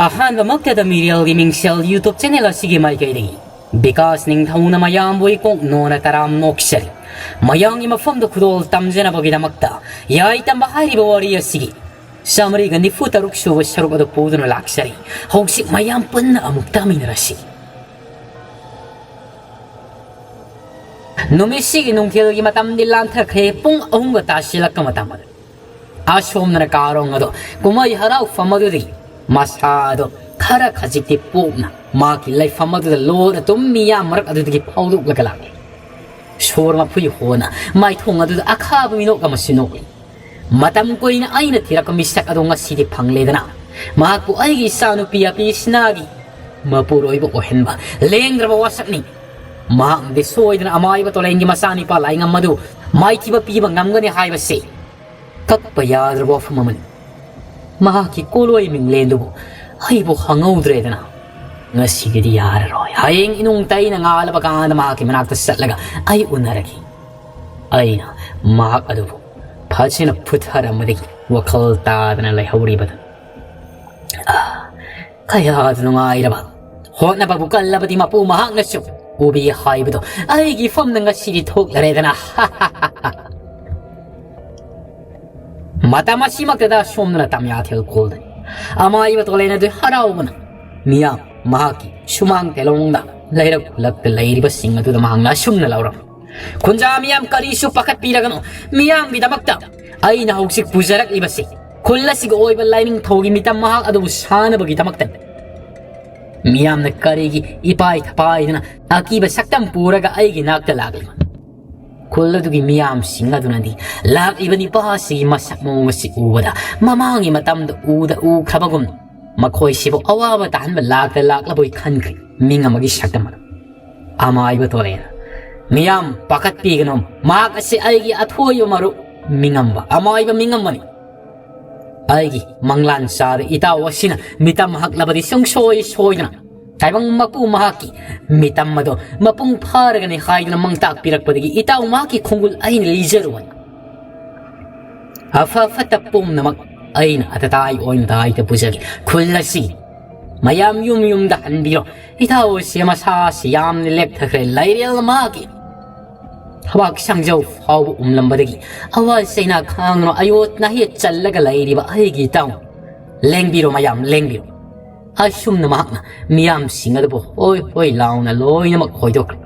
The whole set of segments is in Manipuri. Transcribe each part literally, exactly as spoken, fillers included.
ꯑꯍꯥꯟꯕꯃꯛꯇꯗ ꯃꯤꯔꯦꯜꯒꯤ ꯃꯤꯡꯁꯦꯜ YouTube channel ꯑꯁꯤꯒꯤ ꯃꯥꯏꯀꯩꯗꯒꯤ ꯕꯤꯀꯥꯁ ꯅꯤꯡꯊꯧꯅ ꯃꯌꯥꯝꯕꯨ ꯏꯀꯣꯛ ꯅꯣꯅ ꯇꯔꯥꯝ ꯅꯣꯛꯆꯔꯤ꯫ ꯃꯌꯥꯝꯒꯤ ꯃꯐꯝꯗ ꯈꯨꯗꯣꯜ ꯇꯝꯖꯅꯕꯒꯤꯗꯃꯛꯇ ꯌꯥꯏ ꯇꯝꯕ ꯍꯥꯏꯔꯤꯕ ꯋꯥꯔꯤ ꯑꯁꯤꯒꯤ ꯆꯥꯃꯔꯤꯒ ꯅꯤꯐꯨ ꯇꯔꯨꯛ ꯁꯨꯕ ꯁꯔꯨꯛ ꯑꯗꯨ ꯄꯨꯗꯨꯅ ꯂꯥꯛꯆꯔꯤ꯫ ꯍꯧꯖꯤꯛ ꯃꯌꯥꯝ ꯄꯨꯟꯅ ꯑꯃꯨꯛ ꯇꯥꯃꯤꯟꯅꯔꯁꯤ꯫ ꯅꯨꯃꯤꯠꯁꯤꯒꯤ ꯅꯨꯡꯊꯤꯜꯒꯤ ꯃꯇꯝꯗꯤ ꯂꯥꯟꯊꯈ꯭ꯔꯦ꯫ ꯄꯨꯡ ꯑꯍꯨꯝꯒ ꯇꯥꯁꯤꯜꯂꯛꯄ ꯃꯇꯝ ꯑꯗꯨ ꯑꯁꯣꯝꯗꯅ ꯀꯥꯔꯣꯡ ꯑꯗꯣ ꯀꯨꯝꯍꯩ ꯍꯔꯥꯎꯐꯝ ꯑꯗꯨꯗꯒꯤ ꯃꯁꯥꯗꯣ ꯈꯔ ꯈꯖꯤꯛꯇꯤ ꯄꯣꯞꯅ ꯃꯍꯥꯛꯀꯤ ꯂꯩꯐꯝ ꯑꯗꯨꯗ ꯂꯣꯟꯅ ꯇꯨꯝ ꯃꯤꯌꯥꯝ ꯃꯔꯛ ꯑꯗꯨꯗꯒꯤ ꯐꯥꯎꯗꯣꯛꯂꯒ ꯂꯥꯛꯂꯦ꯫ ꯁꯣꯔ ꯃꯐꯨꯏ ꯍꯣꯅ ꯃꯥꯏꯊꯣꯡ ꯑꯗꯨꯗ ꯑꯈꯥꯕ ꯃꯤꯅꯣꯛ ꯑꯃꯁꯨ ꯅꯣꯛꯂꯤ꯫ ꯃꯇꯝ ꯀꯨꯏꯅ ꯑꯩꯅ ꯊꯤꯔꯛꯄ ꯃꯤꯁꯛ ꯑꯗꯣ ꯉꯁꯤꯗꯤ ꯐꯪꯂꯦꯗꯅ꯫ ꯃꯍꯥꯛꯄꯨ ꯑꯩꯒꯤ ꯏꯆꯥꯅꯨꯄꯤ ꯑꯄꯤꯁꯤꯅꯥꯒꯤ ꯃꯄꯨꯔꯣꯏꯕ ꯑꯣꯏꯍꯟꯕ ꯂꯦꯡꯗ꯭ꯔꯕ ꯋꯥꯁꯛꯅꯤ꯫ ꯃꯍꯥꯛꯅꯗꯤ ꯁꯣꯏꯗꯅ ꯑꯃꯥꯏꯕ ꯇꯣꯂꯦꯟꯒꯤ ꯃꯆꯥꯅꯤꯄꯥ ꯂꯥꯏꯉꯝ ꯑꯗꯨ ꯃꯥꯏꯊꯤꯕ ꯄꯤꯕ ꯉꯝꯒꯅꯤ ꯍꯥꯏꯕꯁꯤ ꯀꯛꯄ ꯌꯥꯗ꯭ꯔꯕ ꯋꯥꯐꯝ ꯑꯃꯅꯤ꯫ ꯃꯍꯥꯛꯀꯤ ꯀꯣꯂꯣꯏ ꯃꯤꯡꯂꯦꯟꯗꯨꯕꯨ ꯑꯩꯕꯨ ꯈꯪꯍꯧꯗ꯭ꯔꯦꯗꯅ꯫ ꯉꯁꯤꯒꯤꯗꯤ ꯌꯥꯔꯔꯣꯏ꯫ ꯍꯌꯦꯡ ꯏꯅꯨꯡ ꯇꯩꯅ ꯉꯥꯜꯂꯕ ꯀꯥꯟꯗ ꯃꯍꯥꯛꯀꯤ ꯃꯅꯥꯛꯇ ꯆꯠꯂꯒ ꯑꯩ ꯎꯅꯔꯒꯦ꯫ ꯑꯩꯅ ꯃꯍꯥꯛ ꯑꯗꯨꯕꯨ ꯐꯖꯅ ꯐꯨꯊꯔꯝꯕꯗꯒꯤ ꯋꯥꯈꯜ ꯇꯥꯗꯅ ꯂꯩꯍꯧꯔꯤꯕꯗꯨ꯫ ꯑꯥ, ꯀꯌꯥꯗ ꯅꯨꯡꯉꯥꯏꯔꯕ꯫ ꯍꯣꯠꯅꯕꯕꯨ ꯀꯜꯂꯕꯗꯤ ꯃꯄꯨ ꯃꯍꯥꯛꯅꯁꯨ ꯎꯕꯤ ꯍꯥꯏꯕꯗꯣ ꯑꯩꯒꯤ ꯐꯝꯅ ꯉꯁꯤꯗꯤ ꯊꯣꯛꯂꯔꯦꯗꯅ꯫ ꯃꯇꯝ ꯑꯁꯤꯃꯛꯇꯗ ꯁꯣꯝꯗꯅ ꯇꯝꯌꯥꯊꯦꯜ ꯈꯨꯜꯗꯅꯤ꯫ ꯑꯃꯥꯏꯕ ꯇꯣꯂꯦꯟ ꯑꯗꯨ ꯍꯔꯥꯎꯕꯅ ꯃꯤꯌꯥꯝ ꯃꯍꯥꯛꯀꯤ ꯁꯨꯃꯥꯡ ꯇꯦꯂꯣꯡꯗ ꯂꯩꯔꯛ ꯈꯨꯂꯛꯇ ꯂꯩꯔꯤꯕꯁꯤꯡ ꯑꯗꯨꯗ ꯃꯍꯥꯛꯅ ꯑꯁꯨꯝꯅ ꯂꯥꯎꯔꯝꯃꯤ꯫ "ꯈꯨꯟꯖꯥ ꯃꯤꯌꯥꯝ ꯀꯔꯤꯁꯨ ꯄꯥꯈꯠꯄꯤꯔꯒꯅꯨ꯫ ꯃꯤꯌꯥꯝꯒꯤꯗꯃꯛꯇ ꯑꯩꯅ ꯍꯧꯖꯤꯛ ꯄꯨꯖꯔꯛꯂꯤꯕꯁꯤ ꯈꯨꯜ ꯑꯁꯤꯒꯤ ꯑꯣꯏꯕ ꯂꯥꯏꯅꯤꯡꯊꯧꯒꯤ ꯃꯤꯇꯝ ꯃꯍꯥꯛ ꯑꯗꯨꯕꯨ ꯁꯥꯟꯅꯕꯒꯤꯗꯃꯛꯇꯅꯤ꯫ ꯃꯤꯌꯥꯝꯅ ꯀꯔꯤꯒꯤ ꯏꯄꯥꯏ ꯊꯄꯥꯏꯗꯅ ꯑꯀꯤꯕ ꯁꯛꯇꯝ ꯄꯨꯔꯒ ꯑꯩꯒꯤ ꯅꯥꯛꯇ ꯂꯥꯛꯂꯤꯕ?" ꯈꯨꯜ ꯑꯗꯨꯒꯤ ꯃꯤꯌꯥꯝꯁꯤꯡ ꯑꯗꯨꯅꯗꯤ ꯂꯥꯛꯂꯤꯕ ꯅꯤꯄꯥꯁꯤꯒꯤ ꯃꯁꯛ ꯃꯑꯣꯡ ꯑꯁꯤ ꯎꯕꯗ ꯃꯃꯥꯡꯒꯤ ꯃꯇꯝꯗ ꯎꯗ ꯎꯈ꯭ꯔꯕꯒꯨꯝ ꯃꯈꯣꯏꯁꯤꯕꯨ ꯑꯋꯥꯕ ꯇꯥꯍꯟꯕ ꯂꯥꯛꯇ ꯂꯥꯛꯂꯕꯣꯏ ꯈꯟꯈ꯭ꯔꯦ꯫ ꯃꯤꯡ ꯑꯃꯒꯤ ꯁꯛꯇꯝ ꯑꯗꯨ꯫ "ꯑꯃꯥꯏꯕ ꯇꯣꯔꯦꯟ, ꯃꯤꯌꯥꯝ ꯄꯥꯈꯠꯄꯤꯒꯅꯨ, ꯃꯍꯥꯛ ꯑꯁꯤ ꯑꯩꯒꯤ ꯑꯊꯣꯏꯕ ꯃꯔꯨꯞ ꯃꯤꯡꯉꯝꯕ ꯑꯃꯥꯏꯕ ꯃꯤꯡꯉꯝꯕꯅꯤ꯫ ꯑꯩꯒꯤ ꯃꯪꯂꯥꯟ ꯆꯥꯗ ꯏꯇꯥꯎ ꯑꯁꯤꯅ ꯃꯤꯇꯝ ꯍꯛꯂꯕꯗꯤ ꯁꯨꯡꯁꯣꯏ ꯁꯣꯏꯗꯅ ꯇꯥꯏꯕꯪ ꯃꯄꯨ ꯃꯍꯥꯛꯀꯤ ꯃꯤꯇꯝ ꯑꯗꯣ ꯃꯄꯨꯡ ꯐꯥꯔꯒꯅꯤ ꯍꯥꯏꯗꯨꯅ ꯃꯪꯇꯥꯛ ꯄꯤꯔꯛꯄꯗꯒꯤ ꯏꯇꯥꯎ ꯃꯍꯥꯛꯀꯤ ꯈꯣꯡꯒꯨꯜ ꯑꯩꯅ ꯂꯤꯖꯔꯨꯕꯅꯤ꯫ ꯑꯐ ꯐꯠꯇ ꯄꯨꯝꯅꯃꯛ ꯑꯩꯅ ꯑꯇꯇꯥꯏ ꯑꯣꯏꯅ ꯗꯥꯏꯇ ꯄꯨꯖꯒꯦ꯫ ꯈꯨꯜ ꯑꯁꯤ ꯃꯌꯥꯝ ꯌꯨꯝ ꯌꯨꯝꯗ ꯍꯟꯕꯤꯔꯣ꯫ ꯏꯇꯥꯎꯁꯦ ꯃꯁꯥꯁꯤ ꯌꯥꯝꯅ ꯂꯦꯛꯊꯈ꯭ꯔꯦ꯫ ꯂꯩꯔꯦꯜ ꯃꯥꯒꯤ ꯊꯕꯥꯛ ꯁꯪꯖꯧ ꯐꯥꯎꯕ ꯎꯝꯂꯝꯕꯗꯒꯤ ꯑꯋꯥ ꯆꯩꯅꯥ ꯈꯥꯡꯗꯨꯅ ꯑꯌꯣꯠ ꯅꯥꯍꯦꯠ ꯆꯜꯂꯒ ꯂꯩꯔꯤꯕ ꯑꯩꯒꯤ ꯏꯇꯥꯎ, ꯂꯦꯡꯕꯤꯔꯣ ꯃꯌꯥꯝ, ꯂꯦꯡꯕꯤꯔꯣ꯫ ꯑꯁꯨꯝꯅ ꯃꯍꯥꯛꯅ ꯃꯤꯌꯥꯝꯁꯤꯡ ꯑꯗꯨꯕꯨ ꯍꯣꯏ ꯍꯣꯏ ꯂꯥꯎꯅ ꯂꯣꯏꯅꯃꯛ ꯈꯣꯏꯗꯣꯛꯈ꯭ꯔꯦ꯫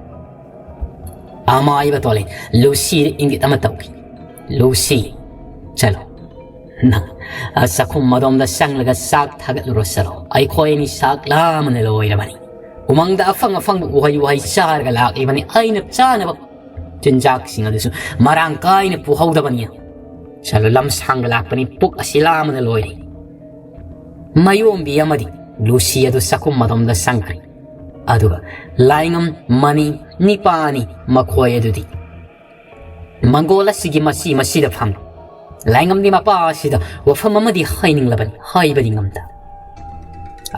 ꯑꯃꯥꯏꯕ ꯇꯣꯂꯦ ꯂꯨꯁꯤꯗ ꯏꯪꯒꯤꯠ ꯑꯃ ꯇꯧꯈꯤ꯫ "ꯂꯨꯁꯤ, ꯆꯠꯂꯣ꯫ ꯅꯪ, ꯑ, ꯆꯥꯛꯈꯨꯝ ꯑꯗꯣꯝꯗ ꯆꯪꯂꯒ ꯆꯥꯛ ꯊꯥꯒꯠꯂꯨꯔꯣ ꯆꯠꯂꯣ꯫ ꯑꯩꯈꯣꯏ ꯑꯅꯤ ꯆꯥꯛ ꯂꯥꯝꯕꯅ ꯂꯣꯏꯔꯕꯅꯤ꯫ ꯎꯃꯪꯗ ꯑꯐꯪ ꯑꯐꯪꯕ ꯎꯍꯩ ꯋꯥꯍꯩ ꯆꯥꯔꯒ ꯂꯥꯛꯂꯤꯕꯅꯤ꯫ ꯑꯩꯅ ꯆꯥꯅꯕ ꯆꯤꯟꯖꯥꯛꯁꯤꯡ ꯑꯗꯨꯁꯨ ꯃꯔꯥꯡ ꯀꯥꯏꯅ ꯄꯨꯍꯧꯗꯕꯅꯤꯅ꯫ ꯆꯠꯂꯣ, ꯂꯝꯁꯥꯡꯗ ꯂꯥꯛꯄꯅꯤ, ꯄꯨꯛ ꯑꯁꯤ ꯂꯥꯝꯕꯅ ꯂꯣꯏꯔꯦ꯫" ꯃꯌꯣꯝꯕꯤ ꯑꯃꯗꯤ ꯂꯨꯁꯤ ꯑꯗꯨ ꯆꯥꯛꯈꯨꯝ ꯑꯗꯣꯝꯗ ꯆꯪꯈ꯭ꯔꯦ꯫ ꯑꯗꯨꯒ ꯂꯥꯏꯉꯝ, ꯃꯅꯤ, ꯅꯤꯄꯥꯅꯤ ꯃꯈꯣꯏ ꯑꯗꯨꯗꯤ ꯃꯪꯒꯣꯜ ꯑꯁꯤꯒꯤ ꯃꯆꯤ ꯃꯆꯤꯗ ꯐꯝ꯫ ꯂꯥꯏꯉꯝꯗꯤ ꯃꯄꯥ ꯑꯁꯤꯗ ꯋꯥꯐꯝ ꯑꯃꯗꯤ ꯍꯥꯏꯅꯤꯡꯂꯕꯅꯤ, ꯍꯥꯏꯕꯗꯤ ꯉꯝꯗ꯫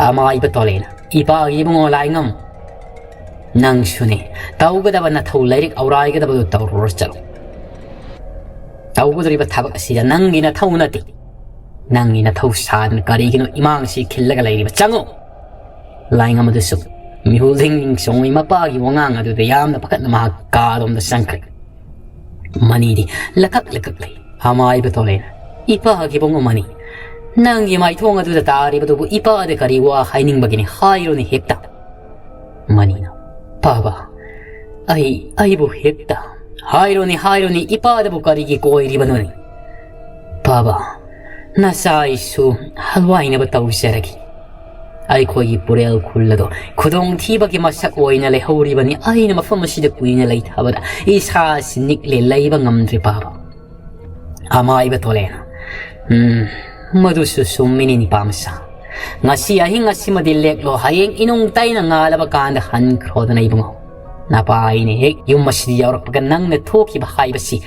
ꯑꯃꯥꯏꯕ ꯇꯣꯂꯦꯅ, "ꯏꯄꯥꯒꯤ ꯏꯕꯨꯡꯉꯣ ꯂꯥꯏꯉꯝ, ꯅꯪꯁꯨꯅꯦ, ꯇꯧꯒꯗꯕ ꯅꯊꯧ ꯂꯥꯏꯔꯤꯛ ꯑꯧꯔꯥꯏꯒꯗꯕꯗꯨ ꯇꯧꯔꯨꯔꯣ ꯆꯠꯂꯣ꯫ ꯇꯧꯒꯗꯧꯔꯤꯕ ꯊꯕꯛ ꯑꯁꯤꯗ ꯅꯪꯒꯤ ꯅꯊꯧ ꯅꯠꯇꯦ꯫ ꯅꯪꯒꯤ ꯅꯊꯧ ꯁꯥꯗꯅ ꯀꯔꯤꯒꯤꯅꯣ ꯏꯃꯥꯡꯁꯤ ꯈꯤꯜꯂꯒ ꯂꯩꯔꯤꯕ? ꯆꯪꯉꯣ!" ꯂꯥꯏꯉꯝ ꯑꯗꯨꯁꯨ ꯃꯤꯍꯨꯜ ꯙꯤꯡ ꯙꯤꯡ ꯆꯣꯡꯉꯤ꯫ ꯃꯄꯥꯒꯤ ꯋꯥꯉꯥꯡ ꯑꯗꯨꯗ ꯌꯥꯝꯅ ꯄꯥꯈꯠꯅ ꯃꯍꯥꯛ ꯀꯥ ꯑꯗꯣꯝꯗ ꯆꯪꯈ꯭ꯔꯦ꯫ ꯃꯅꯤꯗꯤ ꯂꯀꯛ ꯂꯀꯛ ꯂꯩ꯫ ꯑꯃꯥꯏꯕ ꯇꯣꯂꯦꯅ, "ꯏꯄꯥꯒꯤ ꯏꯕꯨꯡꯉꯣ ꯃꯅꯤ, ꯅꯪꯒꯤ ꯃꯥꯏꯊꯣꯡ ꯑꯗꯨꯗ ꯇꯥꯔꯤꯕꯗꯨꯕꯨ ꯏꯄꯥꯗ ꯀꯔꯤ ꯋꯥ ꯍꯥꯏꯅꯤꯡꯕꯒꯤꯅꯤ? ꯍꯥꯏꯔꯣꯅꯦ ꯍꯦꯛꯇ꯫" ꯃꯅꯤꯅ, "ꯄꯥꯕ, ꯑꯩ, ꯑꯩꯕꯨ ꯍꯦꯛꯇ ꯍꯥꯏꯔꯣꯅꯦ, ꯍꯥꯏꯔꯣꯅꯦ, ꯏꯄꯥꯗꯕꯨ ꯀꯔꯤꯒꯤ ꯀꯣꯏꯔꯤꯕꯅꯣꯅꯦ? ꯄꯥꯕ, ꯅꯆꯥ ꯑꯩꯁꯨ ꯍꯜꯋꯥꯏꯅꯕ ꯇꯧꯖꯔꯒꯦ꯫ ꯑꯩꯈꯣꯏꯒꯤ ꯄꯨꯔꯦꯜ ꯈꯨꯜ ꯑꯗꯣ ꯈꯨꯗꯣꯡꯊꯤꯕꯒꯤ ꯃꯁꯛ ꯑꯣꯏꯅ ꯂꯩꯍꯧꯔꯤꯕꯅꯤ꯫ ꯑꯩꯅ ꯃꯐꯝ ꯑꯁꯤꯗ ꯀꯨꯏꯅ ꯂꯩꯊꯕꯗ ꯏꯁꯥꯁꯤ ꯅꯤꯛꯂꯦ, ꯂꯩꯕ ꯉꯝꯗ꯭ꯔꯦ ꯄꯥꯕ꯫" ꯑꯃꯥꯏꯕ ꯇꯣꯂꯦꯅ, "ꯎꯝ, ꯃꯗꯨꯁꯨ ꯆꯨꯝꯃꯤꯅꯤ ꯅꯤꯄꯥ ꯃꯆꯥ꯫ ꯉꯁꯤ ꯑꯍꯤꯡ ꯑꯁꯤꯃꯗꯤ ꯂꯦꯛꯂꯣ, ꯍꯌꯦꯡ ꯏꯅꯨꯡ ꯇꯩꯅ ꯉꯥꯜꯂꯕ ꯀꯥꯟꯗ ꯍꯟꯈ꯭ꯔꯣꯗꯅ ꯏꯕꯨꯡꯉꯣ꯫ ꯅꯄꯥ ꯑꯩꯅ ꯍꯦꯛ ꯌꯨꯝ ꯑꯁꯤꯗ ꯌꯧꯔꯛꯄꯒ ꯅꯪꯅ ꯊꯣꯛꯈꯤꯕ ꯍꯥꯏꯕꯁꯤ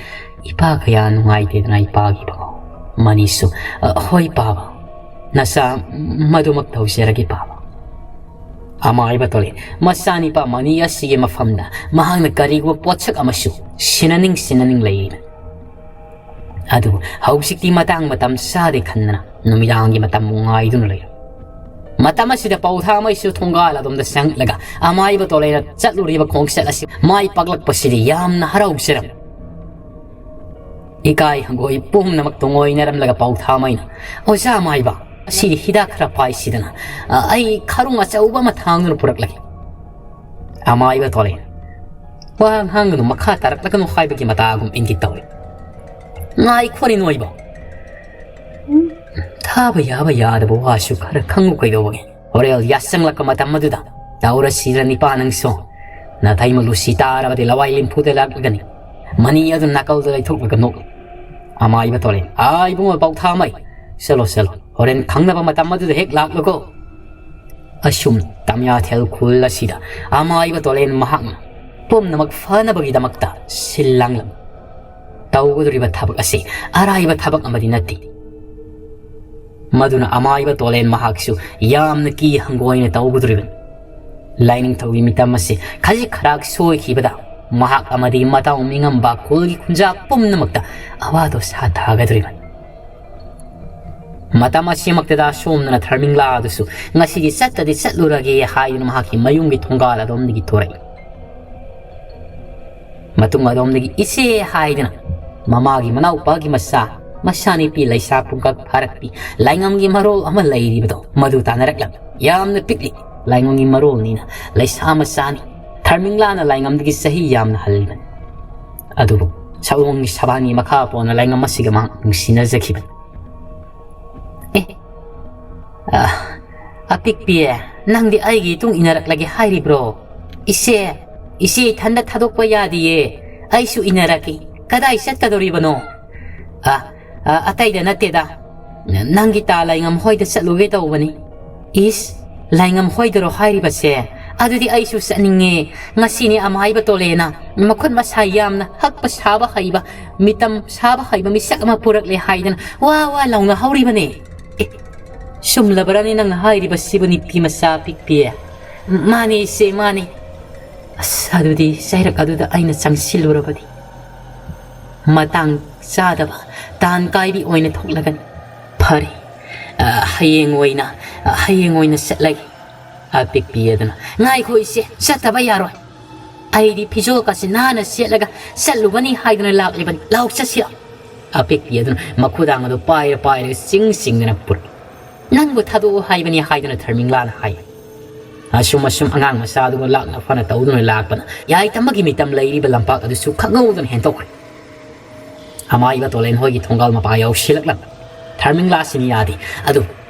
ꯏꯄꯥ ꯀꯌꯥ ꯅꯨꯡꯉꯥꯏꯇꯦꯗꯅ ꯏꯄꯥꯒꯤ ꯏꯕꯨꯡꯉꯣ꯫" ꯃꯅꯤꯁꯨ, "ꯑ, ꯍꯣꯏ ꯄꯥꯕ, ꯅꯆꯥ ꯃꯗꯨꯃꯛ ꯇꯧꯖꯔꯒꯦ ꯄꯥꯕ꯫" ꯑꯃꯥꯏꯕ ꯇꯣꯂꯦ ꯃꯆꯥꯅꯤꯄꯥ ꯃꯅꯤ ꯑꯁꯤꯒꯤ ꯃꯐꯝꯗ ꯃꯍꯥꯛꯅ ꯀꯔꯤꯒꯨꯝꯕ ꯄꯣꯠꯁꯛ ꯑꯃꯁꯨ ꯁꯤꯟꯅꯅꯤꯡ ꯁꯤꯟꯅꯅꯤꯡ ꯂꯩꯔꯤꯕꯅꯤ꯫ ꯑꯗꯨꯕꯨ ꯍꯧꯖꯤꯛꯇꯤ ꯃꯇꯥꯡ ꯃꯇꯝ ꯆꯥꯗꯦ ꯈꯟꯗꯅ ꯅꯨꯃꯤꯗꯥꯡꯒꯤ ꯃꯇꯝꯕꯨ ꯉꯥꯏꯗꯨꯅ ꯂꯩꯔꯦ꯫ ꯃꯇꯝ ꯑꯁꯤꯗ ꯄꯧꯊꯥꯃꯩꯁꯨ ꯊꯣꯡꯒꯥꯜ ꯑꯗꯣꯝꯗ ꯆꯪꯂꯒ ꯑꯃꯥꯏꯕ ꯇꯣꯂꯦꯅ ꯆꯠꯂꯨꯔꯤꯕ ꯈꯣꯡꯆꯠ ꯑꯁꯤ ꯃꯥꯏ ꯄꯥꯛꯂꯛꯄꯁꯤꯗ ꯌꯥꯝꯅ ꯍꯔꯥꯎꯖꯔꯝꯃꯤ꯫ ꯏꯀꯥꯏ ꯍꯪꯒꯣꯏ ꯄꯨꯝꯅꯃꯛ ꯇꯨꯡꯑꯣꯏꯅꯔꯝꯂꯒ ꯄꯧꯊꯥꯃꯩꯅ, "ꯑꯣꯖꯥ ꯑꯃꯥꯏꯕ, ꯑꯁꯤꯗꯤ ꯍꯤꯗꯥꯛ ꯈꯔ ꯄꯥꯏꯁꯤꯗꯅ, ꯑ, ꯑꯩ ꯈꯔꯨꯡ ꯑꯆꯧꯕ ꯑꯃ ꯊꯥꯡꯗꯨꯅ ꯄꯨꯔꯛꯂꯒꯦ꯫" ꯑꯃꯥꯏꯕ ꯇꯣꯂꯦꯅ, "ꯋꯥ ꯉꯥꯡꯒꯅꯨ, ꯃꯈꯥ ꯇꯥꯔꯛꯂꯒꯅꯨ" ꯍꯥꯏꯕꯒꯤ ꯃꯇꯥꯒꯨꯝ ꯏꯪꯒꯤꯠ ꯇꯧꯏ꯫ "ꯉꯥꯏꯈꯣꯅꯦ ꯅꯣꯏꯕꯣ꯫ ꯊꯥꯕ ꯌꯥꯕ ꯌꯥꯗꯕ ꯋꯥꯁꯨ ꯈꯔ ꯈꯪꯉꯨ ꯀꯩꯗꯧꯕꯒꯦ? ꯍꯣꯔꯦꯜ ꯌꯥꯆꯪꯂꯛꯄ ꯃꯇꯝ ꯑꯗꯨꯗ ꯇꯧꯔꯁꯤꯔ ꯅꯤꯄꯥ ꯅꯪꯁꯨ꯫ ꯅꯥꯇꯩ ꯃꯂꯨꯁꯤ ꯇꯥꯔꯕꯗꯤ ꯂꯋꯥꯏ ꯂꯤꯝꯐꯨꯗ ꯂꯥꯛꯂꯒꯅꯤ꯫" ꯃꯅꯤ ꯑꯗꯨ ꯅꯥꯀꯜꯗ ꯂꯩꯊꯣꯛꯂꯒ ꯅꯣꯛꯂꯤ꯫ ꯑꯃꯥꯏꯕ ꯇꯣꯂꯦꯟ, "ꯑꯥ, ꯏꯕꯨꯡꯉꯣ ꯄꯧꯊꯥꯃꯩ, ꯆꯠꯂꯣ, ꯆꯠꯂꯣ꯫ ꯍꯣꯔꯦꯟ ꯈꯪꯅꯕ ꯃꯇꯝ ꯑꯗꯨꯗ ꯍꯦꯛ ꯂꯥꯛꯂꯨꯀꯣ꯫" ꯑꯁꯨꯝ ꯇꯝꯌꯥꯊꯦꯜ ꯈꯨꯜ ꯑꯁꯤꯗ ꯑꯃꯥꯏꯕ ꯇꯣꯂꯦꯟ ꯃꯍꯥꯛꯅ ꯄꯨꯝꯅꯃꯛ ꯐꯅꯕꯒꯤꯗꯃꯛꯇ ꯁꯤꯜ ꯂꯥꯡꯂꯝꯃꯤ꯫ ꯇꯧꯒꯗꯧꯔꯤꯕ ꯊꯕꯛ ꯑꯁꯤ ꯑꯔꯥꯏꯕ ꯊꯕꯛ ꯑꯃꯗꯤ ꯅꯠꯇꯦ꯫ ꯃꯗꯨꯅ ꯑꯃꯥꯏꯕ ꯇꯣꯂꯦꯟ ꯃꯍꯥꯛꯁꯨ ꯌꯥꯝꯅ ꯀꯤ ꯍꯪꯒꯣꯏꯅ ꯇꯧꯒꯗꯧꯔꯤꯕꯅꯤ꯫ ꯂꯥꯏꯅꯤꯡꯊꯧꯒꯤ ꯃꯤꯇꯝ ꯑꯁꯤ ꯈꯖꯤꯛ ꯈꯔꯥꯛ ꯁꯣꯏꯈꯤꯕꯗ ꯃꯍꯥꯛ ꯑꯃꯗꯤ ꯃꯇꯥꯎ ꯃꯤꯉꯝꯕ ꯈꯨꯜꯒꯤ ꯈꯨꯟꯖꯥ ꯄꯨꯝꯅꯃꯛꯇ ꯑꯋꯥꯗꯣ ꯁꯥꯊꯥꯒꯗꯧꯔꯤꯕꯅꯤ꯫ ꯃꯇꯝ ꯑꯁꯤꯃꯛꯇꯗ ꯁꯣꯝꯗꯅ ꯊꯔꯃꯤꯡꯂꯥ ꯑꯗꯨꯁꯨ ꯉꯁꯤꯗꯤ ꯆꯠꯇꯗꯤ ꯆꯠꯂꯨꯔꯒꯦ ꯍꯥꯏꯗꯨꯅ ꯃꯍꯥꯛꯀꯤ ꯃꯌꯨꯝꯒꯤ ꯊꯣꯡꯒꯥꯜ ꯑꯗꯣꯝꯗꯒꯤ ꯊꯣꯔꯛꯏ꯫ ꯃꯇꯨꯡ ꯑꯗꯣꯝꯗꯒꯤ ꯏꯆꯦ ꯍꯥꯏꯗꯨꯅ ꯃꯃꯥꯒꯤ ꯃꯅꯥꯎꯄꯥꯒꯤ ꯃꯆꯥ, ꯃꯆꯥꯅꯨꯄꯤ ꯂꯩꯁꯥ ꯄꯨꯡꯀꯛ ꯐꯥꯔꯛꯄꯤ ꯂꯥꯏꯉꯝꯒꯤ ꯃꯔꯣꯜ ꯑꯃ ꯂꯩꯔꯤꯕꯗꯣ ꯃꯗꯨ ꯇꯥꯟꯅꯔꯛꯂꯝꯃꯤ꯫ ꯌꯥꯝꯅ ꯄꯤꯛꯂꯤ꯫ ꯂꯥꯏꯉꯝꯒꯤ ꯃꯔꯣꯜꯅꯤꯅ ꯂꯩꯁꯥ ꯃꯆꯥꯅꯤ꯫ ꯊꯔꯃꯤꯡꯂꯥꯅ ꯂꯥꯏꯉꯝꯗꯒꯤ ꯆꯍꯤ ꯌꯥꯝꯅ ꯍꯜꯂꯤꯕꯅꯤ꯫ ꯑꯗꯨꯕꯨ ꯁꯑꯣꯡꯒꯤ ꯁꯕꯥꯟꯒꯤ ꯃꯈꯥ ꯄꯣꯟꯅ ꯂꯥꯏꯉꯝ ꯑꯁꯤꯒ ꯃꯍꯥꯛ ꯅꯨꯡꯁꯤꯅꯖꯈꯤꯕꯅꯤ꯫ "ꯑꯦ, ꯑ, ꯑꯄꯤꯛꯄꯤ, ꯅꯪꯗꯤ ꯑꯩꯒꯤ ꯏꯇꯨꯡ ꯏꯟꯅꯔꯛꯂꯒꯦ ꯍꯥꯏꯔꯤꯕ꯭ꯔꯣ?" "ꯏꯆꯦ, ꯏꯆꯦ ꯏꯊꯟꯗ ꯊꯥꯗꯣꯛꯄ ꯌꯥꯗꯤꯌꯦ꯫ ꯑꯩꯁꯨ ꯏꯟꯅꯔꯛꯀꯦ꯫ ꯀꯗꯥꯏ ꯆꯠꯀꯗꯧꯔꯤꯕꯅꯣ?" "ꯑ, ꯑ, ꯑꯇꯩꯗ ꯅꯠꯇꯦꯗ꯫ ꯅꯪꯒꯤ ꯇꯥ ꯂꯥꯏꯉꯝ ꯍꯣꯏꯗ ꯆꯠꯂꯨꯒꯦ ꯇꯧꯕꯅꯤ꯫" "ꯏꯁ, ꯂꯥꯏꯉꯝ ꯍꯣꯏꯗꯔꯣ ꯍꯥꯏꯔꯤꯕꯁꯦ? ꯑꯗꯨꯗꯤ ꯑꯩꯁꯨ ꯆꯠꯅꯤꯡꯉꯦ꯫ ꯉꯁꯤꯅꯦ ꯑꯃꯥꯏꯕ ꯇꯣꯂꯦꯅ ꯃꯈꯨꯠ ꯃꯁꯥ ꯌꯥꯝꯅ ꯍꯛꯄ ꯁꯥꯕ ꯍꯩꯕ, ꯃꯤꯇꯝ ꯁꯥꯕ ꯍꯩꯕ ꯃꯤꯁꯛ ꯑꯃ ꯄꯨꯔꯛꯂꯦ ꯍꯥꯏꯗꯅ ꯋꯥ ꯋꯥ ꯂꯥꯎꯅ ꯍꯧꯔꯤꯕꯅꯦ꯫" "ꯑꯦ, ꯆꯨꯝꯂꯕ꯭ꯔꯅꯦ ꯅꯪꯅ ꯍꯥꯏꯔꯤꯕꯁꯤꯕꯨ, ꯅꯨꯄꯤ ꯃꯆꯥ ꯄꯤꯛꯄꯤ?" "ꯃꯥꯅꯦ ꯏꯆꯦ, ꯃꯥꯅꯦ꯫" "ꯑꯁ, ꯑꯗꯨꯗꯤ ꯆꯩꯔꯛ ꯑꯗꯨꯗ ꯑꯩꯅ ꯆꯪꯁꯤꯜꯂꯨꯔꯕꯗꯤ ꯃꯇꯥꯡ ꯆꯥꯗꯕ ꯇꯥꯟ ꯀꯥꯏꯕꯤ ꯑꯣꯏꯅ ꯊꯣꯛꯂꯒꯅꯤ꯫ ꯐꯔꯦ, ꯑ, ꯍꯌꯦꯡ ꯑꯣꯏꯅ "ꯍꯌꯦꯡ ꯑꯣꯏꯅ ꯆꯠꯂꯒꯦ"꯫ ꯑꯄꯤꯛꯄꯤ ꯑꯗꯨꯅ, "ꯉꯥꯏꯈꯣ ꯏꯆꯦ, ꯆꯠꯇꯕ ꯌꯥꯔꯣꯏ꯫ ꯑꯩꯗꯤ ꯐꯤꯖꯣꯜꯀꯁꯦ ꯅꯥꯟꯅ ꯁꯦꯠꯂꯒ ꯆꯠꯂꯨꯕꯅꯤ ꯍꯥꯏꯗꯨꯅ ꯂꯥꯛꯂꯤꯕꯅꯤ꯫ ꯂꯥꯎ ꯆꯠꯁꯤꯔꯣ?" ꯑꯄꯤꯛꯄꯤ ꯑꯗꯨꯅ ꯃꯈꯨꯗꯥꯡ ꯑꯗꯨ ꯄꯥꯏꯔ ꯄꯥꯏꯔꯒ ꯆꯤꯡ ꯆꯤꯡꯗꯅ ꯄꯨꯔꯛꯏ꯫ "ꯅꯪꯕꯨ ꯊꯥꯗꯣꯛꯑꯣ ꯍꯥꯏꯕꯅꯤ" ꯍꯥꯏꯗꯨꯅ ꯊꯔꯃꯤꯡꯂꯥꯅ ꯍꯥꯏ꯫ ꯑꯁꯨꯝ ꯑꯁꯨꯝ ꯑꯉꯥꯡ ꯃꯆꯥꯗꯨꯒ ꯂꯥꯛꯅ ꯐꯅ ꯇꯧꯗꯨꯅ ꯂꯥꯛꯄꯅ ꯌꯥꯏꯇꯃꯒꯤ ꯃꯤꯇꯝ ꯂꯩꯔꯤꯕ ꯂꯝꯄꯥꯛ ꯑꯗꯨꯁꯨ ꯈꯪꯍꯧꯗꯅ ꯍꯦꯟꯗꯣꯛꯈ꯭ꯔꯦ꯫ ꯑꯃꯥꯏꯕ ꯇꯣꯂꯦꯟ ꯍꯣꯏꯒꯤ ꯊꯣꯡꯒꯥꯜ ꯃꯄꯥ ꯌꯧꯁꯤꯜꯂꯛꯂꯝꯃꯤ꯫ ꯊꯔꯃꯤꯡꯂꯥꯁꯤꯅ ꯌꯥꯗꯦ꯫ ꯑꯗꯨ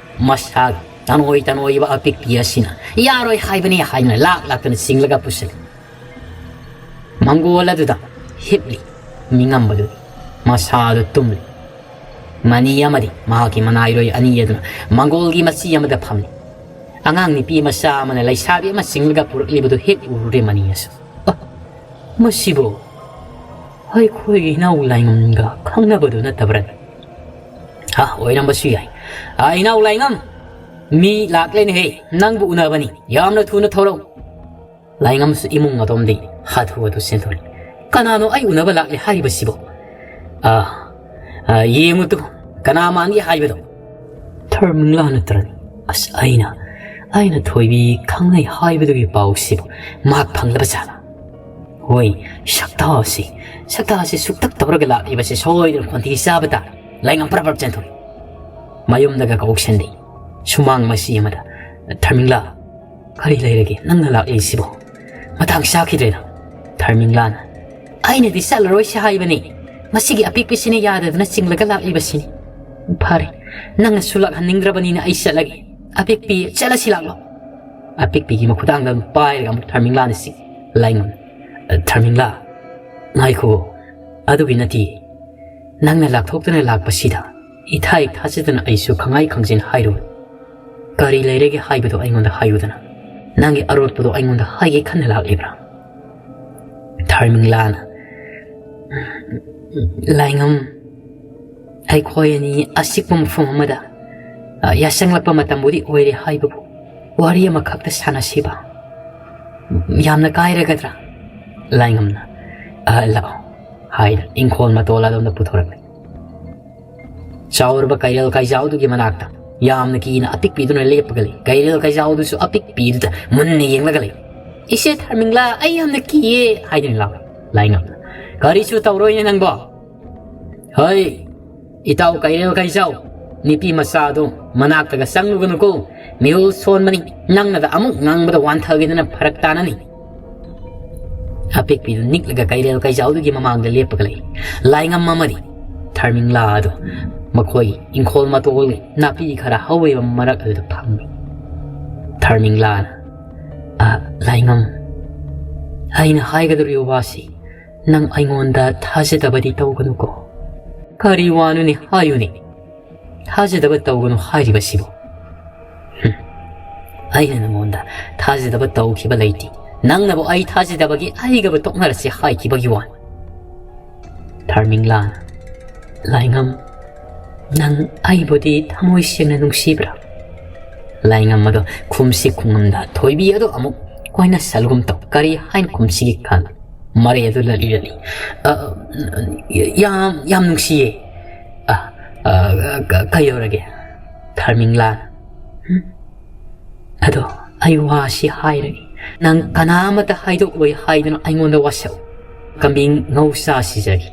ꯃꯁꯥꯒ ꯇꯅꯣꯏ ꯇꯅꯣꯏꯕ ꯑꯄꯤꯛꯄꯤ ꯑꯁꯤꯅ "ꯌꯥꯔꯣꯏ ꯍꯥꯏꯕꯅꯤ" ꯍꯥꯏꯗꯨꯅ ꯂꯥꯛ ꯂꯥꯛꯇꯨꯅ ꯆꯤꯡꯂꯒ ꯄꯨꯁꯤꯜꯂꯤ꯫ ꯃꯪꯒꯣꯜ ꯑꯗꯨꯗ ꯍꯤꯞꯂꯤ ꯃꯤꯉꯝꯕꯗꯨ ꯃꯁꯥꯗꯨ ꯇꯨꯝꯂꯤ꯫ ꯃꯅꯤ ꯑꯃꯗꯤ ꯃꯍꯥꯛꯀꯤ ꯃꯅꯥꯏꯔꯣꯏ ꯑꯅꯤ ꯑꯗꯨꯅ ꯃꯪꯒꯣꯜꯒꯤ ꯃꯆꯤ ꯑꯃꯗ ꯐꯝꯂꯤ꯫ ꯑꯉꯥꯡ ꯅꯨꯄꯤ ꯃꯆꯥ ꯑꯃꯅ ꯂꯩꯁꯥꯕꯤ ꯑꯃ ꯆꯤꯡꯂꯒ ꯄꯨꯔꯛꯂꯤꯕꯗꯨ ꯍꯦꯛ ꯎꯔꯨꯔꯦ ꯃꯅꯤ ꯑꯁꯨ꯫ "ꯑ, ꯃꯁꯤꯕꯨ ꯑꯩꯈꯣꯏꯒꯤ ꯏꯅꯥꯎ ꯂꯥꯏꯉꯝꯒ ꯈꯪꯅꯕꯗꯨ ꯅꯠꯇꯕ꯭ꯔꯅꯦ?" "ꯑ, ꯑꯣꯏꯔꯝꯕꯁꯨ ꯌꯥꯏ꯫ ꯑ, ꯏꯅꯥꯎ ꯂꯥꯏꯉꯝ, ꯃꯤ ꯂꯥꯛꯂꯦꯅꯦꯍꯦ, ꯅꯪꯕꯨ ꯎꯅꯕꯅꯤ, ꯌꯥꯝꯅ ꯊꯨꯅ ꯊꯧꯔꯛꯎ"꯫ ꯂꯥꯏꯉꯝꯁꯨ ꯏꯃꯨꯡ ꯑꯗꯣꯝꯗꯤ ꯍꯥꯊꯨ ꯍꯥꯊꯨ ꯆꯦꯟꯊꯣꯔꯛꯏ꯫ "ꯀꯅꯥꯅꯣ ꯑꯩ ꯎꯅꯕ ꯂꯥꯛꯂꯦ ꯍꯥꯏꯔꯤꯕꯁꯤꯕꯣ?" "ꯑ, ꯑ, ꯌꯦꯡꯉꯨ ꯇꯨ, ꯀꯅꯥ ꯃꯥꯟꯒꯦ ꯍꯥꯏꯕꯗꯣ?" "ꯊꯔꯃꯤꯡꯂꯥ ꯅꯠꯇ꯭ꯔꯅꯤ? ꯑꯁ, ꯑꯩꯅ, ꯑꯩꯅ ꯊꯣꯏꯕꯤ ꯈꯪꯅꯩ ꯍꯥꯏꯕꯗꯨꯒꯤ ꯄꯥꯎꯁꯤꯕꯨ ꯃꯍꯥꯛ ꯐꯪꯂꯕ ꯖꯥꯠꯂꯥ? ꯍꯣꯏ, ꯁꯛꯇꯥꯁꯤ, ꯁꯛꯇꯥꯁꯤ ꯁꯨꯛꯇꯛ ꯇꯧꯔꯒ ꯂꯥꯛꯂꯤꯕꯁꯤ ꯁꯣꯏꯗꯅ ꯈꯣꯟꯊꯤ ꯆꯥꯕ ꯇꯥꯔꯦ"꯫ ꯂꯥꯏꯉꯝ ꯄ꯭ꯔꯞ ꯄ꯭ꯔꯞ ꯆꯦꯟꯊꯣꯛꯏ꯫ ꯃꯌꯨꯝꯗꯒ ꯀꯧꯁꯟꯗꯦ꯫ ꯁꯨꯃꯥꯡ ꯃꯆꯤ ꯑꯃꯗ, "ꯊꯔꯃꯤꯡꯂꯥ, ꯀꯔꯤ ꯂꯩꯔꯒꯦ? ꯅꯪꯅ ꯂꯥꯛꯂꯤꯁꯤꯕꯣ? ꯃꯇꯥꯡ ꯆꯥꯈꯤꯗ꯭ꯔꯦꯗ"꯫ ꯊꯔꯃꯤꯡꯂꯥꯅ, "ꯑꯩꯅꯗꯤ ꯆꯠꯂꯔꯣꯏꯁꯤ ꯍꯥꯏꯕꯅꯤ꯫ ꯃꯁꯤꯒꯤ ꯑꯄꯤꯛꯄꯤꯁꯤꯅ ꯌꯥꯗꯗꯅ ꯆꯤꯡꯂꯒ ꯂꯥꯛꯂꯤꯕꯁꯤꯅꯤ"꯫ "ꯐꯔꯦ, ꯅꯪꯅꯁꯨ ꯂꯥꯛꯍꯟꯅꯤꯡꯗ꯭ꯔꯕꯅꯤꯅ ꯑꯩ ꯆꯠꯂꯒꯦ꯫ ꯑꯄꯤꯛꯄꯤ, ꯆꯠꯂꯁꯤ ꯂꯥꯛꯂꯣ"꯫ ꯑꯄꯤꯛꯄꯤꯒꯤ ꯃꯈꯨꯗꯥꯡꯗ ꯄꯥꯏꯔꯒ ꯑꯃꯨꯛ ꯊꯔꯃꯤꯡꯂꯥꯅ ꯆꯤꯡ꯫ ꯂꯥꯏꯉꯝ, "ꯊꯔꯃꯤꯡꯂꯥ, ꯉꯥꯏꯈꯣ, ꯑꯗꯨꯒꯤ ꯅꯠꯇꯦ꯫ ꯅꯪꯅ ꯂꯥꯛꯊꯣꯛꯇꯨꯅ ꯂꯥꯛꯄꯁꯤꯗ ꯏꯊꯥ ꯏꯊꯥꯖꯗꯅ ꯑꯩꯁꯨ ꯈꯪꯍꯥꯏ ꯈꯪꯖꯤꯟ ꯍꯥꯏꯔꯨꯕꯅꯤ꯫ ꯀꯔꯤ ꯂꯩꯔꯒꯦ ꯍꯥꯏꯕꯗꯣ ꯑꯩꯉꯣꯟꯗ ꯍꯥꯏꯌꯨꯗꯅ꯫ ꯅꯪꯒꯤ ꯑꯔꯣꯠꯄꯗꯣ ꯑꯩꯉꯣꯟꯗ ꯍꯥꯏꯒꯦ ꯈꯟꯅ ꯂꯥꯛꯂꯤꯕ꯭ꯔꯥ?" ꯊꯔꯃꯤꯡꯂꯥꯅ, "ꯂꯥꯏꯉꯝ, ꯑꯩꯈꯣꯏ ꯑꯅꯤ ꯑꯆꯤꯛꯄ ꯃꯐꯝ ꯑꯃꯗ, ꯑ, ꯌꯥꯆꯪꯂꯛꯄ ꯃꯇꯝꯕꯨꯗꯤ ꯑꯣꯏꯔꯦ ꯍꯥꯏꯕꯕꯨ ꯋꯥꯔꯤ ꯑꯃꯈꯛꯇ ꯁꯥꯟꯅꯁꯤꯕ꯫ ꯌꯥꯝꯅ ꯀꯥꯏꯔꯒꯗ꯭ꯔꯥ?" ꯂꯥꯏꯉꯝꯅ, "ꯑ, ꯂꯥꯛꯑꯣ" ꯍꯥꯏꯅ ꯏꯪꯈꯣꯜ ꯃꯇꯣꯜ ꯑꯗꯣꯝꯗ ꯄꯨꯊꯣꯔꯛꯂꯦ꯫ ꯆꯥꯎꯔꯕ ꯀꯩꯔꯦꯜ ꯀꯩꯖꯥꯎꯗꯨꯒꯤ ꯃꯅꯥꯛꯇ ꯌꯥꯝꯅ ꯀꯤꯅ ꯑꯄꯤꯛꯄꯤꯗꯨꯅ ꯂꯦꯞꯄꯒ ꯂꯩ꯫ ꯀꯩꯔꯦꯜ ꯀꯩꯖꯥꯎꯗꯨꯁꯨ ꯑꯄꯤꯛꯄꯤꯗꯨꯗ ꯃꯨꯟꯅ ꯌꯦꯡꯂꯒ ꯂꯩ꯫ "ꯏꯆꯦ ꯊꯔꯃꯤꯡꯂꯥ, ꯑꯩ ꯌꯥꯝꯅ ꯀꯤꯌꯦ" ꯍꯥꯏꯗꯨꯅ ꯂꯥꯎꯔꯦ꯫ ꯂꯥꯏꯉꯝꯅ, "ꯀꯔꯤꯁꯨ ꯇꯧꯔꯣꯏꯅꯦ ꯅꯪꯕꯣ꯫ ꯍꯣꯏ, ꯏꯇꯥꯎ ꯀꯩꯔꯦꯜ ꯀꯩꯖꯥꯎ, ꯅꯨꯄꯤ ꯃꯆꯥꯗꯨ ꯃꯅꯥꯛꯇꯒ ꯆꯪꯂꯨꯒꯅꯨꯀꯣ꯫ ꯃꯤꯍꯨꯜ ꯁꯣꯟꯕꯅꯤ, ꯅꯪꯅꯒ ꯑꯃꯨꯛ ꯉꯥꯡꯕꯗ ꯋꯥꯟꯊꯈꯤꯗꯅ ꯐꯔꯛ ꯇꯥꯅꯅꯤ꯫" ꯑꯄꯤꯛꯄꯤꯗꯨ ꯅꯤꯛꯂꯒ ꯀꯩꯔꯦꯜ ꯀꯩꯖꯥꯎꯗꯨꯒꯤ ꯃꯃꯥꯡꯗ ꯂꯦꯞꯄꯒ ꯂꯩ꯫ ꯂꯥꯏꯉꯝ ꯑꯃꯗꯤ ꯊꯔꯃꯤꯡꯂꯥ ꯑꯗꯨ ꯃꯈꯣꯏ ꯏꯪꯈꯣꯜ ꯃꯇꯣꯜꯒꯤ ꯅꯥꯄꯤ ꯈꯔ ꯍꯧꯔꯤꯕ ꯃꯔꯛ ꯑꯗꯨꯗ ꯐꯝꯃꯤ꯫ ꯊꯔꯃꯤꯡꯂꯥꯅ, "ꯑ, ꯂꯥꯏꯉꯝ, ꯑꯩꯅ ꯍꯥꯏꯒꯗꯧꯔꯤꯕ ꯋꯥꯁꯤ ꯅꯪ ꯑꯩꯉꯣꯟꯗ ꯊꯥꯖꯗꯕꯗꯤ ꯇꯧꯒꯅꯨꯀꯣ꯫" "ꯀꯔꯤ ꯋꯥꯅꯣꯅꯦ, ꯍꯥꯏꯌꯨꯅꯦ꯫ ꯊꯥꯖꯗꯕ ꯇꯧꯒꯅꯨ ꯍꯥꯏꯔꯤꯕꯁꯤꯕꯨ?" "ꯍꯨꯝ, ꯑꯩꯅ ꯅꯉꯣꯟꯗ ꯊꯥꯖꯗꯕ ꯇꯧꯈꯤꯕ ꯂꯩꯇꯦ꯫ ꯅꯪꯅꯕꯨ ꯑꯩ ꯊꯥꯖꯗꯕꯒꯤ ꯑꯩꯒꯕꯨ ꯇꯣꯛꯅꯔꯁꯤ ꯍꯥꯏꯈꯤꯕꯒꯤ ꯋꯥꯅꯤ꯫" ꯊꯔꯃꯤꯡꯂꯥꯅ, "ꯂꯥꯏꯉꯝ, ꯅꯪ ꯑꯩꯕꯨꯗꯤ ꯊꯃꯣꯏ ꯁꯦꯡꯅ ꯅꯨꯡꯁꯤꯕ꯭ꯔꯥ?" ꯂꯥꯏꯉꯝ ꯑꯗꯣ ꯈꯨꯝꯁꯤ ꯈꯨꯡꯉꯝꯗ ꯊꯣꯏꯕꯤ ꯑꯗꯣ ꯑꯃꯨꯛ ꯀꯣꯏꯅ ꯁꯜꯒꯨꯝ ꯇꯧ꯫ ꯀꯔꯤ ꯍꯥꯏꯅ ꯈꯨꯝꯁꯤꯒꯦ ꯈꯜ꯫ ꯃꯔꯩ ꯑꯗꯨ ꯂꯠꯂꯤ ꯂꯠꯂꯤ꯫ "ꯑ, ꯌꯥꯝ, ꯌꯥꯝ ꯅꯨꯡꯁꯤꯌꯦ꯫" "ꯑ, ꯑ, ꯀ-, ꯀꯩꯗꯧꯔꯒꯦ?" ꯊꯔꯃꯤꯡꯂꯥꯅ, "ꯍꯨꯝ? ꯑꯗꯣ ꯑꯩ ꯋꯥꯁꯤ ꯍꯥꯏꯔꯒꯦ꯫ ꯅꯪ ꯀꯅꯥ ꯑꯃꯠꯇ ꯍꯥꯏꯗꯣꯛꯂꯣꯏ ꯍꯥꯏꯗꯨꯅ ꯑꯩꯉꯣꯟꯗ ꯋꯥꯁꯛꯎ꯫ ꯀꯝꯕꯤ ꯉꯧ ꯆꯥ ꯁꯤꯖꯒꯦ꯫"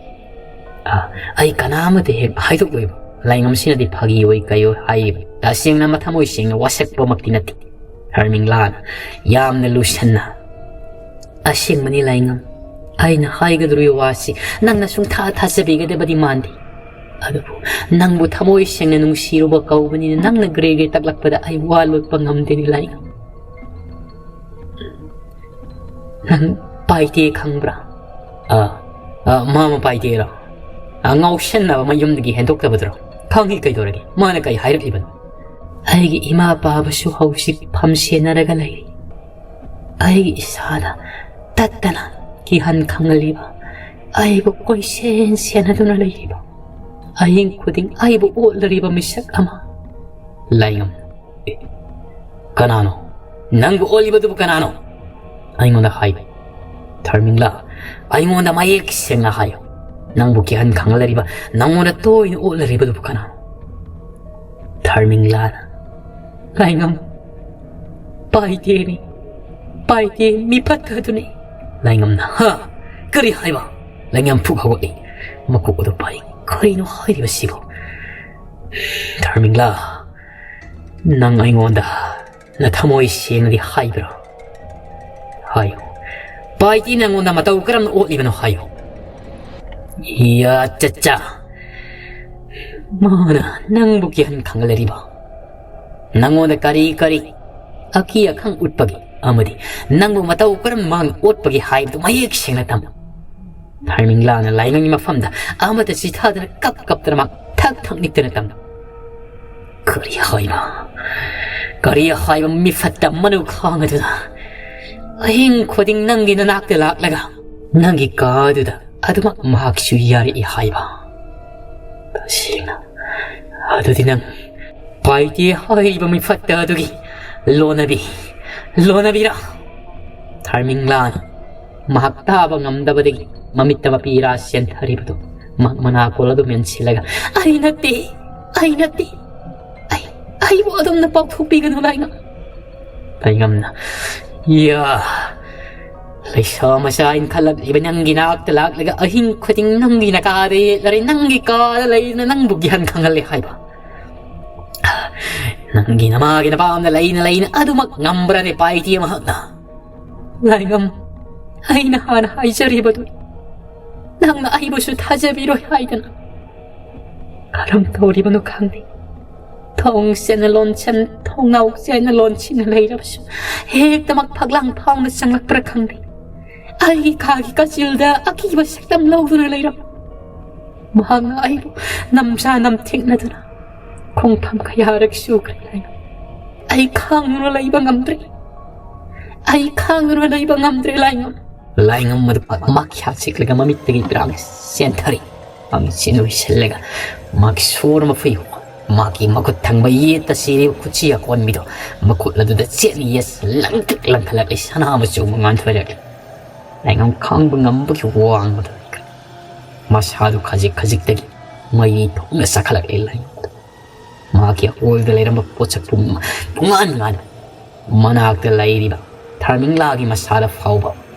"ꯑ, ꯑꯩ ꯀꯅꯥ ꯑꯃꯠꯇ ꯍꯦꯛ ꯍꯥꯏꯗꯣꯛꯂꯣꯏꯕ꯫" ꯂꯥꯏꯉꯝꯁꯤꯅꯗꯤ ꯐꯥꯒꯤ ꯑꯣꯏ ꯀꯩ ꯑꯣꯏ ꯍꯥꯏꯔꯤꯕ꯫ ꯇꯁꯦꯡꯅ ꯃꯊꯃꯣꯏ ꯁꯦꯡꯅ ꯋꯥꯁꯛꯄꯃꯛꯇꯤ ꯅꯠꯇꯦ꯫ ꯊꯔꯃꯤꯡꯂꯥꯅ ꯌꯥꯝꯅ ꯂꯨꯁꯟꯅ, "ꯑꯁꯦꯡꯕꯅꯤ ꯂꯥꯏꯉꯝ, ꯑꯩꯅ ꯍꯥꯏꯒꯗꯧꯔꯤꯕ ꯋꯥꯁꯤ ꯅꯪꯅ ꯁꯨꯡꯊꯥ ꯊꯥꯖꯕꯤꯒꯗꯕꯗꯤ ꯃꯥꯟꯗꯦ꯫ ꯑꯗꯨꯕꯨ ꯅꯪꯕꯨ ꯊꯃꯣꯏ ꯁꯦꯡꯅ ꯅꯨꯡꯁꯤꯔꯨꯕ ꯀꯧꯕꯅꯤꯅ ꯅꯪꯅ ꯒ꯭ꯔꯦ ꯒ꯭ꯔꯦ ꯇꯛꯂꯛꯄꯗ ꯑꯩ ꯋꯥ ꯂꯣꯠꯄ ꯉꯝꯗꯦꯅꯦ ꯂꯥꯏꯉꯝ꯫ ꯅꯪ ꯄꯥꯏꯇꯦ ꯈꯪꯕ꯭ꯔꯥ?" "ꯑ, ꯑ, ꯃꯥꯃ ꯄꯥꯏꯇꯦꯔꯣ? ꯑ, ꯉꯥꯎꯁꯟꯅꯕ ꯃꯌꯨꯝꯗꯒꯤ ꯍꯦꯟꯗꯣꯛꯇꯕꯗꯨꯔꯣ? ꯈꯪꯉꯤ, ꯀꯩꯗꯧꯔꯒꯦ? ꯃꯥꯅ ꯀꯩ ꯍꯥꯏꯔꯛꯂꯤꯕꯅꯣ?" "ꯑꯩꯒꯤ ꯏꯃꯥ ꯄꯥꯕꯁꯨ ꯍꯧꯖꯤꯛ ꯐꯝ ꯁꯦꯟꯅꯔꯒ ꯂꯩꯔꯤ꯫ ꯑꯩꯒꯤ ꯏꯁꯥꯗ ꯇꯠꯇꯅ ꯀꯤꯍꯟ ꯈꯪꯍꯜꯂꯤꯕ, ꯑꯩꯕꯨ ꯀꯣꯏꯁꯦꯟ ꯁꯦꯟꯅꯗꯨꯅ ꯂꯩꯔꯤꯕ, ꯑꯍꯤꯡ ꯈꯨꯗꯤꯡ ꯑꯩꯕꯨ ꯑꯣꯠꯂꯔꯤꯕ ꯃꯤꯁꯛ ꯑꯃ꯫" ꯂꯥꯏꯉꯝ, "ꯑꯦ, ꯀꯅꯥꯅꯣ? ꯅꯪꯕꯨ ꯑꯣꯠꯂꯤꯕꯗꯨꯕꯨ ꯀꯅꯥꯅꯣ?" "ꯑꯩꯉꯣꯟꯗ ꯍꯥꯏꯌꯨ꯫ ꯊꯔꯃꯤꯡꯂꯥ, ꯑꯩꯉꯣꯟꯗ ꯃꯌꯦꯛ ꯁꯦꯡꯅ ꯍꯥꯏꯌꯨ꯫ ꯅꯪꯕꯨ ꯀꯤꯍꯟ ꯈꯪꯍꯜꯂꯔꯤꯕ, ꯅꯪꯉꯣꯟꯗ ꯇꯣꯏꯅ ꯑꯣꯠꯂꯔꯤꯕꯗꯨꯕꯨ ꯀꯅꯥꯅꯣ?" ꯙꯔꯃꯤꯡꯂꯥꯅ, "ꯂꯥꯏꯉꯝ, ꯄꯥꯏꯇꯦꯅꯤ, ꯄꯥꯏꯇꯦ ꯃꯤꯐꯠꯇ ꯑꯗꯨꯅꯤ꯫" ꯂꯥꯏꯉꯝꯅ, "ꯍꯥ? ꯀꯔꯤ ꯍꯥꯏꯕ?" ꯂꯥꯏꯉꯝ ꯐꯨꯛ ꯍꯧꯒꯠꯂꯤ, ꯃꯀꯣꯛ ꯑꯗꯨ ꯄꯥꯏ꯫ "ꯀꯔꯤꯅꯣ ꯍꯥꯏꯔꯤꯕꯁꯤꯕꯨ?" "ꯙꯔꯃꯤꯡꯂꯥ, ꯅꯪ ꯑꯩꯉꯣꯟꯗ ꯅꯊꯃꯣꯏ ꯁꯦꯡꯅꯗꯤ ꯍꯥꯏꯕ꯭ꯔꯣ? ꯍꯥꯏꯌꯨ꯫ ꯄꯥꯏꯇꯤ ꯅꯪꯉꯣꯟꯗ ꯃꯇꯧ ꯀꯔꯝꯅ ꯑꯣꯠꯂꯤꯕꯅꯣ ꯍꯥꯏꯌꯨ꯫" "ꯌꯥ, ꯆꯠꯆꯥ꯫ ꯃꯥꯅ ꯅꯪꯕꯨ ꯀꯤꯍꯟ ꯈꯪꯍꯜꯂꯔꯤꯕ? ꯅꯪꯉꯣꯟꯗ ꯀꯔꯤ ꯀꯔꯤ ꯑꯀꯤ ꯑꯈꯪ ꯎꯠꯄꯒꯦ? ꯑꯃꯗꯤ ꯅꯪꯕꯨ ꯃꯇꯧ ꯀꯔꯝꯅ ꯃꯥꯅ ꯑꯣꯠꯄꯒꯦ ꯍꯥꯏꯕꯗꯨ ꯃꯌꯦꯛ ꯁꯦꯡꯅ ꯇꯝꯃꯨ꯫" ꯙꯔꯃꯤꯡꯂꯥꯅ ꯂꯥꯏꯉꯝꯒꯤ ꯃꯐꯝꯗ ꯑꯃꯠꯇ ꯆꯤꯊꯗꯅ ꯀꯞ ꯀꯞꯇꯅ ꯃꯥ ꯊꯛ ꯊꯛ ꯅꯤꯛꯇꯅ ꯇꯝꯃꯤ꯫ "ꯀꯔꯤ ꯍꯥꯏꯕ? ꯀꯔꯤ ꯍꯥꯏꯕ ꯃꯤꯐꯠꯇ ꯃꯅꯨ ꯈꯥꯡ ꯑꯗꯨꯅ? ꯑꯍꯤꯡ ꯈꯨꯗꯤꯡ ꯅꯪꯒꯤ ꯅꯅꯥꯛꯇ ꯂꯥꯛꯂꯒ ꯅꯪꯒꯤ ꯀꯥ ꯑꯗꯨꯗ ꯑꯗꯨꯃꯛ ꯃꯍꯥꯛꯁꯨ ꯌꯥꯔꯛꯏ ꯍꯥꯏꯕ? ꯇꯁꯦꯡꯅ ꯑꯗꯨꯗꯤ ꯅꯪ ꯄꯥꯏꯇꯦ ꯍꯥꯏꯔꯤꯕ ꯃꯤꯐꯠꯇ ꯑꯗꯨꯒꯤ ꯂꯣꯟꯅꯕꯤ, ꯂꯣꯟꯅꯕꯤꯔꯥ?" ꯙꯔꯃꯤꯡꯂꯥꯅ ꯃꯍꯥꯛ ꯇꯥꯕ ꯉꯝꯗꯕꯗꯒꯤ ꯃꯃꯤꯠꯇ ꯃꯄꯤꯔꯥ ꯆꯦꯟꯊꯔꯤꯕꯗꯨ ꯃꯍꯥꯛ ꯃꯅꯥꯀꯣꯜ ꯑꯗꯨ ꯃꯦꯟꯁꯤꯜꯂꯒ, "ꯑꯩ ꯅꯠꯇꯦ, ꯑꯩ ꯅꯠꯇꯦ, ꯑꯩ, ꯑꯩꯕꯨ ꯑꯗꯨꯝꯅ ꯄꯥꯎꯊꯣꯛꯄꯤꯒꯅꯨ, ꯂꯥꯏꯉꯝ꯫" ꯂꯥꯏꯉꯝꯅ, "ꯌꯥ, ꯂꯩꯁꯥ ꯃꯆꯥ ꯏꯟꯈꯠꯂꯛꯂꯤꯕ ꯅꯪꯒꯤ ꯅꯥꯛꯇ ꯂꯥꯛꯂꯒ ꯑꯍꯤꯡ ꯈꯨꯗꯤꯡ ꯅꯪꯒꯤ ꯅꯀꯥꯗ ꯌꯦꯠꯂꯔꯦ, ꯅꯪꯒꯤ ꯀꯥꯗ ꯂꯩꯗꯨꯅ ꯅꯪꯕꯨ ꯒ꯭ꯌꯥꯟ ꯈꯪꯍꯜꯂꯦ ꯍꯥꯏꯕ? ꯅꯪꯒꯤ ꯅꯃꯥꯒꯤ ꯅꯄꯥꯝꯗ ꯂꯩꯅ ꯂꯩꯅ ꯑꯗꯨꯃꯛ ꯉꯝꯕ꯭ꯔꯅꯦ ꯄꯥꯏꯇꯤ ꯃꯍꯥꯛꯅ?" "ꯂꯥꯏꯉꯝ, ꯑꯩꯅ ꯍꯥꯟꯅ ꯍꯥꯏꯖꯔꯤꯕꯗꯨ, ꯅꯪꯅ ꯑꯩꯕꯨꯁꯨ ꯊꯥꯖꯕꯤꯔꯣꯏ ꯍꯥꯏꯗꯅ꯫ ꯀꯔꯝ ꯇꯧꯔꯤꯕꯅꯣ ꯈꯪꯗꯦ꯫ ꯊꯣꯡ ꯆꯦꯠꯅ ꯂꯣꯟꯁꯟ, ꯊꯣꯡꯅꯥꯎ ꯆꯦꯠꯅ ꯂꯣꯟꯁꯤꯟꯅ ꯂꯩꯔꯕꯁꯨ ꯍꯦꯛꯇꯃꯛ ꯐꯛꯂꯥꯡ ꯐꯥꯎꯅ ꯆꯪꯂꯛꯄ꯭ꯔꯥ ꯈꯪꯗꯦ꯫ ꯑꯩꯒꯤ ꯀꯥꯒꯤ ꯀꯥꯆꯤꯜꯗ ꯑꯀꯤꯕ ꯁꯛꯇꯝ ꯂꯧꯗꯨꯅ ꯂꯩꯔꯝꯃꯤ꯫ ꯃꯍꯥꯛꯅ ꯑꯩꯕꯨ ꯅꯝꯖꯥ ꯅꯝꯊꯦꯛꯅꯗꯨꯅ ꯈꯣꯡꯐꯝ ꯀꯌꯥꯔꯛ ꯁꯨꯈ꯭ꯔꯦ, ꯂꯥꯏꯉꯝ꯫ ꯑꯩ ꯈꯥꯡꯗꯨꯅ ꯂꯩꯕ ꯉꯝꯗ꯭ꯔꯦ꯫ ꯑꯩ ꯈꯥꯡꯗꯨꯅ ꯂꯩꯕ ꯉꯝꯗ꯭ꯔꯦ, ꯂꯥꯏꯉꯝ꯫" ꯂꯥꯏꯉꯝ ꯑꯗꯨ ꯃꯈ꯭ꯌꯥꯠ ꯆꯤꯛꯂꯒ ꯃꯃꯤꯠꯇꯒꯤ ꯄꯤꯔꯥꯡ ꯆꯦꯟꯊꯔꯤ꯫ ꯃꯃꯤꯠꯁꯤꯅ ꯎꯏꯁꯤꯜꯂꯒ ꯃꯍꯥꯛ ꯁꯣꯔ ꯃꯐꯩ, ꯃꯍꯥꯛꯀꯤ ꯃꯈꯨꯠ ꯊꯪꯕ ꯌꯦꯠꯇ ꯁꯤꯔꯤꯕ ꯈꯨꯠꯁꯤ ꯑꯀꯣꯟꯕꯤꯗꯣ ꯃꯈꯨꯠ ꯑꯗꯨꯗ ꯆꯦꯠꯅ ꯌꯦꯠ ꯂꯪꯇ꯭ꯔꯤꯛ ꯂꯪꯈꯠꯂꯛꯂꯤ, ꯁꯅꯥ ꯃꯆꯨ ꯑꯃ ꯉꯥꯟꯊꯣꯏꯔꯛꯂꯤ꯫ ꯂꯥꯏꯉꯝ ꯈꯥꯡꯕ ꯉꯝꯕꯒꯤ ꯋꯥꯡꯃꯗ ꯂꯩꯈ꯭ꯔꯦ꯫ ꯃꯁꯥꯗꯨ ꯈꯖꯤꯛ ꯈꯖꯤꯛꯇꯒꯤ ꯃꯩ ꯊꯣꯛꯅ ꯆꯥꯈꯠꯂꯛꯂꯤ꯫ ꯂꯥꯏꯉꯝ ꯍꯣꯜꯗ ꯂꯩꯔꯝꯕ ꯄꯣꯠꯁꯛ ꯄꯨꯝꯅꯃꯛ ꯄꯨꯡꯉꯥꯟ ꯉꯥꯟ ꯃꯅꯥꯛꯇ ꯂꯩꯔꯤꯕ ꯊꯔꯃꯤꯡꯂꯥꯒꯤ ꯃꯁꯥꯗ ꯐꯥꯎꯕ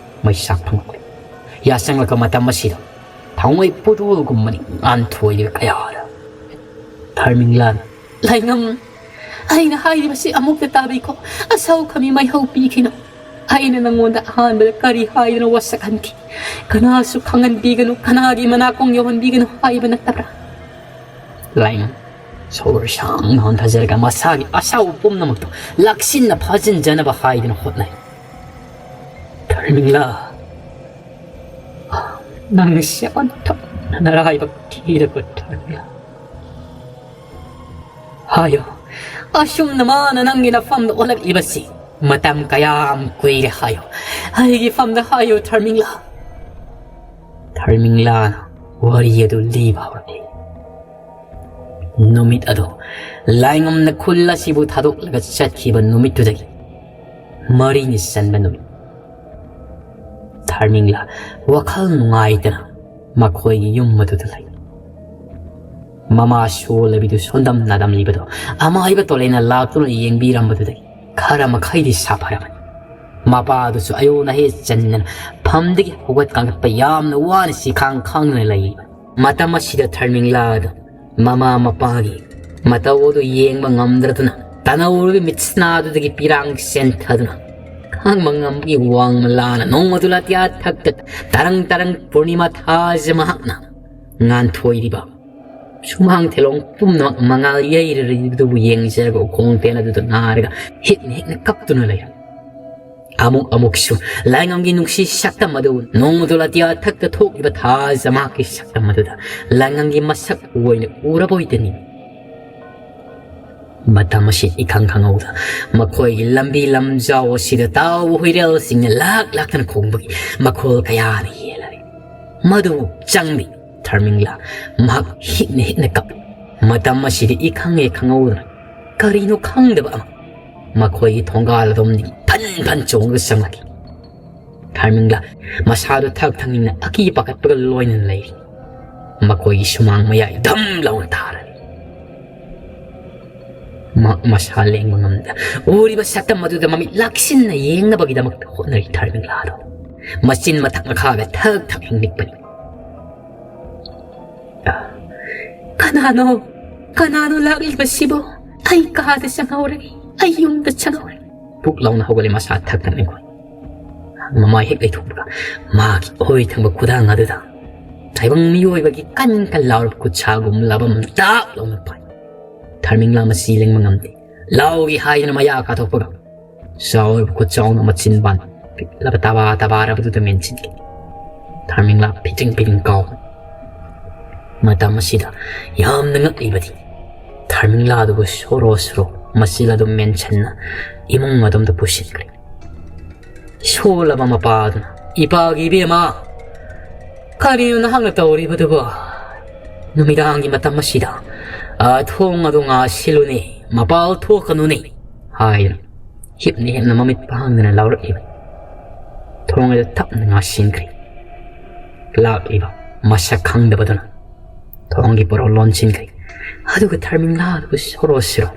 ꯃꯩꯁꯥꯛ ꯐꯪꯂꯛꯂꯦ꯫ ꯌꯥꯆꯪꯂꯛꯄ ꯃꯇꯝ ꯑꯁꯤꯗ ꯊꯥꯎꯃꯩ ꯄꯨꯗꯨꯜꯒꯨꯝꯕꯅꯤ ꯉꯥꯟꯊꯣꯏꯔꯤꯕ ꯀꯌꯥꯗ ꯊꯔꯃꯤꯡꯂꯥꯅ, "ꯂꯥꯏꯉꯝ, ꯑꯩꯅ ꯍꯥꯏꯔꯤꯕꯁꯤ ꯑꯃꯨꯛꯇ ꯇꯥꯕꯤꯈꯣ꯫ ꯑꯁꯥꯎ ꯈꯥꯃꯤ ꯃꯩꯍꯧ ꯄꯤꯈꯤꯅꯨ꯫ ꯑꯩꯅ ꯅꯪꯉꯣꯟꯗ ꯑꯍꯥꯟꯕꯗ ꯀꯔꯤ ꯍꯥꯏꯗꯨꯅ ꯋꯥꯁꯛꯍꯟꯈꯤ? ꯀꯅꯥꯁꯨ ꯈꯪꯍꯟꯕꯤꯒꯅꯨ, ꯀꯅꯥꯒꯤ ꯃꯅꯥꯀꯣꯡ ꯌꯧꯍꯟꯕꯤꯒꯅꯨ ꯍꯥꯏꯕ ꯅꯠꯇꯕ꯭ꯔꯥ?" ꯂꯥꯏꯉꯝ, ꯁꯣꯔ ꯁꯥꯡꯅ ꯍꯣꯟꯊꯖꯔꯒ ꯃꯁꯥꯒꯤ ꯑꯁꯥꯎꯕ ꯄꯨꯝꯅꯃꯛꯇꯣ ꯂꯥꯛꯁꯤꯟꯅ ꯐꯥꯖꯤꯟꯖꯅꯕ ꯍꯥꯏꯗꯨꯅ ꯍꯣꯠꯅꯩ꯫ "ꯊꯔꯃꯤꯡꯂꯥ, ꯅꯪꯁꯦ ꯑꯣꯟꯊꯣꯛꯅ ꯅꯔꯥꯏꯕꯛ ꯊꯤꯔꯕ ꯊꯔꯃꯤꯡꯂꯥ꯫ ꯍꯥꯏꯌꯣ, ꯑꯁꯨꯝꯅ ꯃꯥꯅ ꯅꯪꯒꯤ ꯅꯐꯝꯗ ꯑꯣꯜꯂꯛꯂꯤꯕꯁꯤ ꯃꯇꯝ ꯀꯌꯥꯝ ꯀꯨꯏꯔꯦ ꯍꯥꯏꯌꯣ꯫ ꯑꯩꯒꯤ ꯐꯝꯗ ꯍꯥꯏꯌꯣ ꯊꯔꯃꯤꯡꯂꯥ꯫" ꯊꯔꯃꯤꯡꯂꯥꯅ ꯋꯥꯔꯤ ꯑꯗꯨ ꯂꯤꯕ ꯍꯧꯔꯛꯂꯤ꯫ ꯅꯨꯃꯤꯠ ꯑꯗꯨ ꯂꯥꯏꯉꯝꯅ ꯈꯨꯜ ꯑꯁꯤꯕꯨ ꯊꯥꯗꯣꯛꯂꯒ ꯆꯠꯈꯤꯕ ꯅꯨꯃꯤꯠꯇꯨꯗꯒꯤ ꯃꯔꯤꯅꯤ ꯆꯟꯕ ꯅꯨꯃꯤꯠ꯫ ꯊꯔꯃꯤꯡꯂꯥ ꯋꯥꯈꯜ ꯅꯨꯡꯉꯥꯏꯇꯅ ꯃꯈꯣꯏꯒꯤ ꯌꯨꯝ ꯑꯗꯨꯗ ꯂꯩ꯫ ꯃꯃꯥ ꯁꯣꯜꯂꯕꯤꯗꯨ ꯁꯣꯟꯗꯝ ꯅꯥꯗꯝꯂꯤꯕꯗꯣ ꯑꯃꯥꯏꯕ ꯇꯣꯂꯦꯅ ꯂꯥꯛꯇꯨꯅ ꯌꯦꯡꯕꯤꯔꯝꯕꯗꯨꯗꯒꯤ ꯈꯔ ꯃꯈꯩꯗꯤ ꯁꯥꯐꯔꯕꯅꯤ꯫ ꯃꯄꯥꯗꯨꯁꯨ ꯑꯌꯣꯟ ꯑꯍꯦ ꯆꯟꯗꯅ ꯐꯝꯗꯒꯤ ꯍꯧꯒꯠ ꯀꯥꯡꯈꯠꯄ ꯌꯥꯝꯅ ꯋꯥꯅ ꯁꯤꯈꯥꯡ ꯈꯥꯡꯗꯨꯅ ꯂꯩꯔꯤꯕꯅꯤ꯫ ꯃꯇꯝ ꯑꯁꯤꯗ ꯊꯔꯃꯤꯡꯂꯥꯗ ꯃꯃꯥ ꯃꯄꯥꯒꯤ ꯃꯇꯧ ꯑꯗꯨ ꯌꯦꯡꯕ ꯉꯝꯗ꯭ꯔꯗꯨꯅ ꯇꯅꯧꯔꯤꯕ ꯃꯤꯠꯁꯅꯥꯗꯨꯗꯒꯤ ꯄꯤꯔꯥꯡ ꯆꯦꯟꯊꯗꯨꯅ ꯈꯥꯡꯕ ꯉꯝꯕꯒꯤ ꯋꯥꯡꯃ ꯂꯥꯅ ꯅꯣꯡꯃꯗꯨ ꯂꯥꯇꯤꯌꯥ ꯊꯛꯇ ꯇꯔꯪ ꯇꯔꯪ ꯄꯨꯔꯅꯤꯃꯥ ꯊꯥꯖ ꯃꯍꯥꯛꯅ ꯉꯥꯟꯊꯣꯏꯔꯤꯕ ꯁꯨꯃꯥꯡ ꯊꯦꯂꯣꯡ ꯄꯨꯝꯅꯃꯛ ꯃꯉꯥꯜ ꯌꯩꯔꯔꯤꯕꯗꯨꯕꯨ ꯌꯦꯡꯖꯔꯒ ꯎꯈꯣꯡ ꯇꯦꯟ ꯑꯗꯨꯗ ꯉꯥꯔꯒ ꯍꯤꯛꯅ ꯍꯤꯛꯅ ꯀꯞꯇꯨꯅ ꯂꯩꯔꯝꯃꯤ꯫ ꯑꯃꯨꯛ ꯑꯃꯨꯛꯁꯨ ꯂꯥꯏꯉꯝꯒꯤ ꯅꯨꯡꯁꯤ ꯁꯛꯇꯝ ꯑꯗꯨ ꯅꯣꯡꯃꯗꯨ ꯂꯥꯇꯤꯌꯥ ꯊꯛꯇ ꯊꯣꯛꯂꯤꯕ ꯊꯥꯖ ꯃꯍꯥꯛꯀꯤ ꯁꯛꯇꯝ ꯑꯗꯨꯗ ꯂꯥꯏꯉꯝꯒꯤ ꯃꯁꯛ ꯑꯣꯏꯅ ꯎꯔꯕꯣꯏꯗꯅꯤ꯫ ꯃꯇꯝ ꯑꯁꯤ ꯏꯈꯪ ꯈꯪꯍꯧꯗ ꯃꯈꯣꯏꯒꯤ ꯂꯝꯕꯤ ꯂꯝꯖꯥꯎ ꯑꯁꯤꯗ ꯇꯥꯎꯕ ꯍꯨꯏꯔꯦꯜꯁꯤꯡꯅ ꯂꯥꯛ ꯂꯥꯛꯇꯅ ꯈꯣꯡꯕꯒꯤ ꯃꯈꯣꯜ ꯀꯌꯥꯅ ꯌꯦꯜꯂꯔꯤ꯫ ꯃꯗꯨꯕꯨ ꯆꯪꯕꯤ ꯊꯔꯃꯤꯡꯂꯥ ꯃꯍꯥꯛ ꯍꯤꯛꯅ ꯍꯤꯛꯅ ꯀꯞꯄꯤ꯫ ꯃꯇꯝ ꯑꯁꯤꯗ ꯏꯈꯪ ꯍꯦꯛ ꯈꯪꯍꯧꯗꯅ ꯀꯔꯤꯅꯣ ꯈꯪꯗꯕ ꯑꯃ ꯃꯈꯣꯏꯒꯤ ꯊꯣꯡꯒꯥꯜ ꯑꯗꯣꯝꯗꯒꯤ ꯐꯟ ꯐꯟ ꯆꯣꯡꯂꯒ ꯆꯪꯂꯛꯈꯤ꯫ ꯊꯔꯃꯤꯡꯂꯥ ꯃꯁꯥꯗꯨ ꯊꯛ ꯊꯛꯅꯤꯡꯅ ꯑꯀꯤ ꯄꯥꯈꯠꯄꯒ ꯂꯣꯏꯅꯅ ꯂꯩꯔꯤ꯫ ꯃꯈꯣꯏꯒꯤ ꯁꯨꯃꯥꯡ ꯃꯌꯥꯏ ꯙꯝ ꯂꯥꯎꯅ ꯇꯥꯔꯔꯤ꯫ ꯃꯍꯥꯛ ꯃꯁꯥ ꯂꯦꯡꯕ ꯉꯝꯗ ꯎꯔꯤꯕ ꯁꯛꯇꯝ ꯑꯗꯨꯗ ꯃꯃꯤꯠ ꯂꯥꯛꯁꯤꯟꯅ ꯌꯦꯡꯅꯕꯒꯤꯗꯃꯛꯇ ꯍꯣꯠꯅꯔꯤ ꯊꯥꯔꯃꯤꯡꯂꯥꯗꯣ꯫ ꯃꯆꯤꯟ ꯃꯊꯛ ꯃꯈꯥꯒ ꯊꯛ ꯊꯛ ꯍꯤꯡꯂꯤꯛꯄꯅꯤ꯫ "ꯀꯅꯥꯅꯣ? ꯀꯅꯥꯅꯣ ꯂꯥꯛꯂꯤꯕꯁꯤꯕꯣ? ꯑꯩ ꯀꯥꯗ ꯆꯪꯍꯧꯔꯒꯦ, ꯑꯩ ꯌꯨꯝꯗ ꯆꯪꯍꯧꯔꯒꯦ꯫" ꯄꯨꯛ ꯂꯥꯎꯅ ꯍꯧꯒꯠꯂꯦ ꯃꯁꯥ ꯊꯛ ꯊꯛ ꯅꯤꯡꯈꯣꯜ꯫ ꯃꯃꯥꯏ ꯍꯦꯛ ꯂꯩꯊꯣꯛꯄꯒ ꯃꯥꯒꯤ ꯑꯣꯏ ꯊꯪꯕ ꯈꯨꯗꯥꯡ ꯑꯗꯨꯗ ꯇꯥꯏꯕꯪ ꯃꯤꯑꯣꯏꯕꯒꯤ ꯀꯟ ꯀꯟ ꯂꯥꯎꯔꯕ ꯈꯨꯠꯁꯥꯒꯨꯝꯂꯕ ꯑꯃ ꯇꯥꯛ ꯂꯥꯎꯅ ꯄꯥꯏ꯫ ꯊꯥꯔꯃꯤꯡꯂꯥ ꯃꯁꯤ ꯂꯦꯡꯕ ꯉꯝꯗꯦ꯫ "ꯂꯥꯎꯒꯦ" ꯍꯥꯏꯗꯨꯅ ꯃꯌꯥ ꯀꯥꯊꯣꯛꯄꯒ ꯆꯥꯎꯔꯕ ꯈꯨꯠ ꯆꯥꯎꯅ ꯃꯆꯤꯟꯕꯥꯟ ꯄꯤꯛꯂꯕ ꯇꯕꯥ ꯇꯕꯥꯔꯕꯗꯨꯗ ꯃꯦꯟꯁꯤꯟꯈꯤ꯫ ꯊꯥꯔꯃꯤꯡꯂꯥ ꯐꯤꯇ꯭ꯔꯤꯡ ꯐꯤꯇ꯭ꯔꯤꯡ ꯀꯥꯎ꯫ ꯃꯇꯝ ꯑꯁꯤꯗ ꯌꯥꯝꯅ ꯉꯛꯂꯤꯕꯗꯤ ꯊꯥꯔꯃꯤꯡꯂꯥ ꯑꯗꯨꯕꯨ ꯁꯣꯔꯣ ꯁꯣꯔꯣ ꯃꯆꯤꯜ ꯑꯗꯨꯝ ꯃꯦꯟꯁꯤꯟꯅ ꯏꯃꯨꯡ ꯑꯗꯣꯝꯗ ꯄꯨꯁꯤꯟꯈ꯭ꯔꯦ꯫ ꯁꯣꯜꯂꯕ ꯃꯄꯥ ꯑꯗꯨꯅ, "ꯏꯄꯥꯒꯤ ꯏꯕꯦꯝꯃ, ꯀꯔꯤꯅꯣ ꯅꯍꯥꯛꯅ ꯇꯧꯔꯤꯕꯗꯨꯕꯣ? ꯅꯨꯃꯤꯗꯥꯡꯒꯤ ꯃꯇꯝ ꯑꯁꯤꯗ, ꯑ, ꯊꯣꯡ ꯑꯗꯨ ꯉꯥꯁꯤꯜꯂꯨꯅꯦ, ꯃꯄꯥꯜ ꯊꯣꯛꯀꯅꯨꯅꯦ" ꯍꯥꯏꯗꯨꯅ ꯍꯤꯞꯅ ꯍꯤꯞꯅ ꯃꯃꯤꯠ ꯄꯥꯡꯗꯅ ꯂꯥꯎꯔꯛꯂꯤꯕ꯫ ꯊꯣꯡ ꯑꯗꯨ ꯇꯞꯅ ꯉꯥꯁꯤꯟꯈ꯭ꯔꯦ꯫ ꯂꯥꯛꯂꯤꯕ ꯃꯁꯛ ꯈꯪꯗꯕꯗꯨꯅ ꯊꯣꯡꯒꯤ ꯄꯣꯔꯣ ꯂꯣꯟꯁꯤꯟꯈ꯭ꯔꯦ꯫ ꯑꯗꯨꯒ ꯊꯥꯔꯃꯤꯡꯂꯥ ꯑꯗꯨꯕꯨ ꯁꯣꯔꯣ ꯁꯤꯔꯣ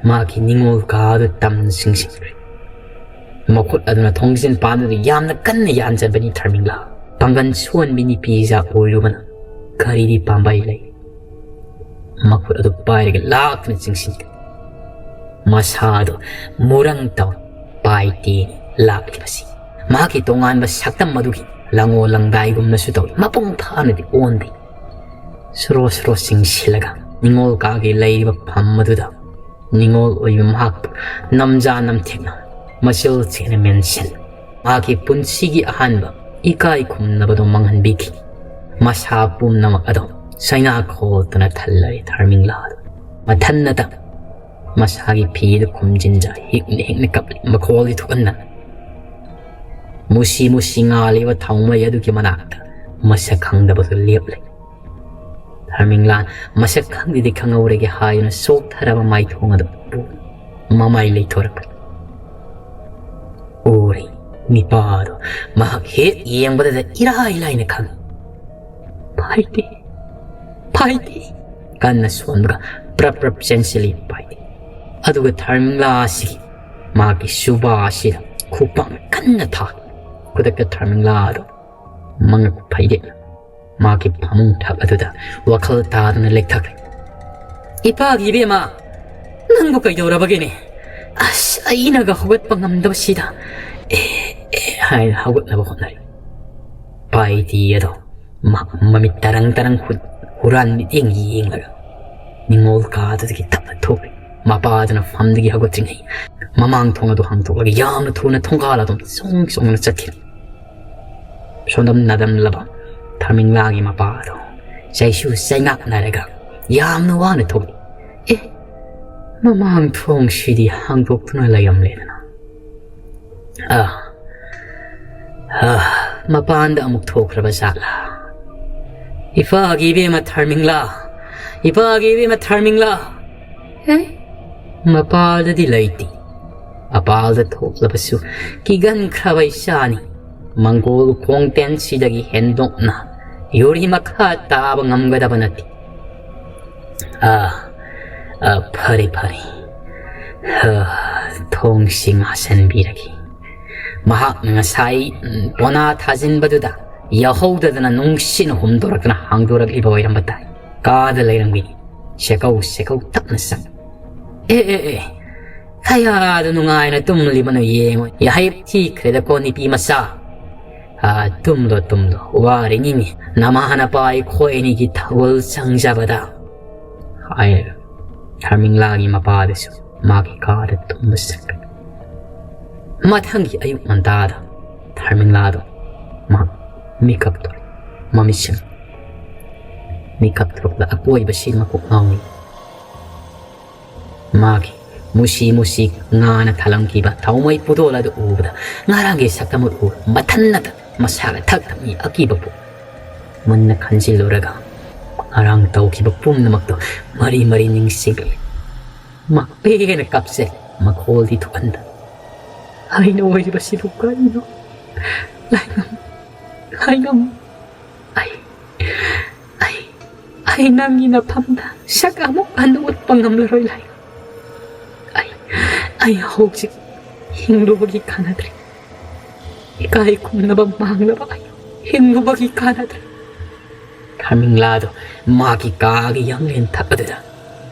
ꯃꯥꯒꯤ ꯅꯤꯡꯉꯣꯜ ꯀꯥ ꯑꯗꯨ ꯇꯝꯅ ꯆꯤꯡꯁꯤꯟꯈ꯭ꯔꯦ꯫ ꯃꯈꯨꯠ ꯑꯗꯨꯅ ꯊꯣꯡꯖꯤꯟ ꯄꯥꯟꯗꯨꯗ ꯌꯥꯝꯅ ꯀꯟꯅ ꯌꯥꯟꯖꯕꯅꯤ ꯊꯥꯔꯃꯤꯡꯂꯥ꯫ ꯄꯥꯡꯒꯜ ꯁꯣꯟꯕꯤ ꯅꯨꯄꯤ ꯏꯆꯥ ꯑꯣꯏꯔꯨꯕꯅ ꯀꯔꯤꯗꯤ ꯄꯥꯝꯕꯩ ꯂꯩ? ꯃꯈꯨꯠ ꯑꯗꯨ ꯄꯥꯏꯔꯒ ꯂꯥꯛꯇꯨꯅ ꯆꯤꯡꯁꯤꯟꯈ꯭ꯔꯦ꯫ ꯃꯁꯥꯗꯨ ꯃꯨꯔꯪ ꯇꯧ ꯄꯥꯏꯇꯦꯅꯤ ꯂꯥꯛꯂꯤꯕꯁꯤ꯫ ꯃꯍꯥꯛꯀꯤ ꯇꯣꯉꯥꯟꯕ ꯁꯛꯇꯝ ꯑꯗꯨꯒꯤ ꯂꯪꯉꯣ ꯂꯪꯗꯥꯏꯒꯨꯝꯅꯁꯨ ꯇꯧꯏ꯫ ꯃꯄꯨꯡ ꯐꯥꯅꯗꯤ ꯑꯣꯟꯗꯦ꯫ ꯁꯣꯔꯣ ꯁꯣꯔꯣ ꯆꯤꯡꯁꯤꯜꯂꯒ ꯅꯤꯡꯉꯣꯜ ꯀꯥꯒꯤ ꯂꯩꯔꯤꯕ ꯐꯝ ꯑꯗꯨꯗ ꯅꯤꯡꯉꯣꯜ ꯑꯣꯏꯕ ꯃꯍꯥꯛꯄꯨ ꯅꯝꯖꯥ ꯅꯝꯊꯦꯛꯅ ꯃꯆꯤꯜ ꯆꯦꯅ ꯃꯦꯟꯁꯤꯜ꯫ ꯃꯍꯥꯛꯀꯤ ꯄꯨꯟꯁꯤꯒꯤ ꯑꯍꯥꯟꯕ ꯏꯀꯥꯏ ꯈꯨꯝꯅꯕꯗꯣ ꯃꯥꯡꯍꯟꯕꯤꯈꯤ꯫ ꯃꯁꯥ ꯄꯨꯝꯅꯃꯛ ꯑꯗꯣ ꯆꯩꯅꯥ ꯈꯣꯜꯇꯅ ꯊꯜꯂꯔꯦ ꯊꯥꯔꯃꯤꯡꯂꯥꯗ꯫ ꯃꯊꯟꯅꯇ ꯃꯁꯥꯒꯤ ꯐꯤꯗ ꯈꯨꯝꯖꯤꯟꯖ ꯍꯤꯛꯅ ꯍꯤꯛꯅ ꯀꯞꯂꯤ, ꯃꯈꯣꯜꯗꯤ ꯊꯣꯛꯍꯟꯗꯅ꯫ ꯃꯨꯁꯤ ꯃꯨꯁꯤ ꯉꯥꯜꯂꯤꯕ ꯊꯥꯎꯃꯩ ꯑꯗꯨꯒꯤ ꯃꯅꯥꯛꯇ ꯃꯁꯛ ꯈꯪꯗꯕꯗꯨ ꯂꯦꯞꯂꯦ꯫ ꯊꯥꯔꯃꯤꯡꯂꯥꯟ ꯃꯁꯛ ꯈꯪꯗꯦꯗꯤ ꯈꯪꯍꯧꯔꯒꯦ ꯍꯥꯏꯗꯨꯅ ꯆꯣꯛꯊꯔꯕ ꯃꯥꯏꯊꯣꯡ ꯑꯗꯨ ꯃꯃꯥꯏ ꯂꯩꯊꯣꯔꯛꯄꯅꯤ꯫ ꯎꯔꯦ, ꯅꯤꯄꯥꯗꯣ ꯃꯍꯥꯛ ꯍꯦꯛ ꯌꯦꯡꯕꯗꯗ ꯏꯔꯥꯏ ꯂꯥꯏꯅ ꯈꯪꯏ꯫ "ꯄꯥꯏꯗꯦ, ꯄꯥꯏꯗꯦ!" ꯀꯟꯅ ꯁꯣꯟꯕꯒ ꯄ꯭ꯔꯞ ꯄ꯭ꯔꯞ ꯆꯦꯟꯁꯤꯜꯂꯤ ꯄꯥꯏꯗꯦ꯫ ꯑꯗꯨꯒ ꯊꯔꯃꯤꯡꯂꯥ ꯑꯁꯤꯒꯤ ꯃꯥꯒꯤ ꯁꯨꯕꯥ ꯑꯁꯤꯗ ꯈꯨꯄꯥꯛ ꯀꯟꯅ ꯊꯥ꯫ ꯈꯨꯗꯛꯇ ꯊꯔꯃꯤꯡꯂꯥ ꯑꯗꯨ ꯃꯉꯛ ꯐꯩꯗꯦꯛꯅ ꯃꯥꯒꯤ ꯐꯃꯨꯡ ꯊꯛ ꯑꯗꯨꯗ ꯋꯥꯈꯜ ꯇꯥꯗꯅ ꯂꯦꯛꯊꯈ꯭ꯔꯦ꯫ "ꯏꯄꯥꯒꯤ ꯏꯕꯦꯝꯃ, ꯅꯪꯕꯨ ꯀꯩꯗꯧꯔꯕꯒꯦꯅꯦ? ꯑꯁ, ꯑꯩꯅꯒ ꯍꯧꯒꯠꯄ ꯉꯝꯗꯕꯁꯤꯗ!" "ꯑꯦ, ꯑꯦ" ꯍꯥꯏꯅ ꯍꯧꯒꯠꯅꯕ ꯍꯣꯠꯅꯔꯤ꯫ ꯄꯥꯏꯗꯤ ꯑꯗꯣ ꯃ-, ꯃꯃꯤꯠ ꯇꯔꯪ ꯇꯔꯪ ꯍꯨ-, ꯍꯨꯔꯥꯟ ꯃꯤꯠꯌꯦꯡ ꯌꯦꯡꯂꯒ ꯅꯤꯡꯉꯣꯜ ꯀꯥꯗꯨꯗꯒꯤ ꯇꯞꯅ ꯊꯣꯛꯂꯦ꯫ ꯃꯄꯥꯗꯨꯅ ꯐꯝꯗꯒꯤ ꯍꯧꯒꯠꯇ꯭ꯔꯤꯉꯩ ꯃꯃꯥꯡ ꯊꯣꯡ ꯑꯗꯨ ꯍꯥꯡꯗꯣꯛꯂꯒ ꯌꯥꯝꯅ ꯊꯨꯅ ꯊꯣꯡꯒꯥꯜ ꯑꯗꯨꯝ ꯆꯣꯡ ꯆꯣꯡꯅ ꯆꯠꯈꯤ꯫ ꯁꯣꯝꯗꯝ ꯅꯥꯗꯝꯂꯕ ꯊꯔꯃꯤꯡꯂꯥꯒꯤ ꯃꯄꯥ ꯑꯗꯣ ꯆꯩꯁꯨ ꯆꯩꯉꯥꯛꯅꯔꯒ ꯌꯥꯝꯅ ꯋꯥꯅ ꯊꯣꯛꯂꯤ꯫ "ꯑꯦ, ꯃꯃꯥꯡ ꯊꯣꯡꯁꯤꯗꯤ ꯍꯥꯡꯗꯣꯛꯇꯨꯅ ꯂꯩꯔꯝꯂꯦꯗꯅ꯫ ꯑ, ꯑ, ꯃꯄꯥꯟꯗ ꯑꯃꯨꯛ ꯊꯣꯛꯈ꯭ꯔꯕ ꯖꯥꯠꯂꯥ? ꯏꯄꯥꯒꯤ ꯏꯕꯦꯝꯃ ꯊꯔꯃꯤꯡꯂꯥ, ꯏꯄꯥꯒꯤ ꯏꯕꯦꯝꯃ ꯊꯔꯃꯤꯡꯂꯥ!" ꯑꯦ? ꯃꯄꯥꯜꯗꯗꯤ ꯂꯩꯇꯦ꯫ ꯃꯄꯥꯜꯗ ꯊꯣꯛꯂꯕꯁꯨ ꯀꯤꯒꯟꯈ꯭ꯔꯕ ꯏꯆꯥꯅꯤ꯫ ꯃꯪꯒꯣꯜ ꯈꯣꯡꯇꯦꯟꯁꯤꯗꯒꯤ ꯍꯦꯟꯗꯣꯛꯅ ꯌꯨꯔꯤ ꯃꯈꯥ ꯇꯥꯕ ꯉꯝꯒꯗꯕ ꯅꯠꯇꯦ꯫ ꯑ, ꯑ, ꯐꯔꯦ, ꯐꯔꯦ꯫ ꯑ, ꯊꯣꯡꯁꯤ ꯉꯥꯁꯟꯕꯤꯔꯒꯦ꯫ ꯃꯍꯥꯛꯅ ꯉꯁꯥꯏ, ꯎꯝ, ꯄꯣꯅꯥ ꯊꯥꯖꯤꯟꯕꯗꯨꯗ ꯌꯥꯍꯧꯗꯗꯅ ꯅꯨꯡꯁꯤꯠꯅ ꯍꯨꯝꯗꯣꯔꯛꯇꯨꯅ ꯍꯥꯡꯗꯣꯔꯛꯂꯤꯕ ꯑꯣꯏꯔꯝꯕ ꯇꯥꯏ꯫ ꯀꯥꯗ ꯂꯩꯔꯝꯒꯅꯤ꯫ ꯁꯦꯀꯧ ꯁꯦꯀꯧ ꯇꯞꯅ ꯆꯪ꯫ "ꯑꯦ, ꯑꯦ, ꯑꯦ, ꯀꯌꯥꯗ ꯅꯨꯡꯉꯥꯏꯅ ꯇꯨꯝꯂꯤꯕꯅꯣ ꯌꯦꯡꯉꯣ꯫ ꯌꯥꯍꯩ ꯊꯤꯈ꯭ꯔꯦꯗꯀꯣ, ꯅꯨꯄꯤ ꯃꯆꯥ꯫ ꯑꯥ, ꯇꯨꯝꯂꯣ, ꯇꯨꯝꯂꯣ, ꯋꯥꯔꯤꯅꯤꯅꯦ꯫ ꯅꯃꯥ ꯅꯄꯥ ꯑꯩꯈꯣꯏ ꯑꯅꯤꯒꯤ ꯊꯧꯒꯜ ꯆꯪꯖꯕꯗ", ꯍꯥꯏꯔꯒ ꯊꯔꯃꯤꯡꯂꯥꯒꯤ ꯃꯄꯥꯗꯁꯨ ꯃꯥꯒꯤ ꯀꯥꯗ ꯇꯨꯝꯕ ꯆꯠꯈ꯭ꯔꯦ꯫ ꯃꯊꯪꯒꯤ ꯑꯌꯨꯛ ꯉꯟꯇꯥꯗ ꯊꯔꯃꯤꯡꯂꯥꯗꯣ ꯃꯥ ꯃꯤꯀꯞ ꯊꯣꯛꯂꯛꯏ꯫ ꯃꯃꯤꯠꯁꯤꯡ ꯃꯤꯀꯞ ꯊꯣꯛꯂꯛꯄꯗ ꯑꯀꯣꯏꯕꯁꯤ ꯃꯀꯨꯞ ꯉꯥꯎꯏ꯫ ꯃꯥꯒꯤ ꯃꯨꯁꯤ ꯃꯨꯁꯤ ꯉꯥꯅ ꯊꯜꯂꯝꯈꯤꯕ ꯊꯥꯎꯃꯩ ꯄꯨꯗꯣꯜ ꯑꯗꯨ ꯎꯕꯗ ꯉꯔꯥꯡꯒꯤ ꯁꯛꯇꯝ ꯑꯗꯨ ꯎꯕ ꯃꯊꯟꯅꯇ ꯃꯁꯥꯒ ꯊꯛ ꯊꯛ ꯃꯤ ꯑꯀꯤꯕ ꯄꯣꯛ꯫ ꯃꯨꯟꯅ ꯈꯟꯖꯤꯜꯂꯨꯔꯒ ꯉꯔꯥꯡ ꯇꯧꯈꯤꯕ ꯄꯨꯝꯅꯃꯛꯇꯣ ꯃꯔꯤ ꯃꯔꯤ ꯅꯤꯡꯁꯤꯡꯂꯛꯏ꯫ ꯃꯥ ꯄꯦꯟꯅ ꯀꯞꯆꯩ, ꯃꯈꯣꯜꯗꯤ ꯊꯣꯛꯍꯟꯗ꯫ "ꯑꯩꯅ ꯑꯣꯏꯔꯤꯕꯁꯤꯕꯨ ꯀꯔꯤꯅꯣ? ꯂꯥꯏꯉꯝ, ꯂꯥꯏꯉꯝ, ꯑꯩ, ꯑꯩ, ꯑꯩ ꯅꯪꯒꯤ ꯅꯐꯝꯗ ꯁꯛ ꯑꯃꯨꯛ ꯍꯟꯅ ꯎꯠꯄ ꯉꯝꯂꯔꯣꯏ, ꯂꯥꯏꯉꯝ꯫ ꯑꯩ ꯍꯧꯖꯤꯛ ꯍꯤꯡꯂꯨꯕꯒꯤ ꯀꯥꯟꯅꯗ꯭ꯔꯦ꯫ ꯏꯀꯥꯏ ꯈꯨꯝꯅꯕ ꯃꯥꯡꯂꯕ ꯑꯩ ꯍꯤꯡꯂꯨꯕꯒꯤ ꯀꯥꯟꯅꯗ꯭ꯔꯦ꯫ ꯊꯥꯔꯃꯤꯡꯂꯥꯗꯣ ꯃꯍꯥꯛꯀꯤ ꯀꯥꯒꯤ ꯌꯥꯡꯂꯦꯟ ꯊꯛ ꯑꯗꯨꯗ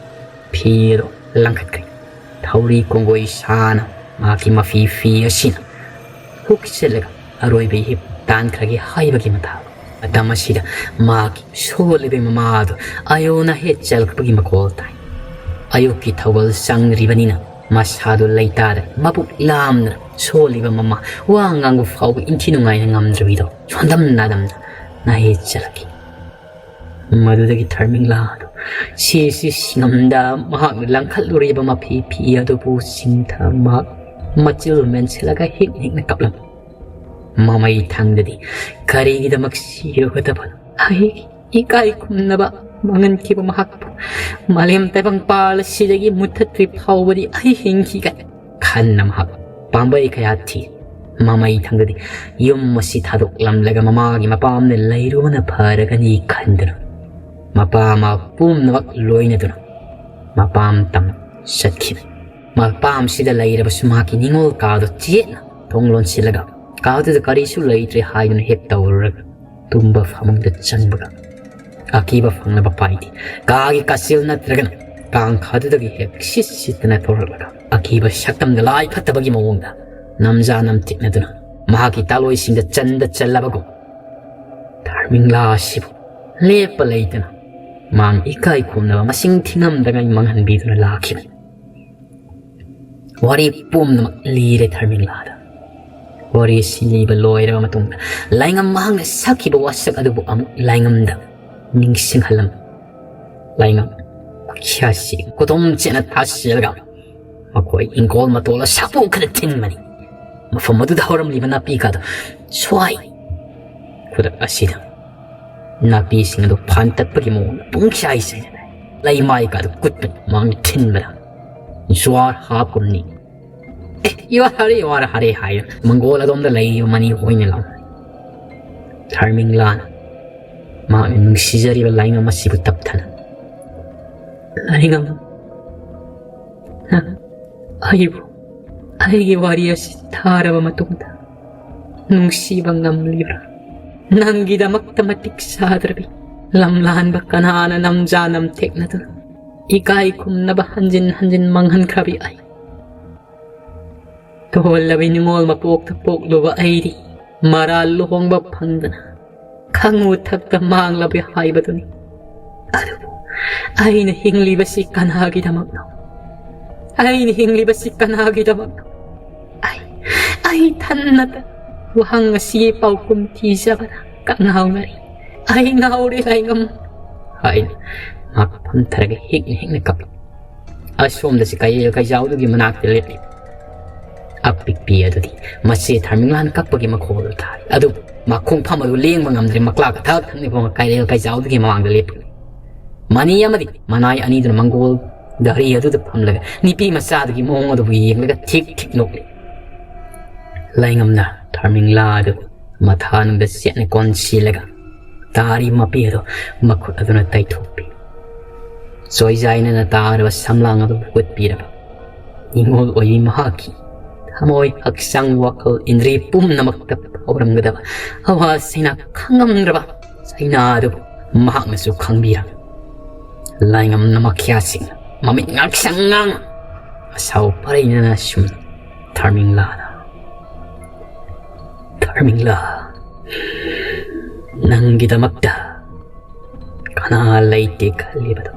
ꯐꯤ ꯑꯗꯨ ꯂꯪꯈꯠꯈ꯭ꯔꯦ꯫ ꯊꯧꯔꯤ ꯀꯣꯡꯒꯣꯏ ꯁꯥꯅ ꯃꯍꯥꯛꯀꯤ ꯃꯐꯤ ꯐꯤ ꯑꯁꯤꯅ ꯍꯨꯛꯆꯤꯜꯂꯒ ꯑꯔꯣꯏꯕ ꯏꯍꯤꯞ ꯇꯥꯟꯈ꯭ꯔꯒꯦ ꯍꯥꯏꯕꯒꯤ ꯃꯇꯥꯡ꯫ ꯃꯇꯝ ꯑꯁꯤꯗ ꯃꯍꯥꯛꯀꯤ ꯁꯣꯜꯂꯤꯕ ꯃꯃꯥ ꯑꯗꯨ ꯑꯌꯣꯅ ꯍꯦꯛ ꯆꯦꯜꯂꯛꯄꯒꯤ ꯃꯈꯣꯜ ꯇꯥꯏ꯫ ꯑꯌꯨꯛꯀꯤ ꯊꯧꯒꯜ ꯆꯪꯗ꯭ꯔꯤꯕꯅꯤꯅ ꯃꯁꯥꯗꯨ ꯂꯩꯇꯥꯗ ꯃꯕꯨꯛ ꯂꯥꯝꯅ ꯁꯣꯜꯂꯤꯕ ꯃꯃꯥ ꯋꯥ ꯉꯥꯡꯕ ꯐꯥꯎꯕ ꯏꯟꯊꯤ ꯅꯨꯡꯉꯥꯏꯅ ꯉꯝꯗ꯭ꯔꯕꯤꯗꯣ ꯁꯣꯟꯗꯝ ꯅꯥꯗꯝꯅ ꯅꯥꯍꯦ ꯆꯦꯜꯂꯛꯈꯤ꯫ ꯃꯗꯨꯗꯒꯤ ꯊꯥꯔꯃꯤꯡꯂꯥ ꯑꯗꯨ ꯁꯤꯁꯤ ꯁꯤꯉꯝꯗ ꯃꯍꯥꯛꯅ ꯂꯪꯈꯠꯂꯨꯔꯤꯕ ꯃꯐꯤ ꯐꯤ ꯑꯗꯨꯕꯨ ꯆꯤꯡꯊ ꯃꯍꯥꯛ ꯃꯆꯤꯜ ꯃꯦꯟꯁꯤꯜꯂꯒ ꯍꯤꯛ ꯍꯤꯛꯅ ꯀꯞꯂꯝꯃꯤ꯫ ꯃꯃꯩ ꯊꯪꯗꯗꯤ ꯀꯔꯤꯒꯤꯗꯃꯛ ꯁꯤꯔꯨꯒꯗꯕꯅꯣ? ꯑꯩꯒꯤ ꯏꯀꯥꯏ ꯈꯨꯝꯅꯕ ꯃꯥꯡꯍꯟꯈꯤꯕ ꯃꯍꯥꯛꯄꯨ ꯃꯥꯂꯦꯝ ꯇꯥꯏꯕꯪꯄꯥꯜ ꯑꯁꯤꯗꯒꯤ ꯃꯨꯠꯊꯠꯇ꯭ꯔꯤ ꯐꯥꯎꯕꯗꯤ ꯑꯩ ꯍꯤꯡꯈꯤꯒꯅꯤ ꯈꯟꯅ ꯃꯍꯥꯛ ꯄꯥꯝꯕꯩ ꯀꯌꯥ ꯊꯤ꯫ ꯃꯃꯩ ꯊꯪꯗꯗꯤ ꯌꯨꯝ ꯑꯁꯤ ꯊꯥꯗꯣꯛꯂꯝꯂꯒ ꯃꯃꯥꯒꯤ ꯃꯄꯥꯝꯅ ꯂꯩꯔꯨꯕꯅ ꯐꯔꯒꯅꯤ ꯈꯟꯗꯨꯅ ꯃꯄꯥ ꯑꯃ ꯄꯨꯝꯅꯃꯛ ꯂꯣꯏꯅꯗꯨꯅ ꯃꯄꯥꯝ ꯇꯝ ꯆꯠꯈꯤꯕꯅꯤ꯫ ꯃꯄꯥꯝꯁꯤꯗ ꯂꯩꯔꯕꯁꯨ ꯃꯍꯥꯛꯀꯤ ꯅꯤꯡꯉꯣꯜ ꯀꯥꯗꯨ ꯆꯦꯠꯅ ꯊꯣꯡ ꯂꯣꯟꯁꯤꯜꯂꯒ ꯀꯥꯗꯨꯗ ꯀꯔꯤꯁꯨ ꯂꯩꯇ꯭ꯔꯦ ꯍꯥꯏꯗꯨꯅ ꯍꯦꯛ ꯇꯧꯔꯨꯔꯒ ꯇꯨꯝꯕ ꯐꯃꯨꯡꯗ ꯆꯪꯕꯒ ꯑꯀꯤꯕ ꯐꯪꯂꯕ ꯄꯥꯏꯗꯤ ꯀꯥꯒꯤ ꯀꯥꯆꯤꯜ ꯅꯠꯇ꯭ꯔꯒꯅ ꯀꯥꯡꯈꯥꯗꯨꯗꯒꯤ ꯍꯦꯛ ꯁꯤꯠ ꯁꯤꯠꯇꯅ ꯊꯣꯔꯛꯂꯒ ꯑꯀꯤꯕ ꯁꯛꯇꯝꯗ ꯂꯥꯏ ꯐꯠꯇꯕꯒꯤ ꯃꯑꯣꯡꯗ ꯅꯝꯖꯥ ꯅꯝꯊꯤꯛꯅꯗꯨꯅ ꯃꯍꯥꯛꯀꯤ ꯇꯥꯂꯣꯏꯁꯤꯡꯗ ꯆꯟꯗ ꯆꯜꯂꯕꯒꯨꯝ ꯊꯥꯔꯃꯤꯡꯂꯥ ꯑꯁꯤꯕꯨ ꯂꯦꯞꯄ ꯂꯩꯇꯅ ꯃꯥꯡ ꯏꯀꯥꯏ ꯈꯨꯝꯅꯕ ꯃꯁꯤꯡ ꯊꯤꯉꯝꯗꯉꯩ ꯃꯥꯡꯍꯟꯕꯤꯗꯨꯅ ꯂꯥꯛꯈꯤꯕꯅꯤ꯫ ꯋꯥꯔꯤ ꯄꯨꯝꯅꯃꯛ ꯂꯤꯔꯦ ꯊꯥꯔꯃꯤꯡꯂꯥꯗ꯫ ꯋꯥꯔꯤ ꯑꯁꯤ ꯂꯤꯕ ꯂꯣꯏꯔꯕ ꯃꯇꯨꯡꯗ ꯂꯥꯏꯉꯝ ꯃꯍꯥꯛꯅ ꯁꯛꯈꯤꯕ ꯋꯥꯁꯛ ꯑꯗꯨꯕꯨ ꯑꯃꯨꯛ ꯂꯥꯏꯉꯝꯗ ꯅꯤꯡꯁꯤꯡꯍꯜꯂꯝꯃꯤ꯫ ꯂꯥꯏꯉꯝ ꯈ꯭ꯌꯥꯁꯤ ꯈꯨꯗꯣꯝ ꯆꯦꯠꯅ ꯊꯥꯁꯤꯜꯂꯒ ꯃꯈꯣꯏ ꯏꯪꯈꯣꯜ ꯃꯇꯣꯜ ꯑꯁꯥꯄꯣꯛꯈꯗ ꯊꯤꯟꯕꯅꯤ꯫ ꯃꯐꯝ ꯑꯗꯨꯗ ꯍꯧꯔꯝꯂꯤꯕ ꯅꯥꯄꯤ ꯀꯥꯗꯨ ꯁ꯭ꯋꯥꯏ ꯈꯨꯗꯛ ꯑꯁꯤꯗ ꯅꯥꯄꯤꯁꯤꯡ ꯑꯗꯨ ꯐꯥꯟ ꯇꯠꯄꯒꯤ ꯃꯑꯣꯡꯗ ꯄꯨꯡꯆꯥꯏ ꯆꯥꯏꯅꯔꯦ꯫ ꯂꯩꯃꯥꯏ ꯀꯥꯗꯨ ꯀꯨꯠꯄꯅꯤ ꯃꯥꯡ ꯊꯤꯟꯕꯗ ꯖ꯭ꯋꯥꯔ ꯍꯥꯞꯀꯨꯝꯅꯤ꯫ ꯑꯦ, ꯌꯨ ꯑꯥꯔ ꯍꯔꯦ, ꯌꯨ ꯑꯥꯔ ꯍꯔꯦ ꯍꯥꯏꯗꯨꯅ ꯃꯪꯒꯣꯜ ꯑꯗꯣꯝꯗ ꯂꯩꯔꯤꯕ ꯃꯅꯤ ꯍꯣꯏꯅ ꯂꯥꯎꯅꯔꯤ꯫ ꯊꯥꯔꯃꯤꯡꯂꯥꯅ ꯃꯍꯥꯛꯅ ꯅꯨꯡꯁꯤꯖꯔꯤꯕ ꯂꯥꯏꯉꯝ ꯑꯁꯤꯕꯨ ꯇꯞꯊꯅ, "ꯂꯥꯏꯉꯝ, ꯅꯪ ꯑꯩꯕꯨ ꯑꯩꯒꯤ ꯋꯥꯔꯤ ꯑꯁꯤ ꯊꯥꯔꯕ ꯃꯇꯨꯡꯗ ꯅꯨꯡꯁꯤꯕ ꯉꯝꯂꯤꯕ꯭ꯔꯥ? ꯅꯪꯒꯤꯗꯃꯛꯇ ꯃꯇꯤꯛ ꯆꯥꯗ꯭ꯔꯕꯤ ꯂꯝꯂꯥꯟꯕ ꯀꯅꯥꯅ ꯅꯝꯖꯥ ꯅꯝꯊꯦꯛꯅꯗꯨꯅ ꯏꯀꯥꯏ ꯈꯨꯝꯅꯕ ꯍꯟꯖꯤꯟ ꯍꯟꯖꯤꯟ ꯃꯥꯡꯍꯟꯈ꯭ꯔꯕꯤ ꯑꯩ? ꯇꯣꯜꯂꯕꯤ ꯅꯤꯉꯣꯜ ꯃꯄꯣꯛꯇ ꯄꯣꯛꯂꯨꯕ ꯑꯩꯗꯤ ꯃꯔꯥꯜ ꯂꯨꯍꯣꯡꯕ ꯐꯪꯗꯅ ꯈꯪꯉꯨ ꯊꯛꯇ ꯃꯥꯡꯂꯕꯤ ꯍꯥꯏꯕꯗꯨꯅꯤ꯫ ꯑꯗꯨꯕꯨ ꯑꯩꯅ ꯍꯤꯡꯂꯤꯕꯁꯤ ꯀꯅꯥꯒꯤꯗꯃꯛꯅꯣ? ꯑꯩꯅ ꯍꯤꯡꯂꯤꯕꯁꯤ ꯀꯅꯥꯒꯤꯗꯃꯛꯅꯣ? ꯑꯩ ꯑꯩ ꯊꯟꯅꯇ ꯋꯥꯍꯪ ꯑꯁꯤꯒꯤ ꯄꯥꯎꯈꯨꯝ ꯊꯤꯖꯕꯗ ꯀꯉꯥꯎꯅꯔꯤ꯫ ꯑꯩ ꯉꯥꯎꯔꯦ ꯂꯥꯏꯉꯝ ꯍꯥꯏꯅ ꯃꯍꯥꯛ ꯐꯝꯊꯔꯒ ꯍꯤꯛꯅ ꯍꯤꯛꯅ ꯀꯞꯄꯤ꯫ ꯑꯁꯣꯝꯗꯁꯨ ꯀꯩꯔꯦꯜ ꯀꯩꯖꯥꯎꯗꯨꯒꯤ ꯃꯅꯥꯛꯇ ꯂꯦꯞꯂꯤ ꯑꯄꯤꯛꯄꯤ ꯑꯗꯨꯗꯤ ꯃꯆꯦ ꯊꯥꯔꯃꯤꯡꯂꯥꯅ ꯀꯞꯄꯒꯤ ꯃꯈꯣꯜ ꯇꯥꯏ꯫ ꯑꯗꯨꯕꯨ ꯃꯈꯣꯡ ꯐꯝ ꯑꯗꯨ ꯂꯦꯡꯕ ꯉꯝꯗ꯭ꯔꯦ꯫ ꯃꯀ꯭ꯂꯥꯛ ꯀꯊꯛ ꯊꯛꯅꯤꯐꯥꯎ ꯀꯩꯔꯦꯜ ꯀꯩꯖꯥꯎꯗꯨꯒꯤ ꯃꯃꯥꯡꯗ ꯂꯦꯞꯄꯤ꯫ ꯃꯅꯤ ꯑꯃꯗꯤ ꯃꯅꯥꯏ ꯑꯅꯤꯗꯨꯅ ꯃꯪꯒꯣꯜ ꯘꯔꯤ ꯑꯗꯨꯗ ꯐꯝꯂꯒ ꯅꯨꯄꯤ ꯃꯆꯥꯗꯨꯒꯤ ꯃꯑꯣꯡ ꯑꯗꯨꯕꯨ ꯌꯦꯡꯂꯒ ꯊꯤꯛ ꯊꯤꯛ ꯅꯣꯛꯂꯤ꯫ ꯂꯥꯏꯉꯝꯅ ꯊꯥꯔꯃꯤꯡꯂꯥ ꯑꯗꯨ ꯃꯊꯥꯅꯨꯡꯗ ꯆꯦꯠꯅ ꯀꯣꯟꯁꯤꯜꯂꯒ ꯇꯥꯔꯤ ꯃꯄꯤ ꯑꯗꯨ ꯃꯈꯨꯠ ꯑꯗꯨꯅ ꯇꯩꯊꯣꯛꯄꯤ꯫ ꯆꯣꯏꯖꯥꯏꯅꯅ ꯇꯥꯔꯕ ꯁꯝꯂꯥꯡ ꯑꯗꯨ ꯐꯨꯒꯠꯄꯤꯔꯕ ꯅꯤꯉꯣꯜ ꯑꯣꯏꯕꯤ ꯃꯍꯥꯛꯀꯤ ꯊꯃꯣꯏ, ꯍꯛꯆꯥꯡ, ꯋꯥꯈꯜ, ꯏꯟꯗ꯭ꯔꯤ ꯄꯨꯝꯅꯃꯛꯇ ꯐꯥꯎꯔꯝꯒꯗꯕ ꯑꯋꯥ ꯆꯩꯅꯥ ꯈꯪꯉꯝꯗ꯭ꯔꯕ ꯆꯩꯅꯥ ꯑꯗꯨꯕꯨ ꯃꯍꯥꯛꯅꯁꯨ ꯈꯪꯕꯤꯔꯝꯃꯤ꯫ ꯂꯥꯏꯉꯝꯅ ꯃꯈ꯭ꯌꯥꯁꯤꯡꯅ ꯃꯃꯤꯠ ꯉꯥꯛꯁꯪ ꯉꯥꯡꯅ ꯑꯁꯥꯎ ꯄꯔꯩꯅꯅ ꯁꯨꯝ ꯊꯥꯔꯃꯤꯡꯂꯥꯗ, "ꯊꯥꯔꯃꯤꯡꯂꯥ, ꯅꯪꯒꯤꯗꯃꯛꯇ ꯀꯅꯥ ꯂꯩꯇꯦ ꯈꯜꯂꯤꯕꯗꯣ?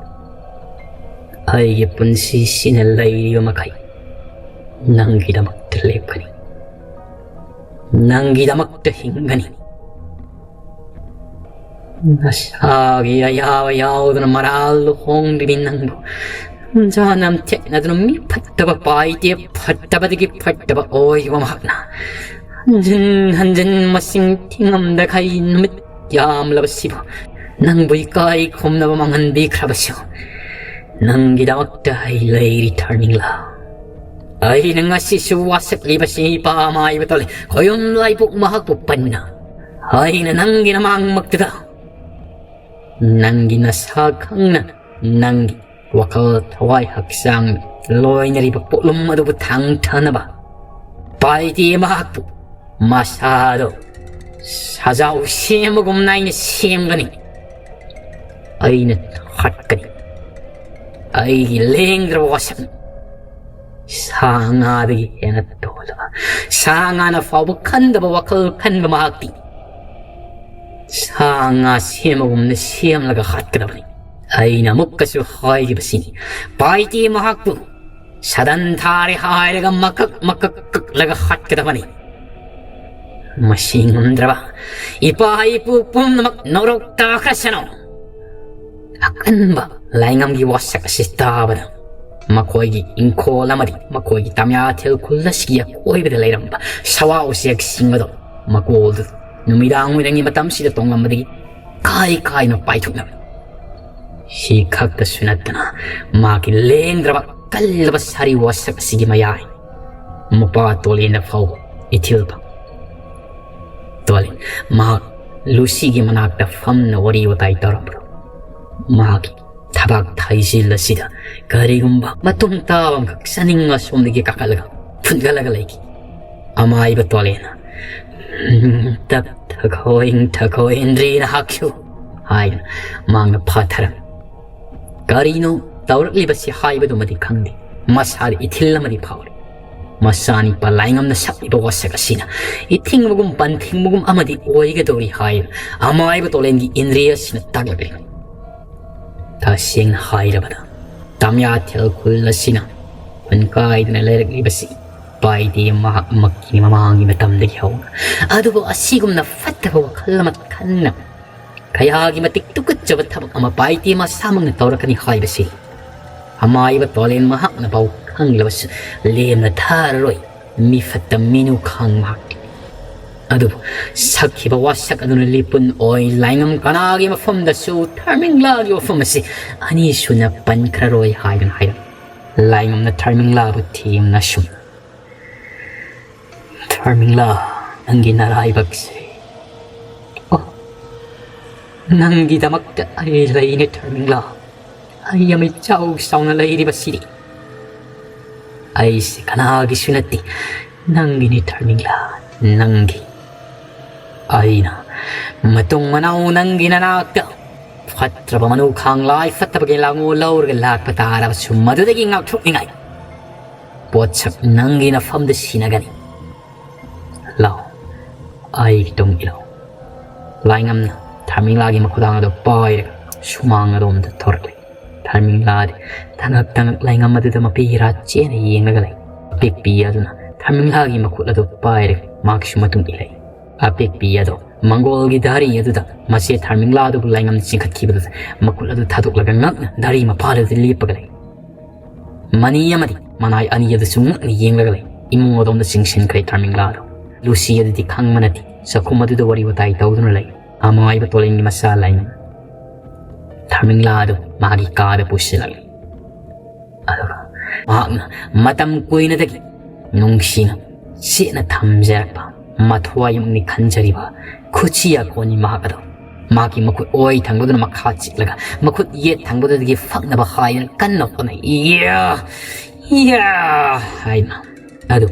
ꯑꯩꯒꯤ ꯄꯨꯟꯁꯤꯁꯤꯅ ꯂꯩꯔꯤꯕ ꯃꯈꯩ ꯅꯪꯒꯤꯗꯃꯛꯇ ꯂꯦꯞꯀꯅꯤ, ꯅꯪꯒꯤꯗꯃꯛꯇ ꯍꯤꯡꯒꯅꯤ꯫ ꯅꯁꯥꯒꯤ ꯑꯌꯥꯕ ꯌꯥꯎꯗꯅ ꯃꯔꯥꯜ ꯂꯨꯍꯣꯡꯂꯤꯕꯤ ꯅꯪꯕꯨ ꯅꯝꯖꯥ ꯅꯝꯊꯦꯛꯅꯗꯨꯅ ꯃꯤ ꯐꯠꯇꯕ ꯄꯥꯏꯗꯦ, ꯐꯠꯇꯕꯗꯒꯤ ꯐꯠꯇꯕ ꯑꯣꯏꯕ ꯃꯍꯥꯛꯅ ꯍꯟꯖꯤꯟ ꯍꯟꯖꯤꯟ ꯃꯁꯤꯡ ꯊꯤꯉꯝꯗꯈꯩ ꯅꯨꯃꯤꯠ ꯌꯥꯝꯂꯕꯁꯤꯕꯨ ꯅꯪꯕꯨ ꯏꯀꯥꯏ ꯈꯨꯝꯅꯕ ꯃꯥꯡꯍꯟꯕꯤꯈ꯭ꯔꯕꯁꯨ ꯅꯪꯒꯤꯗꯃꯛꯇ ꯑꯩ ꯂꯩꯔꯤ ꯊꯥꯔꯃꯤꯡꯂꯥ꯫ ꯑꯩꯅ ꯉꯁꯤꯁꯨ ꯋꯥꯁꯛꯂꯤꯕꯁꯤ ꯏꯄꯥ ꯃꯥꯏꯕ ꯇꯣꯜꯂꯤ ꯈꯣꯌꯨꯝ ꯂꯥꯏꯕꯨꯛ ꯃꯍꯥꯛꯄꯨ ꯄꯟꯅ꯫ ꯑꯩꯅ ꯅꯪꯒꯤ ꯅꯃꯥꯡꯃꯛꯇꯗ ꯅꯪꯒꯤ ꯅꯁꯥ ꯈꯪꯅ ꯅꯪꯒꯤ ꯋꯥꯈꯜ, ꯊꯋꯥꯏ, ꯍꯛꯆꯥꯡ ꯂꯣꯏꯅꯔꯤꯕ ꯄꯣꯠꯂꯨꯝ ꯑꯗꯨꯕꯨ ꯊꯥꯡꯊꯅꯕ ꯄꯥꯏꯗꯦ ꯃꯍꯥꯛꯄꯨ ꯃꯁꯥꯗꯣ ꯁꯖꯥꯎ ꯁꯦꯝꯕꯒꯨꯝꯅ ꯑꯩꯅ ꯁꯦꯝꯒꯅꯤ꯫ ꯑꯩꯅ ꯍꯥꯠꯀꯅꯤ꯫ ꯑꯩꯒꯤ ꯂꯦꯡꯗ꯭ꯔꯕ ꯋꯥꯁꯛꯅ ꯁꯥ ꯉꯥꯗꯒꯤ ꯍꯦꯟꯅ ꯇꯣꯜꯂꯕ, ꯁꯥ ꯉꯥꯅ ꯐꯥꯎꯕ ꯈꯟꯗꯕ ꯋꯥꯈꯜ ꯈꯟꯕ ꯃꯍꯥꯛꯇꯤ ꯁꯥ ꯉꯥ ꯁꯦꯝꯕꯒꯨꯝꯅ ꯁꯦꯝꯂꯒ ꯍꯥꯠꯀꯗꯕꯅꯤ꯫ ꯑꯩꯅ ꯑꯃꯨꯛꯀꯁꯨ ꯍꯥꯏꯔꯤꯕꯁꯤꯅꯤ, ꯄꯥꯏꯗꯦ ꯃꯍꯥꯛꯄꯨ ꯁꯥꯗꯟ ꯊꯥꯔꯦ ꯍꯥꯏꯔꯒ ꯃꯀꯛ ꯃꯀꯛ ꯀꯛꯂꯒ ꯍꯥꯠꯀꯗꯕꯅꯤ꯫ ꯃꯁꯤ ꯉꯝꯗ꯭ꯔꯕ ꯏꯄꯥ ꯏꯄꯨ ꯄꯨꯝꯅꯃꯛ ꯅꯣꯔꯣꯛ ꯇꯥꯈ꯭ꯔꯁꯅꯨ꯫ ꯑꯀꯟꯕ ꯂꯥꯏꯉꯝꯒꯤ ꯋꯥꯁꯛ ꯑꯁꯤ ꯇꯥꯕꯗ ꯃꯈꯣꯏꯒꯤ ꯏꯪꯈꯣꯜ ꯑꯃꯗꯤ ꯃꯈꯣꯏꯒꯤ ꯇꯥꯃꯤꯌꯥꯊꯦꯜ ꯈꯨꯜ ꯑꯁꯤꯒꯤ ꯑꯀꯣꯏꯕꯗ ꯂꯩꯔꯝꯕ ꯁꯋꯥ ꯎꯆꯦꯛꯁꯤꯡ ꯑꯗꯨ ꯃꯀꯣꯜꯗꯨ ꯅꯨꯃꯤꯗꯥꯡ ꯋꯥꯏꯔꯝꯒꯤ ꯃꯇꯝꯁꯤꯗ ꯇꯣꯡꯂꯝꯕꯗꯒꯤ ꯀꯥꯏ ꯀꯥꯏꯅ ꯄꯥꯏꯊꯣꯛꯅꯕ꯫ ꯁꯤ ꯈꯛꯇꯁꯨ ꯅꯠꯇꯅ ꯃꯍꯥꯛꯀꯤ ꯂꯦꯡꯗ꯭ꯔꯕ ꯀꯜꯂꯕ ꯁꯥꯔꯤ ꯋꯥꯁꯛ ꯑꯁꯤꯒꯤ ꯃꯌꯥꯏ ꯃꯄꯥ ꯇꯣꯂꯦꯟꯗ ꯐꯥꯎꯕ ꯏꯊꯤꯜ ꯐꯪ꯫ ꯇꯣꯂꯦꯟ ꯃꯍꯥꯛ ꯂꯨꯁꯤꯒꯤ ꯃꯅꯥꯛꯇ ꯐꯝꯅ ꯋꯥꯔꯤ ꯋꯥꯇꯥꯏ ꯇꯧꯔꯝꯕꯗꯣ ꯃꯍꯥꯛꯀꯤ ꯊꯕꯥꯛ ꯊꯥꯏꯖꯤꯜ ꯑꯁꯤꯗ ꯀꯔꯤꯒꯨꯝꯕ ꯃꯇꯨꯡ ꯇꯥꯕ ꯑꯃꯈꯛ ꯆꯥꯅꯤꯡ ꯑꯁꯣꯝꯗꯒꯤ ꯀꯥꯈꯠꯂꯒ ꯐꯨꯟꯒꯠꯂꯒ ꯂꯩꯈꯤ꯫ ꯑꯃꯥꯏꯕ ꯇꯣꯂꯦꯟꯅ "ꯎꯝ, ꯇꯞ ꯊꯈꯣꯏ, ꯏꯪ ꯊꯈꯣꯏ, ꯏꯟꯗ꯭ꯔꯤ ꯅꯍꯥꯛꯁꯨ" ꯍꯥꯏꯅ ꯃꯍꯥꯛꯅ ꯐꯥꯊꯔꯝꯃꯤ꯫ ꯀꯔꯤꯅꯣ ꯇꯧꯔꯛꯂꯤꯕꯁꯤ ꯍꯥꯏꯕꯗꯨꯃꯗꯤ ꯈꯪꯗꯦ꯫ ꯃꯁꯥꯗ ꯏꯊꯤꯜ ꯑꯃꯗꯤ ꯐꯥꯎꯔꯤ꯫ ꯃꯆꯥꯅꯤꯄꯥ ꯂꯥꯏꯉꯝꯅ ꯁꯛꯂꯤꯕ ꯋꯥꯁꯛ ꯑꯁꯤꯅ ꯏꯊꯤꯡꯕꯒꯨꯝ ꯄꯟꯊꯤꯡꯕꯒꯨꯝ ꯑꯃꯗꯤ ꯑꯣꯏꯒꯗꯧꯔꯤ ꯍꯥꯏꯅ ꯑꯃꯥꯏꯕ ꯇꯣꯂꯦꯟꯒꯤ ꯏꯟꯗ꯭ꯔꯤ ꯑꯁꯤꯅ ꯇꯥꯛꯂꯛꯂꯤ꯫ ꯇꯁꯦꯡꯅ ꯍꯥꯏꯔꯕꯗ, ꯇꯥꯃꯤꯌꯥꯊꯦꯜ ꯈꯨꯜ ꯑꯁꯤꯅ ꯈꯨꯟ ꯀꯥꯏꯗꯨꯅ ꯂꯩꯔꯛꯂꯤꯕꯁꯤ ꯄꯥꯏꯗꯦ ꯃꯍꯥꯛꯃꯛꯀꯤ ꯃꯃꯥꯡꯒꯤ ꯃꯇꯝꯗꯒꯤ ꯍꯧꯅ꯫ ꯑꯗꯨꯕꯨ ꯑꯁꯤꯒꯨꯝꯅ ꯐꯠꯇꯕ ꯋꯥꯈꯜ ꯑꯃ ꯈꯟꯅ ꯀꯌꯥꯒꯤ ꯃꯇꯤꯛ ꯇꯨꯀꯠꯆꯕ ꯊꯕꯛ ꯑꯃ ꯄꯥꯏꯗꯦ ꯃꯁꯥꯃꯛꯅ ꯇꯧꯔꯛꯀꯅꯤ ꯍꯥꯏꯕꯁꯤ ꯑꯃꯥꯏꯕ ꯇꯣꯂꯦꯟ ꯃꯍꯥꯛꯅ ꯐꯥꯎ ꯈꯪꯂꯕꯁꯨ ꯂꯦꯝꯅ ꯊꯥꯔꯔꯣꯏ꯫ ꯃꯤ ꯐꯠꯇ ꯃꯤꯅꯨ ꯈꯥꯡ ꯃꯍꯥꯛꯇꯤ꯫ ꯑꯗꯨꯕꯨ ꯁꯛꯈꯤꯕ ꯋꯥꯁꯛ ꯑꯗꯨꯅ ꯂꯤꯄꯨꯟ ꯑꯣꯏ ꯂꯥꯏꯉꯝ ꯀꯅꯥꯒꯤ ꯃꯐꯝꯗꯁꯨ ꯊꯥꯔꯃꯤꯡꯂꯥꯒꯤ ꯋꯥꯐꯝ ꯑꯁꯤ ꯑꯅꯤꯁꯨꯅ ꯄꯟꯈ꯭ꯔꯔꯣꯏ ꯍꯥꯏꯗꯨꯅ ꯍꯥꯏꯔꯝꯃꯤ꯫ ꯂꯥꯏꯉꯝꯅ ꯊꯥꯔꯃꯤꯡꯂꯥꯕꯨ ꯊꯦꯝꯅ ꯁꯨꯝ, "ꯊꯥꯔꯃꯤꯡꯂꯥ, ꯅꯪꯒꯤ ꯅꯔꯥꯏꯕꯛꯁꯦ꯫ ꯑꯣ, ꯅꯪꯒꯤꯗꯃꯛꯇ ꯑꯩ ꯂꯩꯅꯦ ꯊꯥꯔꯃꯤꯡꯂꯥ꯫ ꯑꯩ ꯑꯃ ꯏꯆꯥꯎ ꯆꯥꯎꯅ ꯂꯩꯔꯤꯕꯁꯤꯗꯤ꯫ ꯑꯩꯁꯦ ꯀꯅꯥꯒꯤꯁꯨ ꯅꯠꯇꯦ, ꯅꯪꯒꯤꯅꯤ ꯊꯔꯃꯤꯡꯂꯥ, ꯅꯪꯒꯤ꯫ ꯑꯩꯅ ꯃꯇꯨꯡ ꯃꯅꯥꯎ ꯅꯪꯒꯤ ꯅꯅꯥꯛꯇ ꯐꯠꯇ꯭ꯔꯕ ꯃꯅꯨ ꯈꯥꯡꯂꯥꯏ ꯐꯠꯇꯕꯒꯤ ꯂꯥꯡꯉꯣ ꯂꯧꯔꯒ ꯂꯥꯛꯄ ꯇꯥꯔꯕꯁꯨ, ꯃꯗꯨꯗꯒꯤ ꯉꯥꯛꯊꯣꯛꯅꯤꯡꯉꯥꯏ ꯄꯣꯠꯁꯛ ꯅꯪꯒꯤ ꯅꯐꯝꯗ ꯁꯤꯟꯅꯒꯅꯤ꯫ ꯂꯥꯎ, ꯑꯩꯒꯤ ꯇꯨꯡ ꯏꯜꯂꯨ꯫ ꯂꯥꯏꯉꯝꯅ ꯊꯔꯃꯤꯡꯂꯥꯒꯤ ꯃꯈꯨꯗꯥꯡ ꯑꯗꯨ ꯄꯥꯏꯔꯒ ꯁꯨꯃꯥꯡ ꯑꯗꯣꯝꯗ ꯊꯣꯔꯛꯂꯤ꯫ ꯊꯔꯃꯤꯡꯂꯥꯗꯤ ꯇꯉꯛ ꯇꯉꯛ ꯂꯥꯏꯉꯝ ꯑꯗꯨꯗ ꯃꯄꯤ ꯏꯔꯥ ꯆꯦꯅ ꯌꯦꯡꯂꯒ ꯂꯩ꯫ ꯑꯄꯤꯛꯄꯤ ꯑꯗꯨꯅ ꯊꯔꯃꯤꯡꯂꯥꯒꯤ ꯃꯈꯨꯠ ꯑꯗꯨ ꯄꯥꯏꯔꯒ ꯃꯍꯥꯛꯁꯨ ꯃꯇꯨꯡ ꯏꯜꯂꯛꯏ꯫ ꯑꯄꯤꯛꯄꯤ ꯑꯗꯨ ꯃꯪꯒꯣꯜꯒꯤ ꯙꯥꯔꯤ ꯑꯗꯨꯗ ꯃꯆꯦ ꯊꯔꯃꯤꯡꯂꯥ ꯑꯗꯨꯕꯨ ꯂꯥꯏꯉꯝꯅ ꯆꯤꯡꯈꯠꯈꯤꯕꯗꯨꯗ ꯃꯈꯨꯠ ꯑꯗꯨ ꯊꯥꯗꯣꯛꯂꯒ ꯉꯛꯅ ꯙꯥꯔꯤ ꯃꯄꯥꯜ ꯑꯗꯨꯗ ꯂꯦꯞꯄꯒ ꯂꯩ꯫ ꯃꯅꯤ ꯑꯃꯗꯤ ꯃꯅꯥꯏ ꯑꯅꯤ ꯑꯗꯨꯁꯨ ꯉꯛꯅ ꯌꯦꯡꯂꯒ ꯂꯩ꯫ ꯏꯃꯨꯡ ꯑꯗꯣꯝꯗ ꯆꯤꯡꯁꯤꯟꯈ꯭ꯔꯦ ꯊꯔꯃꯤꯡꯂꯥ ꯑꯗꯨ꯫ ꯂꯨꯁꯤ ꯑꯗꯨꯗꯤ ꯈꯪꯕ ꯅꯠꯇꯦ, ꯆꯥꯛꯈꯨꯝ ꯑꯗꯨꯗ ꯋꯥꯔꯤ ꯋꯥꯇꯥꯏ ꯇꯧꯗꯨꯅ ꯂꯩ꯫ ꯑꯃꯥꯏꯕ ꯇꯣꯂꯤꯟꯒꯤ ꯃꯆꯥ ꯂꯥꯏꯉꯝ ꯊꯔꯃꯤꯡꯂꯥ ꯑꯗꯨ ꯃꯥꯒꯤ ꯀꯥꯗ ꯄꯨꯁꯤꯜꯂꯛꯂꯤ꯫ ꯑꯗꯨꯒ ꯃꯍꯥꯛꯅ ꯃꯇꯝ ꯀꯨꯏꯅꯗꯒꯤ ꯅꯨꯡꯁꯤꯅ ꯆꯦꯠꯅ ꯊꯝꯖꯔꯛꯄ ꯃꯊ꯭ꯋꯥꯏꯃꯛꯅꯤ ꯈꯟꯖꯔꯤꯕ ꯈꯨꯠꯁꯤ ꯑꯀꯣꯟꯅꯤ ꯃꯍꯥꯛ ꯑꯗꯨ ꯃꯍꯥꯛꯀꯤ ꯃꯈꯨꯠ ꯑꯣꯏ ꯊꯪꯕꯗꯨꯅ ꯃꯈꯥ ꯆꯤꯛꯂꯒ ꯃꯈꯨꯠ ꯌꯦꯠ ꯊꯪꯕꯗꯨꯗꯒꯤ ꯐꯛꯅꯕ ꯍꯥꯏꯗꯨꯅ ꯀꯟꯅ ꯍꯣꯠꯅꯩ꯫ "ꯏꯌꯥ! ꯏꯌꯥ!" ꯍꯥꯏꯅ ꯑꯗꯨ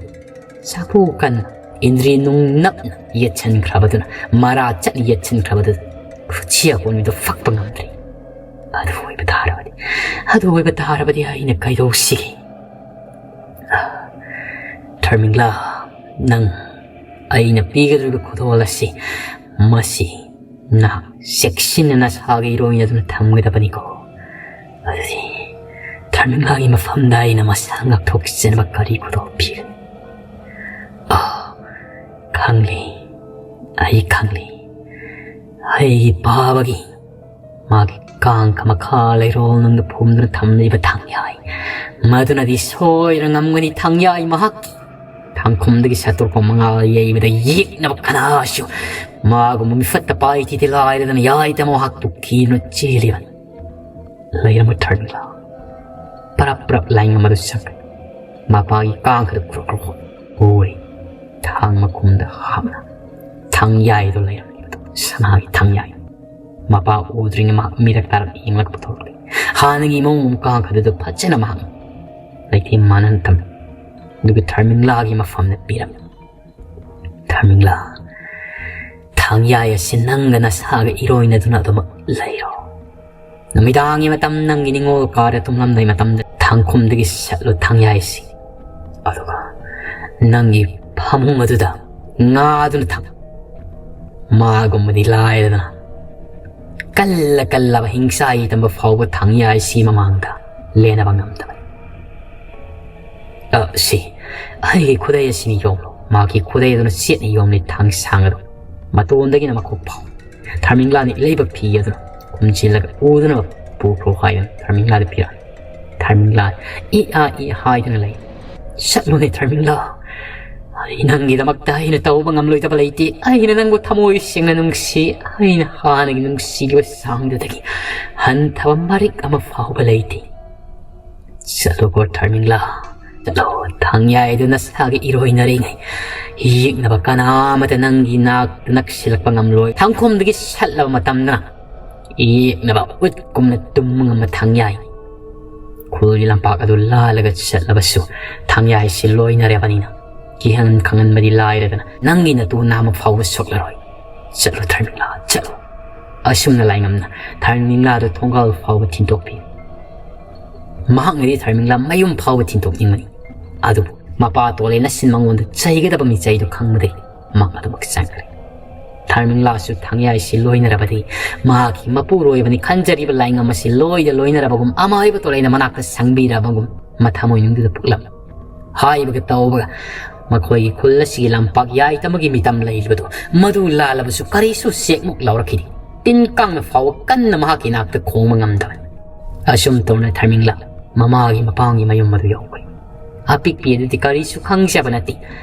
ꯆꯥꯛꯄꯨ ꯀꯟꯅ ꯏꯟꯗ꯭ꯔꯤ ꯅꯨꯡ ꯅꯞꯅ ꯌꯦꯠꯁꯤꯟꯈ꯭ꯔꯕꯗꯨꯅ, ꯃꯔꯥ ꯆꯠꯅ ꯌꯦꯠꯁꯤꯟꯈ꯭ꯔꯕꯗꯨ ꯈꯨꯠꯁꯤ ꯑꯀꯣꯟꯕꯤꯗꯨ ꯐꯛꯄ ꯉꯝꯗ꯭ꯔꯦ꯫ ꯑꯗꯨ ꯑꯣꯏꯕ ꯇꯥꯔꯕꯗꯤ, ꯑꯗꯨ ꯑꯣꯏꯕ ꯇꯥꯔꯕꯗꯤ ꯑꯩꯅ ꯀꯩꯗꯧꯁꯤꯒꯦ? ꯊꯔꯃꯤꯡꯂꯥ, ꯅꯪ ꯑꯩꯅ ꯄꯤꯒꯗꯧꯔꯤꯕ ꯈꯨꯗꯣꯜ ꯑꯁꯤ, ꯃꯁꯤ ꯅꯍꯥꯛ ꯆꯦꯛꯁꯤꯟꯅ ꯅꯁꯥꯒꯤ ꯏꯔꯣꯏꯅꯗꯨꯅ ꯊꯝꯒꯗꯕꯅꯤꯀꯣ꯫ ꯑꯗꯨꯗꯤ ꯊꯔꯃꯤꯡꯂꯥꯒꯤ ꯃꯐꯝꯗ ꯑꯩꯅ ꯃꯁꯥ ꯉꯥꯛꯊꯣꯛꯆꯅꯕ ꯀꯔꯤ ꯈꯨꯗꯣꯜ ꯄꯤꯒꯅꯤ? ꯑꯥ, ꯈꯪꯂꯦ, ꯑꯩ ꯈꯪꯂꯦ꯫ ꯑꯩꯒꯤ ꯄꯥꯕꯒꯤ ꯃꯥꯒꯤ ꯀꯥꯡꯈ ꯃꯈꯥ ꯂꯩꯔꯣꯜ ꯅꯨꯡꯗ ꯐꯨꯝꯗꯨꯅ ꯊꯝꯂꯤꯕ ꯊꯥꯡꯌꯥꯏ, ꯃꯗꯨꯅꯗꯤ ꯁꯣꯏꯗꯅ ꯉꯝꯒꯅꯤ꯫ ꯊꯥꯡꯌꯥꯏ ꯃꯍꯥꯛꯀꯤ ꯊꯥꯡꯈꯨꯝꯗꯒꯤ ꯁꯠꯇꯣꯛꯄ ꯃꯉꯥꯜ ꯌꯩꯕꯗ ꯌꯦꯛꯅꯕ ꯀꯅꯥꯁꯨ ꯃꯥꯒꯨꯝꯕ ꯃꯤꯐꯠꯇ ꯄꯥꯏꯊꯤꯗꯤ ꯂꯥꯏꯔꯗꯅ ꯌꯥꯏꯗ ꯃꯍꯥꯛꯄꯨ ꯀꯤꯗꯨꯅ ꯆꯦꯜꯂꯤꯕꯅꯤ꯫ ꯂꯩꯔꯝꯕ ꯊꯔꯃꯤꯡꯂꯥ ꯄꯔꯞ ꯄꯔꯞ ꯂꯥꯏꯉꯝ ꯑꯗꯨ ꯆꯪꯈ꯭ꯔꯦ꯫ ꯃꯄꯥꯒꯤ ꯀꯥꯡꯈꯗ ꯈ꯭ꯔꯣꯛ ꯈ꯭ꯔꯣꯛ ꯈ꯭ꯔꯣꯛ ꯍꯣꯔꯤ꯫ ꯊꯥꯡ ꯃꯈꯨꯝꯗ ꯍꯥꯞꯅ ꯊꯥꯡꯌꯥꯏꯗꯨ ꯂꯩꯔꯝꯂꯤꯕꯗꯨ ꯁꯅꯥꯒꯤ ꯊꯥꯡꯌꯥꯏ꯫ ꯃꯄꯥ ꯎꯗ꯭ꯔꯤꯉꯩ ꯃꯍꯥꯛ ꯃꯤꯔꯛ ꯇꯥꯔꯛ ꯌꯦꯡꯂꯒ ꯄꯨꯊꯣꯔꯛꯂꯤ꯫ ꯍꯥꯟꯅꯒꯤ ꯃꯑꯣꯡ ꯑꯃꯨꯛ ꯀꯥꯈꯗꯨꯗ ꯐꯖꯅ ꯃꯍꯥꯛ ꯂꯩꯇꯦꯡ ꯃꯥꯟꯅꯅ ꯊꯝꯃꯤ꯫ ꯑꯗꯨꯒ ꯊꯔꯃꯤꯡꯂꯥꯒꯤ ꯃꯐꯝꯗ ꯄꯤꯔꯝꯃꯤ꯫ "ꯊꯔꯃꯤꯡꯂꯥ, ꯊꯥꯡꯌꯥꯏ ꯑꯁꯤ ꯅꯪꯒ ꯅꯁꯥꯒ ꯏꯔꯣꯏꯅꯗꯨꯅ ꯑꯗꯨꯃꯛ ꯂꯩꯔꯣ꯫ ꯅꯨꯃꯤꯗꯥꯡꯒꯤ ꯃꯇꯝ ꯅꯪꯒꯤ ꯅꯤꯡꯉꯣꯜ ꯀꯥꯗ ꯇꯨꯝꯂꯝꯗꯥꯏ ꯃꯇꯝꯗ ꯊꯥꯡꯈꯨꯝꯗꯒꯤ ꯁꯠꯂꯨ ꯊꯥꯡꯌꯥꯏꯁꯤ꯫ ꯑꯗꯨꯒ ꯅꯪꯒꯤ ꯐꯃꯨꯡ ꯑꯗꯨꯗ ꯉꯥꯗꯨꯅ ꯊꯝ꯫ ꯃꯥꯒꯨꯝꯕꯗꯤ ꯂꯥꯏꯔꯗꯅ ꯀꯜꯂ ꯀꯜꯂꯕ ꯍꯤꯡꯁꯥ ꯌꯩꯇꯝꯕ ꯐꯥꯎꯕ ꯊꯥꯡꯌꯥꯏꯁꯤ ꯃꯃꯥꯡꯗ ꯂꯦꯟꯅꯕ ꯉꯝꯗꯕꯅꯤ꯫ ꯑ, ꯁꯤ, ꯑꯩꯒꯤ ꯈꯨꯗꯩ ꯑꯁꯤꯅ ꯌꯣꯝꯂꯣ꯫" ꯃꯍꯥꯛꯀꯤ ꯈꯨꯗꯩ ꯑꯗꯨꯅ ꯆꯦꯠꯅ ꯌꯣꯝꯂꯤ ꯊꯥꯡꯁꯥꯡ ꯑꯗꯨ ꯃꯇꯣꯟꯗꯒꯤꯅ ꯃꯀꯣꯛ ꯐꯥꯎ꯫ ꯊꯔꯃꯤꯡꯂꯥꯅ ꯏꯂꯩꯕ ꯐꯤ ꯑꯗꯨꯅ ꯈꯨꯝꯖꯤꯜꯂꯒ ꯎꯗꯅꯕ ꯄꯨꯈ꯭ꯔꯣ ꯍꯥꯏꯗꯨꯅ ꯊꯔꯃꯤꯡꯂꯥꯗ ꯄꯤꯔꯛꯏ꯫ ꯊꯔꯃꯤꯡꯂꯥ ꯏ ꯑꯥ ꯏ ꯍꯥꯏꯗꯨꯅ ꯂꯩ꯫ "ꯆꯠꯂꯨꯅꯦ ꯊꯔꯃꯤꯡꯂꯥ, ꯑꯩ ꯅꯪꯒꯤꯗꯃꯛꯇ ꯑꯩꯅ ꯇꯧꯕ ꯉꯝꯂꯣꯏꯗꯕ ꯂꯩꯇꯦ꯫ ꯑꯩꯅ ꯅꯪꯕꯨ ꯊꯃꯣꯏ ꯁꯦꯡꯅ ꯅꯨꯡꯁꯤ꯫ ꯑꯩꯅ ꯍꯥꯟꯅꯒꯤ ꯅꯨꯡꯁꯤꯈꯤꯕ ꯆꯥꯡꯗꯨꯗꯒꯤ ꯍꯟꯊꯕ ꯃꯔꯤꯛ ꯑꯃ ꯐꯥꯎꯕ ꯂꯩꯇꯦ꯫ ꯆꯠꯂꯣꯀꯣ ꯊꯔꯃꯤꯡꯂꯥ, ꯆꯠꯂꯣ꯫ ꯊꯥꯡꯌꯥꯏꯗꯨ ꯅꯁꯥꯒ ꯏꯔꯣꯏꯅꯔꯤꯉꯩ ꯌꯦꯛꯅꯕ ꯀꯅꯥ ꯑꯃꯇ ꯅꯪꯒꯤ ꯅꯥꯛꯇ ꯅꯛꯁꯤꯜꯂꯛꯄ ꯉꯝꯂꯣꯏ꯫ ꯊꯥꯡꯈꯣꯝꯗꯒꯤ ꯁꯠꯂꯕ ꯃꯇꯝꯗꯅ ꯌꯦꯛꯅꯕ ꯎꯠꯀꯨꯝꯅ ꯇꯨꯝꯕ ꯉꯝꯕ ꯊꯥꯡꯌꯥꯏ꯫ ꯈꯨꯜꯒꯤ ꯂꯝꯄꯥꯛ ꯑꯗꯨ ꯂꯥꯜꯂꯒ ꯆꯠꯂꯕꯁꯨ ꯊꯥꯡꯌꯥꯏꯁꯤ ꯂꯣꯏꯅꯔꯕꯅꯤꯅ ꯀꯤꯍꯟ ꯈꯪꯍꯟꯕꯗꯤ ꯂꯥꯏꯔꯗꯅ ꯅꯪꯒꯤ ꯅꯇꯨ ꯅꯥꯝꯃ ꯐꯥꯎꯕ ꯁꯣꯛꯂꯔꯣꯏ꯫ ꯆꯠꯂꯣ ꯊꯔꯃꯤꯡꯂꯥ, ꯆꯠꯂꯣ꯫" ꯑꯁꯨꯝꯅ ꯂꯥꯏꯉꯝꯅ ꯊꯔꯃꯤꯡꯂꯥꯗꯨ ꯊꯣꯡꯒꯥꯜ ꯐꯥꯎꯕ ꯊꯤꯟꯗꯣꯛꯄꯤ꯫ ꯃꯍꯥꯛꯅꯗꯤ ꯊꯔꯃꯤꯡꯂꯥ ꯃꯌꯨꯝ ꯐꯥꯎꯕ ꯊꯤꯟꯗꯣꯛꯅꯤꯡꯕꯅꯤ꯫ ꯑꯗꯨꯕꯨ ꯃꯄꯥ ꯇꯣꯂꯦꯅ ꯁꯤꯟ ꯃꯉꯣꯟꯗ ꯆꯩꯒꯗꯕ ꯃꯤꯆꯩꯗꯨ ꯈꯪꯕꯗꯒꯤ ꯃꯍꯥꯛ ꯑꯗꯨꯃꯛ ꯆꯪꯈ꯭ꯔꯦ꯫ ꯊꯔꯃꯤꯡꯂꯥꯁꯨ ꯊꯥꯡꯌꯥꯏꯁꯤ ꯂꯣꯏꯅꯔꯕꯗꯤ ꯃꯍꯥꯛꯀꯤ ꯃꯄꯨꯔꯣꯏꯕꯅꯤ ꯈꯟꯖꯔꯤꯕ ꯂꯥꯏꯉꯝ ꯑꯁꯤ ꯂꯣꯏꯗ ꯂꯣꯏꯅꯔꯕꯒꯨꯝ ꯑꯃꯥꯏꯕ ꯇꯣꯂꯦꯅ ꯃꯅꯥꯛꯇ ꯁꯪꯕꯤꯔꯕꯒꯨꯝ ꯃꯊꯃꯣꯏꯅꯨꯡꯗꯨꯗ ꯄꯨꯛꯂꯝ ꯍꯥꯏꯕꯒ ꯇꯧꯕꯒ ꯃꯈꯣꯏꯒꯤ ꯈꯨꯜ ꯑꯁꯤꯒꯤ ꯂꯝꯄꯥꯛ ꯌꯥꯏꯇꯃꯒꯤ ꯃꯤꯇꯝ ꯂꯩꯔꯤꯕꯗꯨ ꯃꯗꯨ ꯂꯥꯜꯂꯕꯁꯨ ꯀꯔꯤꯁꯨ ꯆꯦꯛꯃꯨꯛ ꯂꯥꯎꯔꯛꯈꯤꯗꯦ꯫ ꯇꯤꯟ ꯀꯥꯡꯅ ꯐꯥꯎꯕ ꯀꯟꯅ ꯃꯍꯥꯛꯀꯤ ꯅꯥꯛꯇ ꯈꯣꯡꯕ ꯉꯝꯗꯕꯅꯤ꯫ ꯑꯁꯨꯝ ꯇꯧꯅ ꯊꯔꯃꯤꯡꯂꯥ ꯃꯃꯥꯒꯤ ꯃꯄꯥꯝꯒꯤ ꯃꯌꯨꯝ ꯑꯗꯨ ꯌꯧꯈ꯭ꯔꯦ꯫ ꯑꯄꯤꯛꯄꯤ ꯑꯗꯨꯗꯤ ꯀꯔꯤꯁꯨ ꯈꯪꯖꯕ ꯅꯠꯇꯦ꯫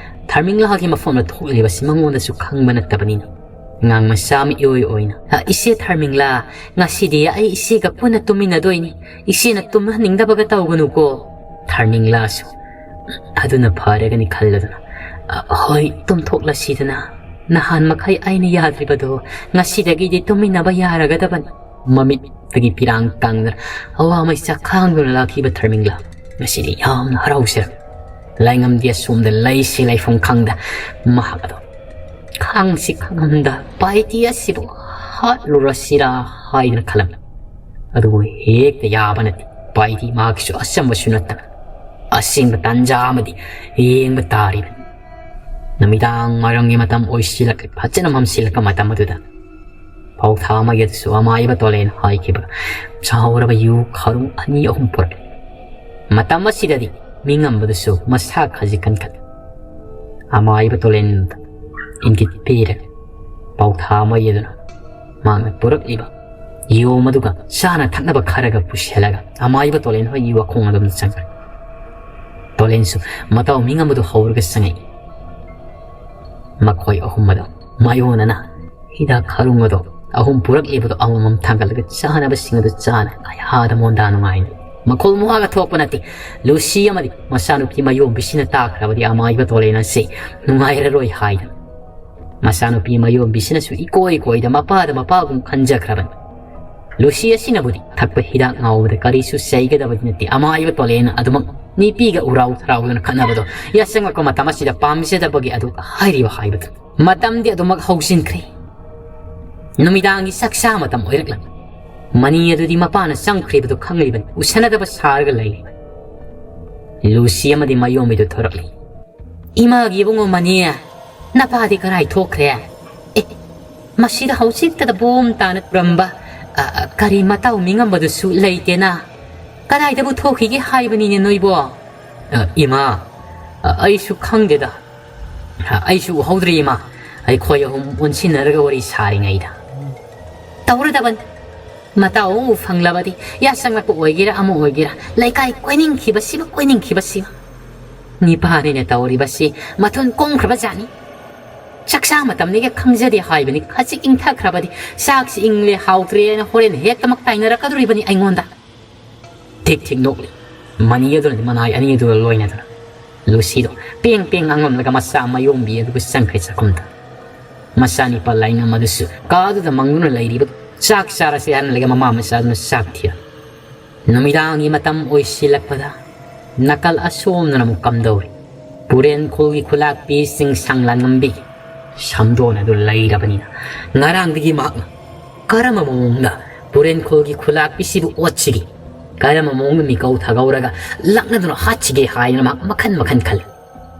ꯊꯔꯃꯤꯡꯂꯥꯒꯤ ꯃꯐꯝꯗ ꯊꯣꯛꯂꯤꯕꯁꯤ ꯃꯉꯣꯟꯗꯁꯨ ꯈꯪꯕ ꯅꯠꯇꯕꯅꯤꯅ ꯑꯉꯥꯡ ꯃꯆꯥ ꯑꯃ ꯏꯑꯣꯏ ꯑꯣꯏꯅ, "ꯑ, ꯏꯆꯦ ꯊꯔꯃꯤꯡꯂꯥ, ꯉꯁꯤꯗꯤ ꯑꯩ ꯏꯆꯦꯒ ꯄꯨꯟꯅ ꯇꯨꯝꯃꯤꯟꯅꯗꯣꯏꯅꯤ꯫ ꯏꯆꯦꯅ ꯇꯨꯝꯍꯟꯅꯤꯡꯗꯕꯒ ꯇꯧꯒꯅꯨꯀꯣ꯫" ꯊꯔꯃꯤꯡꯂꯥꯁꯨ, "ꯑꯗꯨꯅ ꯐꯔꯒꯅꯤ" ꯈꯜꯂꯗꯨꯅ, "ꯑ, ꯍꯣꯏ, ꯇꯨꯝꯊꯣꯛꯂꯁꯤꯗꯅ꯫ ꯅꯍꯥꯟ ꯃꯈꯩ ꯑꯩꯅ ꯌꯥꯗ꯭ꯔꯤꯕꯗꯣ ꯉꯁꯤꯗꯒꯤꯗꯤ ꯇꯨꯝꯃꯤꯟꯅꯕ ꯌꯥꯔꯒꯗꯕꯅꯤ꯫ ꯃꯃꯤꯠꯇꯒꯤ ꯄꯤꯔꯥꯡ ꯇꯥꯡꯗꯅ ꯑꯋꯥ ꯃꯩꯆꯥꯛ ꯈꯥꯡꯗꯨꯅ ꯂꯥꯛꯈꯤꯕ ꯊꯔꯃꯤꯡꯂꯥ꯫ ꯉꯁꯤꯗꯤ ꯌꯥꯝꯅ ꯍꯔꯥꯎꯖꯔꯝꯃꯤ꯫ ꯂꯥꯏꯉꯝꯗꯤ ꯑꯁꯣꯝꯗ ꯂꯩꯁꯤ ꯂꯩꯐꯝ ꯈꯪꯗ ꯃꯍꯥꯛ ꯑꯗꯣ ꯈꯥꯡꯁꯤ ꯈꯥꯡꯉꯝꯗ ꯄꯥꯏꯇꯤ ꯑꯁꯤꯕꯨ ꯍꯥꯠꯂꯨꯔꯁꯤꯔꯥ ꯍꯥꯏꯗꯨꯅ ꯈꯜꯂꯝꯃꯤ꯫ ꯑꯗꯨꯕꯨ ꯍꯦꯛꯇ ꯌꯥꯕ ꯅꯠꯇꯦ꯫ ꯄꯥꯏꯇꯤ ꯃꯍꯥꯛꯀꯤꯁꯨ ꯑꯆꯝꯕꯁꯨ ꯅꯠꯇꯅ ꯑꯁꯦꯡꯕ ꯇꯥꯟꯖꯥ ꯑꯃꯗꯤ ꯌꯦꯡꯕ ꯇꯥꯔꯤꯕꯅꯤ꯫ ꯅꯨꯃꯤꯗꯥꯡ ꯋꯥꯏꯔꯝꯒꯤ ꯃꯇꯝ ꯑꯣꯏꯁꯤꯜꯂꯛ ꯐꯖꯅ ꯃꯝꯁꯤꯜꯂꯛꯄ ꯃꯇꯝ ꯑꯗꯨꯗ ꯄꯥꯎꯊꯥ ꯑꯃꯒꯤꯗꯁꯨ ꯑꯃꯥꯏꯕ ꯇꯣꯂꯦꯟ ꯍꯥꯏꯈꯤꯕ ꯆꯥꯎꯔꯕ ꯌꯨ ꯈꯔꯨꯡ ꯑꯅꯤ ꯑꯍꯨꯝ ꯄꯨꯔꯛꯂꯦ꯫ ꯃꯇꯝ ꯑꯁꯤꯗꯗꯤ ꯃꯤꯉꯝꯕꯗꯨꯁꯨ ꯃꯁꯥ ꯈꯖꯤꯛ ꯀꯟꯈꯠꯂꯦ꯫ ꯑꯃꯥꯏꯕ ꯇꯣꯂꯦꯟꯗ ꯏꯪꯒꯤꯠ ꯄꯤꯔꯒ ꯄꯥꯎꯊꯥ ꯑꯃ ꯌꯦꯗꯨꯅ ꯃꯍꯥꯛꯅ ꯄꯨꯔꯛꯂꯤꯕ ꯌꯨ ꯃꯗꯨꯒ ꯆꯥꯅ ꯊꯛꯅꯕ ꯈꯔꯒ ꯄꯨꯁꯤꯜꯂꯒ ꯑꯃꯥꯏꯕ ꯇꯣꯂꯦꯟ ꯍꯣꯏꯒꯤ ꯋꯥꯈꯣꯡ ꯑꯗꯣꯝꯗ ꯆꯪꯈ꯭ꯔꯦ꯫ ꯇꯣꯂꯦꯟꯁꯨ ꯃꯇꯥꯎ ꯃꯤꯉꯝꯕꯗꯨ ꯍꯧꯔꯒ ꯆꯪꯉꯛꯏ꯫ ꯃꯈꯣꯏ ꯑꯍꯨꯝ ꯑꯗꯨ ꯃꯥꯌꯣꯟꯅꯅ ꯍꯤꯗꯥꯛ ꯈꯔꯨꯡ ꯑꯗꯣ ꯑꯍꯨꯝ ꯄꯨꯔꯛꯂꯤꯕꯗꯣ ꯑꯃꯃꯝ ꯊꯥꯡꯒꯠꯂꯒ ꯆꯥꯅꯕꯁꯤꯡ ꯑꯗꯨ ꯆꯥꯅ ꯀꯌꯥꯗ ꯃꯣꯟꯗꯥ ꯅꯨꯡꯉꯥꯏꯅꯤ꯫ ꯃꯈꯣꯜ ꯃꯋꯥꯒ ꯊꯣꯛꯄ ꯅꯠꯇꯦ꯫ ꯂꯨꯁꯤ ꯑꯃꯗꯤ ꯃꯆꯥꯅꯨꯄꯤ ꯃꯌꯣꯝꯕꯤꯁꯤꯅ ꯇꯥꯈ꯭ꯔꯕꯗꯤ ꯑꯃꯥꯏꯕ ꯇꯣꯂꯦꯟ ꯑꯁꯤ ꯅꯨꯡꯉꯥꯏꯔꯔꯣꯏ ꯍꯥꯏꯗꯅ꯫ ꯃꯆꯥꯅꯨꯄꯤ ꯃꯌꯣꯝꯕꯤꯁꯤꯅꯁꯨ ꯏꯀꯣꯏ ꯀꯣꯏꯗ ꯃꯄꯥꯗ ꯃꯄꯥꯒꯨꯝ ꯈꯟꯖꯈ꯭ꯔꯕꯅꯤ꯫ ꯂꯨꯁꯤ ꯑꯁꯤꯅꯕꯨꯗꯤ ꯊꯛꯄ ꯍꯤꯗꯥꯛ ꯉꯥꯎꯕꯗ ꯀꯔꯤꯁꯨ ꯆꯩꯒꯗꯕꯗꯤ ꯅꯠꯇꯦ꯫ ꯑꯃꯥꯏꯕ ꯇꯣꯂꯦꯟ ꯑꯗꯨꯃꯛ ꯅꯤꯄꯤꯒ ꯎꯔꯥꯎ ꯊꯔꯥꯎꯗꯨꯅ ꯈꯠꯅꯕꯗꯣ ꯌꯥꯆꯪꯉꯛꯄ ꯃꯇꯝ ꯑꯁꯤꯗ ꯄꯥꯝꯖꯗꯕꯒꯤ ꯑꯗꯨ ꯍꯥꯏꯔꯤꯕ ꯍꯥꯏꯕꯗꯨ꯫ ꯃꯇꯝꯗꯤ ꯑꯗꯨꯃꯛ ꯍꯧꯖꯤꯟꯈ꯭ꯔꯦ꯫ ꯅꯨꯃꯤꯗꯥꯡꯒꯤ ꯆꯥꯛꯆꯥ ꯃꯇꯝ ꯑꯣꯏꯔꯛꯂꯝꯃꯤ꯫ ꯃꯅꯤ ꯑꯗꯨꯗꯤ ꯃꯄꯥꯅ ꯆꯪꯈ꯭ꯔꯤꯕꯗꯨ ꯈꯪꯂꯤꯕꯅꯤ, ꯎꯁꯟꯅꯗꯕ ꯁꯥꯔꯒ ꯂꯩꯔꯤ꯫ ꯂꯨꯁꯤ ꯑꯃꯗꯤ ꯃꯌꯣꯝꯕꯤꯗꯨ ꯊꯣꯔꯛꯂꯤ꯫ "ꯏꯃꯥꯒꯤ ꯏꯕꯨꯡꯉꯣ ꯃꯅꯤ, ꯅꯄꯥꯗꯤ ꯀꯔꯥꯏ ꯊꯣꯛꯈ꯭ꯔꯦ? ꯑꯦ, ꯃꯁꯤꯗ ꯍꯧꯖꯤꯛꯇꯗ ꯕꯣꯝ ꯇꯥꯅ ꯇꯨꯔꯝꯕ, ꯑ, ꯑ, ꯀꯔꯤ ꯃꯇꯥꯎ ꯃꯤꯉꯝꯕꯗꯨꯁꯨ ꯂꯩꯇꯦꯅ꯫ ꯀꯗꯥꯏꯗꯕꯨ ꯊꯣꯛꯈꯤꯒꯦ ꯍꯥꯏꯕꯅꯤꯅꯦ ꯅꯣꯏꯕꯣ?" "ꯑ, ꯏꯃꯥ, ꯑ, ꯑꯩꯁꯨ ꯈꯪꯗꯦꯗ꯫ ꯑ, ꯑꯩꯁꯨ ꯎꯍꯧꯗ꯭ꯔꯦ ꯏꯃꯥ꯫ ꯑꯩꯈꯣꯏ ꯑꯍꯨꯝ ꯑꯣꯟꯁꯤꯟꯅꯔꯒ ꯋꯥꯔꯤ ꯁꯥꯔꯤꯉꯩꯗ ꯇꯧꯔꯗꯕꯅꯤ꯫ ꯃꯇꯥꯎ ꯑꯃꯕꯨ ꯐꯪꯂꯕꯗꯤ ꯌꯥꯆꯪꯂꯛꯄ ꯑꯣꯏꯒꯦꯔꯥ ꯑꯃ ꯑꯣꯏꯒꯦꯔꯥ, ꯂꯩꯀꯥꯏ ꯀꯣꯏꯅꯤꯡꯈꯤꯕꯁꯤꯕ ꯀꯣꯏꯅꯤꯡꯈꯤꯕꯁꯤꯕ꯫ ꯅꯤꯄꯥꯅꯤꯅ ꯇꯧꯔꯤꯕꯁꯤ ꯃꯊꯨꯟ ꯀꯨꯝꯈ꯭ꯔꯕ ꯖꯥꯠꯅꯤ꯫ ꯆꯥꯛꯆꯥ ꯃꯇꯝꯅꯤꯒ ꯈꯪꯖꯗꯦ ꯍꯥꯏꯕꯅꯤ꯫ ꯈꯖꯤꯛ ꯏꯪꯊꯈ꯭ꯔꯕꯗꯤ ꯆꯥꯛꯁꯤ ꯏꯪꯂꯦ ꯍꯥꯎꯇ꯭ꯔꯦꯅ ꯍꯣꯔꯦꯟ ꯍꯦꯛꯇꯃꯛ ꯇꯥꯏꯅꯔꯛꯀꯗꯣꯔꯤꯕꯅꯤ ꯑꯩꯉꯣꯟꯗ꯫" ꯊꯤꯛ ꯊꯤꯛ ꯅꯣꯛꯂꯤ꯫ ꯃꯅꯤ ꯑꯗꯨꯅꯗꯤ ꯃꯅꯥꯏ ꯑꯅꯤ ꯑꯗꯨꯒ ꯂꯣꯏꯅꯗꯨꯅ ꯂꯨꯁꯤꯗꯣ ꯄꯦꯡ ꯄꯦꯡ ꯉꯥꯡꯂꯝꯂꯒ ꯃꯆꯥ ꯃꯌꯣꯝꯕꯤ ꯑꯗꯨꯒ ꯆꯪꯈ꯭ꯔꯦ ꯆꯥꯛꯈꯨꯝꯗ꯫ ꯃꯆꯥꯅꯤꯄꯥ ꯂꯥꯏꯅꯝ ꯑꯗꯨꯁꯨ ꯀꯥꯗꯨꯗ ꯃꯪꯗꯨꯅ ꯂꯩꯔꯤꯕ ꯆꯥꯛ ꯆꯥꯔꯁꯦ ꯍꯥꯏꯅ ꯂꯩꯒ ꯃꯃꯥ ꯃꯆꯥꯗꯨꯅ ꯆꯥꯛ ꯊꯤꯔꯝꯃꯤ꯫ ꯅꯨꯃꯤꯗꯥꯡꯒꯤ ꯃꯇꯝ ꯑꯣꯏꯁꯤꯜꯂꯛꯄꯗ ꯅꯥꯀꯜ ꯑꯁꯣꯝꯗꯅ ꯑꯃꯨꯛ ꯀꯝꯗꯧꯔꯤ? ꯄꯨꯔꯦꯟ ꯈꯨꯜꯒꯤ ꯈꯨꯂꯥꯛꯄꯤ ꯆꯤꯡꯁꯥꯡ ꯂꯥꯟꯉꯝꯕꯤꯒꯤ ꯁꯝꯗꯣꯟ ꯑꯗꯨ ꯂꯩꯔꯕꯅꯤꯅ, ꯉꯔꯥꯡꯗꯒꯤ ꯃꯍꯥꯛꯅ ꯀꯔꯝꯕ ꯃꯑꯣꯡꯗ ꯄꯨꯔꯦꯟ ꯈꯨꯜꯒꯤ ꯈꯨꯂꯥꯛꯄꯤꯁꯤꯕꯨ ꯑꯣꯠꯁꯤꯒꯦ, ꯀꯔꯝꯕ ꯃꯑꯣꯡꯗ ꯃꯤꯀꯧ ꯊꯥꯒꯧꯔꯒ ꯂꯛꯅꯗꯨꯅ ꯍꯥꯠꯁꯤꯒꯦ ꯍꯥꯏꯗꯅ ꯃꯍꯥꯛ ꯃꯈꯟ ꯃꯈꯟ ꯈꯜꯂꯤ꯫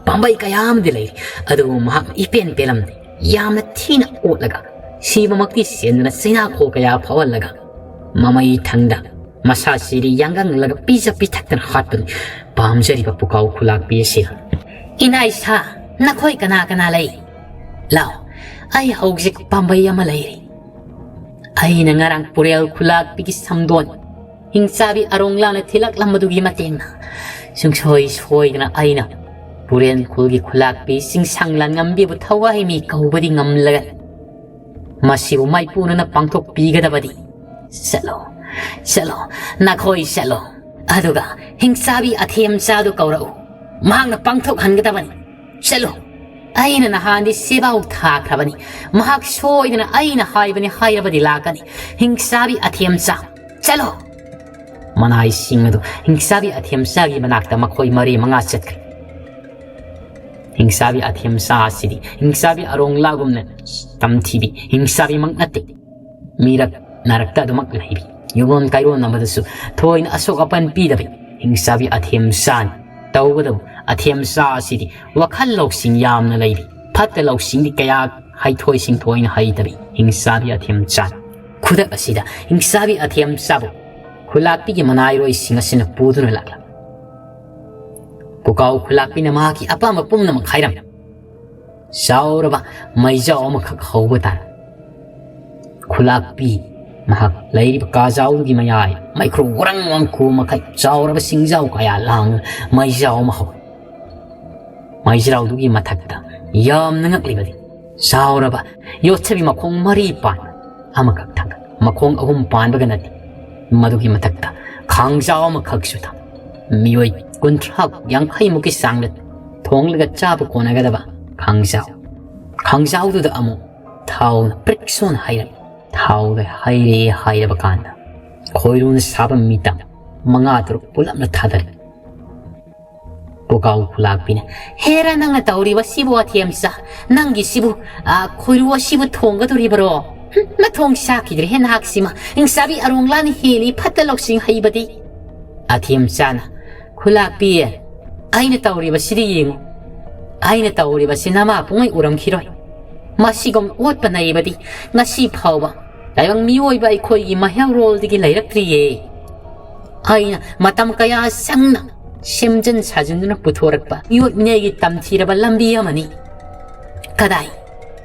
ꯄꯥꯝꯕꯩ ꯀꯌꯥ ꯑꯃꯗꯤ ꯂꯩꯔꯤ, ꯑꯗꯨꯕꯨ ꯃꯍꯥꯛꯅ ꯏꯄꯦꯟ ꯄꯦꯜꯂꯝꯗꯦ꯫ ꯌꯥꯝꯅ ꯊꯤꯅ ꯑꯣꯠꯂꯒ ꯁꯤꯕꯃꯛꯇꯤ ꯆꯦꯟꯗꯨꯅ ꯆꯩꯅꯥꯈꯣꯜ ꯀꯌꯥ ꯐꯥꯎꯍꯜꯂꯒ ꯃꯃꯩ ꯊꯪꯗ ꯃꯁꯥ ꯁꯤꯔꯤ ꯌꯥꯡꯒꯪꯂꯒ ꯄꯤꯖ ꯄꯤꯊꯛꯇꯅ ꯍꯥꯠꯄꯅꯤ ꯄꯥꯝꯖꯔꯤꯕ ꯄꯨꯀꯥꯎ ꯈꯨꯂꯥꯛꯄꯤ ꯑꯁꯤꯅ꯫ "ꯏꯅꯥ ꯏꯁꯥ, ꯅꯈꯣꯏ ꯀꯅꯥ ꯀꯅꯥ ꯂꯩ? ꯂꯥꯎ, ꯑꯩ ꯍꯧꯖꯤꯛ ꯄꯥꯝꯕꯩ ꯑꯃ ꯂꯩꯔꯤ꯫ ꯑꯩꯅ ꯉꯔꯥꯡ ꯄꯨꯔꯦꯜ ꯈꯨꯂꯥꯛꯄꯤꯒꯤ ꯁꯝꯗꯣꯟ ꯍꯤꯡꯆꯥꯕꯤ ꯑꯔꯣꯡꯂꯥꯅ ꯊꯤꯜꯂꯛꯂꯝꯕꯗꯨꯒꯤ ꯃꯇꯦꯡꯅ ꯁꯨꯡꯁꯣꯏ ꯁꯣꯏꯗꯅ ꯑꯩꯅ ꯄꯨꯔꯦꯟ ꯈꯨꯜꯒꯤ ꯈꯨꯂꯥꯛꯄꯤ ꯆꯤꯡꯁꯥꯡ ꯂꯥꯟꯉꯝꯕꯤꯕꯨ ꯊꯋꯥꯏ ꯃꯤ ꯀꯧꯕꯗꯤ ꯉꯝꯂꯒꯅꯤ꯫ ꯃꯁꯤꯕꯨ ꯃꯥꯏꯄꯨꯅꯅ ꯄꯥꯡꯊꯣꯛꯄꯤꯒꯗꯕꯗꯤ꯫ ꯆꯠꯂꯣ, ꯆꯠꯂꯣ, ꯅꯈꯣꯏ ꯆꯠꯂꯣ꯫ ꯑꯗꯨꯒ ꯍꯤꯡꯆꯥꯕꯤ ꯑꯊꯦꯝꯆꯥꯗꯨ ꯀꯧꯔꯛꯎ꯫ ꯃꯍꯥꯛꯅ ꯄꯥꯡꯊꯣꯛꯍꯟꯒꯗꯕꯅꯤ꯫ ꯆꯠꯂꯨ꯫ ꯑꯩꯅ ꯅꯍꯥꯟꯗꯤ ꯁꯦꯕꯥꯎ ꯊꯥꯈ꯭ꯔꯕꯅꯤ꯫ ꯃꯍꯥꯛ ꯁꯣꯏꯗꯅ ꯑꯩꯅ ꯍꯥꯏꯕꯅꯤ ꯍꯥꯏꯔꯕꯗꯤ ꯂꯥꯛꯀꯅꯤ꯫ ꯍꯤꯡꯆꯥꯕꯤ ꯑꯊꯦꯝꯆꯥ, ꯆꯠꯂꯣ!" ꯃꯅꯥꯏꯁꯤꯡ ꯑꯗꯨ ꯍꯤꯡꯆꯥꯕꯤ ꯑꯊꯦꯝꯆꯥꯒꯤ ꯃꯅꯥꯛꯇ ꯃꯈꯣꯏ ꯃꯔꯤ ꯃꯉꯥ ꯆꯠꯈ꯭ꯔꯦ꯫ ꯍꯤꯡꯆꯥꯕꯤ ꯑꯊꯦꯝꯆꯥ ꯑꯁꯤꯗꯤ ꯍꯤꯡꯆꯥꯕꯤ ꯑꯔꯣꯡꯂꯥꯒꯨꯝꯅ ꯇꯝꯊꯤꯕꯤ ꯍꯤꯡꯆꯥꯕꯤꯃꯛ ꯅꯠꯇꯦ꯫ ꯃꯤꯔꯛ ꯅꯥꯔꯛꯇ ꯑꯗꯨꯃꯛ ꯂꯩꯕꯤ, ꯌꯨꯝꯂꯣꯟ ꯀꯩꯔꯣꯟ ꯑꯃꯗꯁꯨ ꯊꯣꯏꯅ ꯑꯁꯣꯛ ꯑꯄꯟ ꯄꯤꯗꯕꯤ ꯍꯤꯡꯆꯥꯕꯤ ꯑꯊꯦꯝꯆꯥꯅꯤ꯫ ꯇꯧꯕꯗꯕꯨ ꯑꯊꯦꯝꯆꯥ ꯑꯁꯤꯗꯤ ꯋꯥꯈꯜ ꯂꯧꯁꯤꯡ ꯌꯥꯝꯅ ꯂꯩꯕꯤ, ꯐꯠꯇ ꯂꯧꯁꯤꯡꯗꯤ ꯀꯌꯥ ꯍꯩꯊꯣꯏ ꯁꯤꯡꯊꯣꯏꯅ ꯍꯩꯇꯕꯤ ꯍꯤꯡꯆꯥꯕꯤ ꯑꯊꯦꯝꯆꯥꯅꯤ꯫ ꯈꯨꯗꯛ ꯑꯁꯤꯗ ꯍꯤꯡꯆꯥꯕꯤ ꯑꯊꯦꯝꯆꯥꯕꯨ ꯈꯨꯂꯥꯛꯄꯤꯒꯤ ꯃꯅꯥꯏꯔꯣꯏꯁꯤꯡ ꯑꯁꯤꯅ ꯄꯨꯗꯨꯅ ꯂꯥꯛꯂꯝꯃꯤ꯫ ꯄꯨꯀꯥꯎ ꯈꯨꯂꯥꯛꯄꯤꯅ ꯃꯍꯥꯛꯀꯤ ꯑꯄꯥꯝꯕ ꯄꯨꯝꯅꯃꯛ ꯍꯥꯏꯔꯝꯃꯤ꯫ ꯆꯥꯎꯔꯕ ꯃꯩꯖꯥꯎ ꯑꯃꯈꯛ ꯍꯧꯕ ꯇꯥꯔꯦ꯫ ꯈꯨꯂꯥꯛꯄꯤ ꯃꯍꯥꯛ ꯂꯩꯔꯤꯕ ꯀꯥꯖꯥꯎꯗꯨꯒꯤ ꯃꯌꯥꯏ ꯃꯩꯈ꯭ꯔꯨ ꯋꯥꯔꯪ ꯋꯥꯡꯈꯨ ꯃꯈꯩ ꯆꯥꯎꯔꯕ ꯁꯤꯡꯖꯥꯎ ꯀꯌꯥ ꯂꯥꯡ ꯃꯩꯖꯥꯎ ꯑꯃ ꯍꯧꯏ꯫ ꯃꯩꯖꯥꯎꯗꯨꯒꯤ ꯃꯊꯛꯇ ꯌꯥꯝꯅ ꯉꯛꯂꯤꯕꯗꯤ ꯆꯥꯎꯔꯕ ꯌꯣꯠꯁꯕꯤ ꯃꯈꯣꯡ ꯃꯔꯤ ꯄꯥꯟꯕ ꯑꯃꯈꯛ ꯊꯥꯡꯒꯠ, ꯃꯈꯣꯡ ꯑꯍꯨꯝ ꯄꯥꯟꯕꯒ ꯅꯠꯇꯦ, ꯃꯗꯨꯒꯤ ꯃꯊꯛꯇ ꯈꯥꯡꯖꯥꯎ ꯑꯃꯈꯛꯁꯨ ꯊꯝ꯫ ꯃꯤꯑꯣꯏ ꯀꯨꯟꯊ꯭ꯔꯥ ꯌꯥꯡꯈꯩꯃꯨꯛꯀꯤ ꯆꯥꯡꯗ ꯊꯣꯡꯂꯒ ꯆꯥꯕ ꯀꯣꯟꯅꯒꯗꯕ ꯈꯥꯡꯖꯥꯎ꯫ ꯈꯥꯡꯖꯥꯎꯗꯨꯗ ꯑꯃꯨꯛ ꯊꯥꯎꯅ ꯄ꯭ꯔꯤꯛ ꯁꯣꯟ ꯍꯩꯔꯝꯃꯤ꯫ ꯊꯥꯎꯗ ꯍꯩꯔꯦ ꯍꯥꯏꯔꯕ ꯀꯥꯟꯗ ꯈꯣꯏꯔꯨꯅ ꯁꯥꯕ ꯃꯤꯇꯝ ꯃꯉꯥ ꯇꯔꯨꯛ ꯄꯨꯂꯞꯅ ꯊꯥꯗꯔꯦ꯫ ꯄꯨꯀꯥꯎ ꯈꯨꯂꯥꯛꯄꯤꯅ, "ꯍꯦꯔꯥ, ꯅꯪꯅ ꯇꯧꯔꯤꯕꯁꯤꯕꯨ, ꯑꯊꯦꯝꯆꯥ? ꯅꯪꯒꯤꯁꯤꯕꯨ, ꯑ, ꯈꯣꯏꯔꯨ ꯑꯁꯤꯕꯨ ꯊꯣꯡꯒꯗꯣꯔꯤꯕꯔꯣ? ꯍꯨꯝ, ꯅꯊꯣꯡ ꯁꯥꯈꯤꯗ꯭ꯔꯦꯍꯦ ꯅꯍꯥꯛꯁꯤꯃ꯫ ꯍꯤꯡꯆꯥꯕꯤ ꯑꯔꯣꯡꯂꯥꯅ ꯍꯦꯜꯂꯤ ꯐꯠꯇ ꯂꯧꯁꯤꯡ ꯍꯩꯕꯗꯤ꯫" ꯑꯊꯦꯝꯆꯥꯅ, "ꯈꯨꯂꯥꯛꯄꯤ, ꯑꯩꯅ ꯇꯧꯔꯤꯕꯁꯤꯗꯤ ꯌꯦꯡꯉꯨ꯫ ꯑꯩꯅ ꯇꯧꯔꯤꯕꯁꯤ ꯅꯃꯥ ꯄꯨꯡꯉꯩ ꯎꯔꯝꯈꯤꯔꯣꯏ꯫ ꯃꯁꯤꯒꯨꯝ ꯑꯣꯠꯄ ꯅꯩꯕꯗꯤ ꯉꯁꯤ ꯐꯥꯎꯕ ꯇꯥꯏꯕꯪ ꯃꯤꯑꯣꯏꯕ ꯑꯩꯈꯣꯏꯒꯤ ꯃꯩꯍꯧꯔꯣꯜꯗꯒꯤ ꯂꯩꯔꯛꯇ꯭ꯔꯤꯌꯦ꯫ ꯑꯩꯅ ꯃꯇꯝ ꯀꯌꯥ ꯆꯪꯅ ꯁꯦꯝꯖꯤꯟ ꯁꯥꯖꯤꯟꯗꯨꯅ ꯄꯨꯊꯣꯔꯛꯄ ꯃꯤꯑꯣꯠ ꯃꯤꯅꯩꯒꯤ ꯇꯝꯊꯤꯔꯕ ꯂꯝꯕꯤ ꯑꯃꯅꯤ꯫ ꯀꯗꯥꯏ,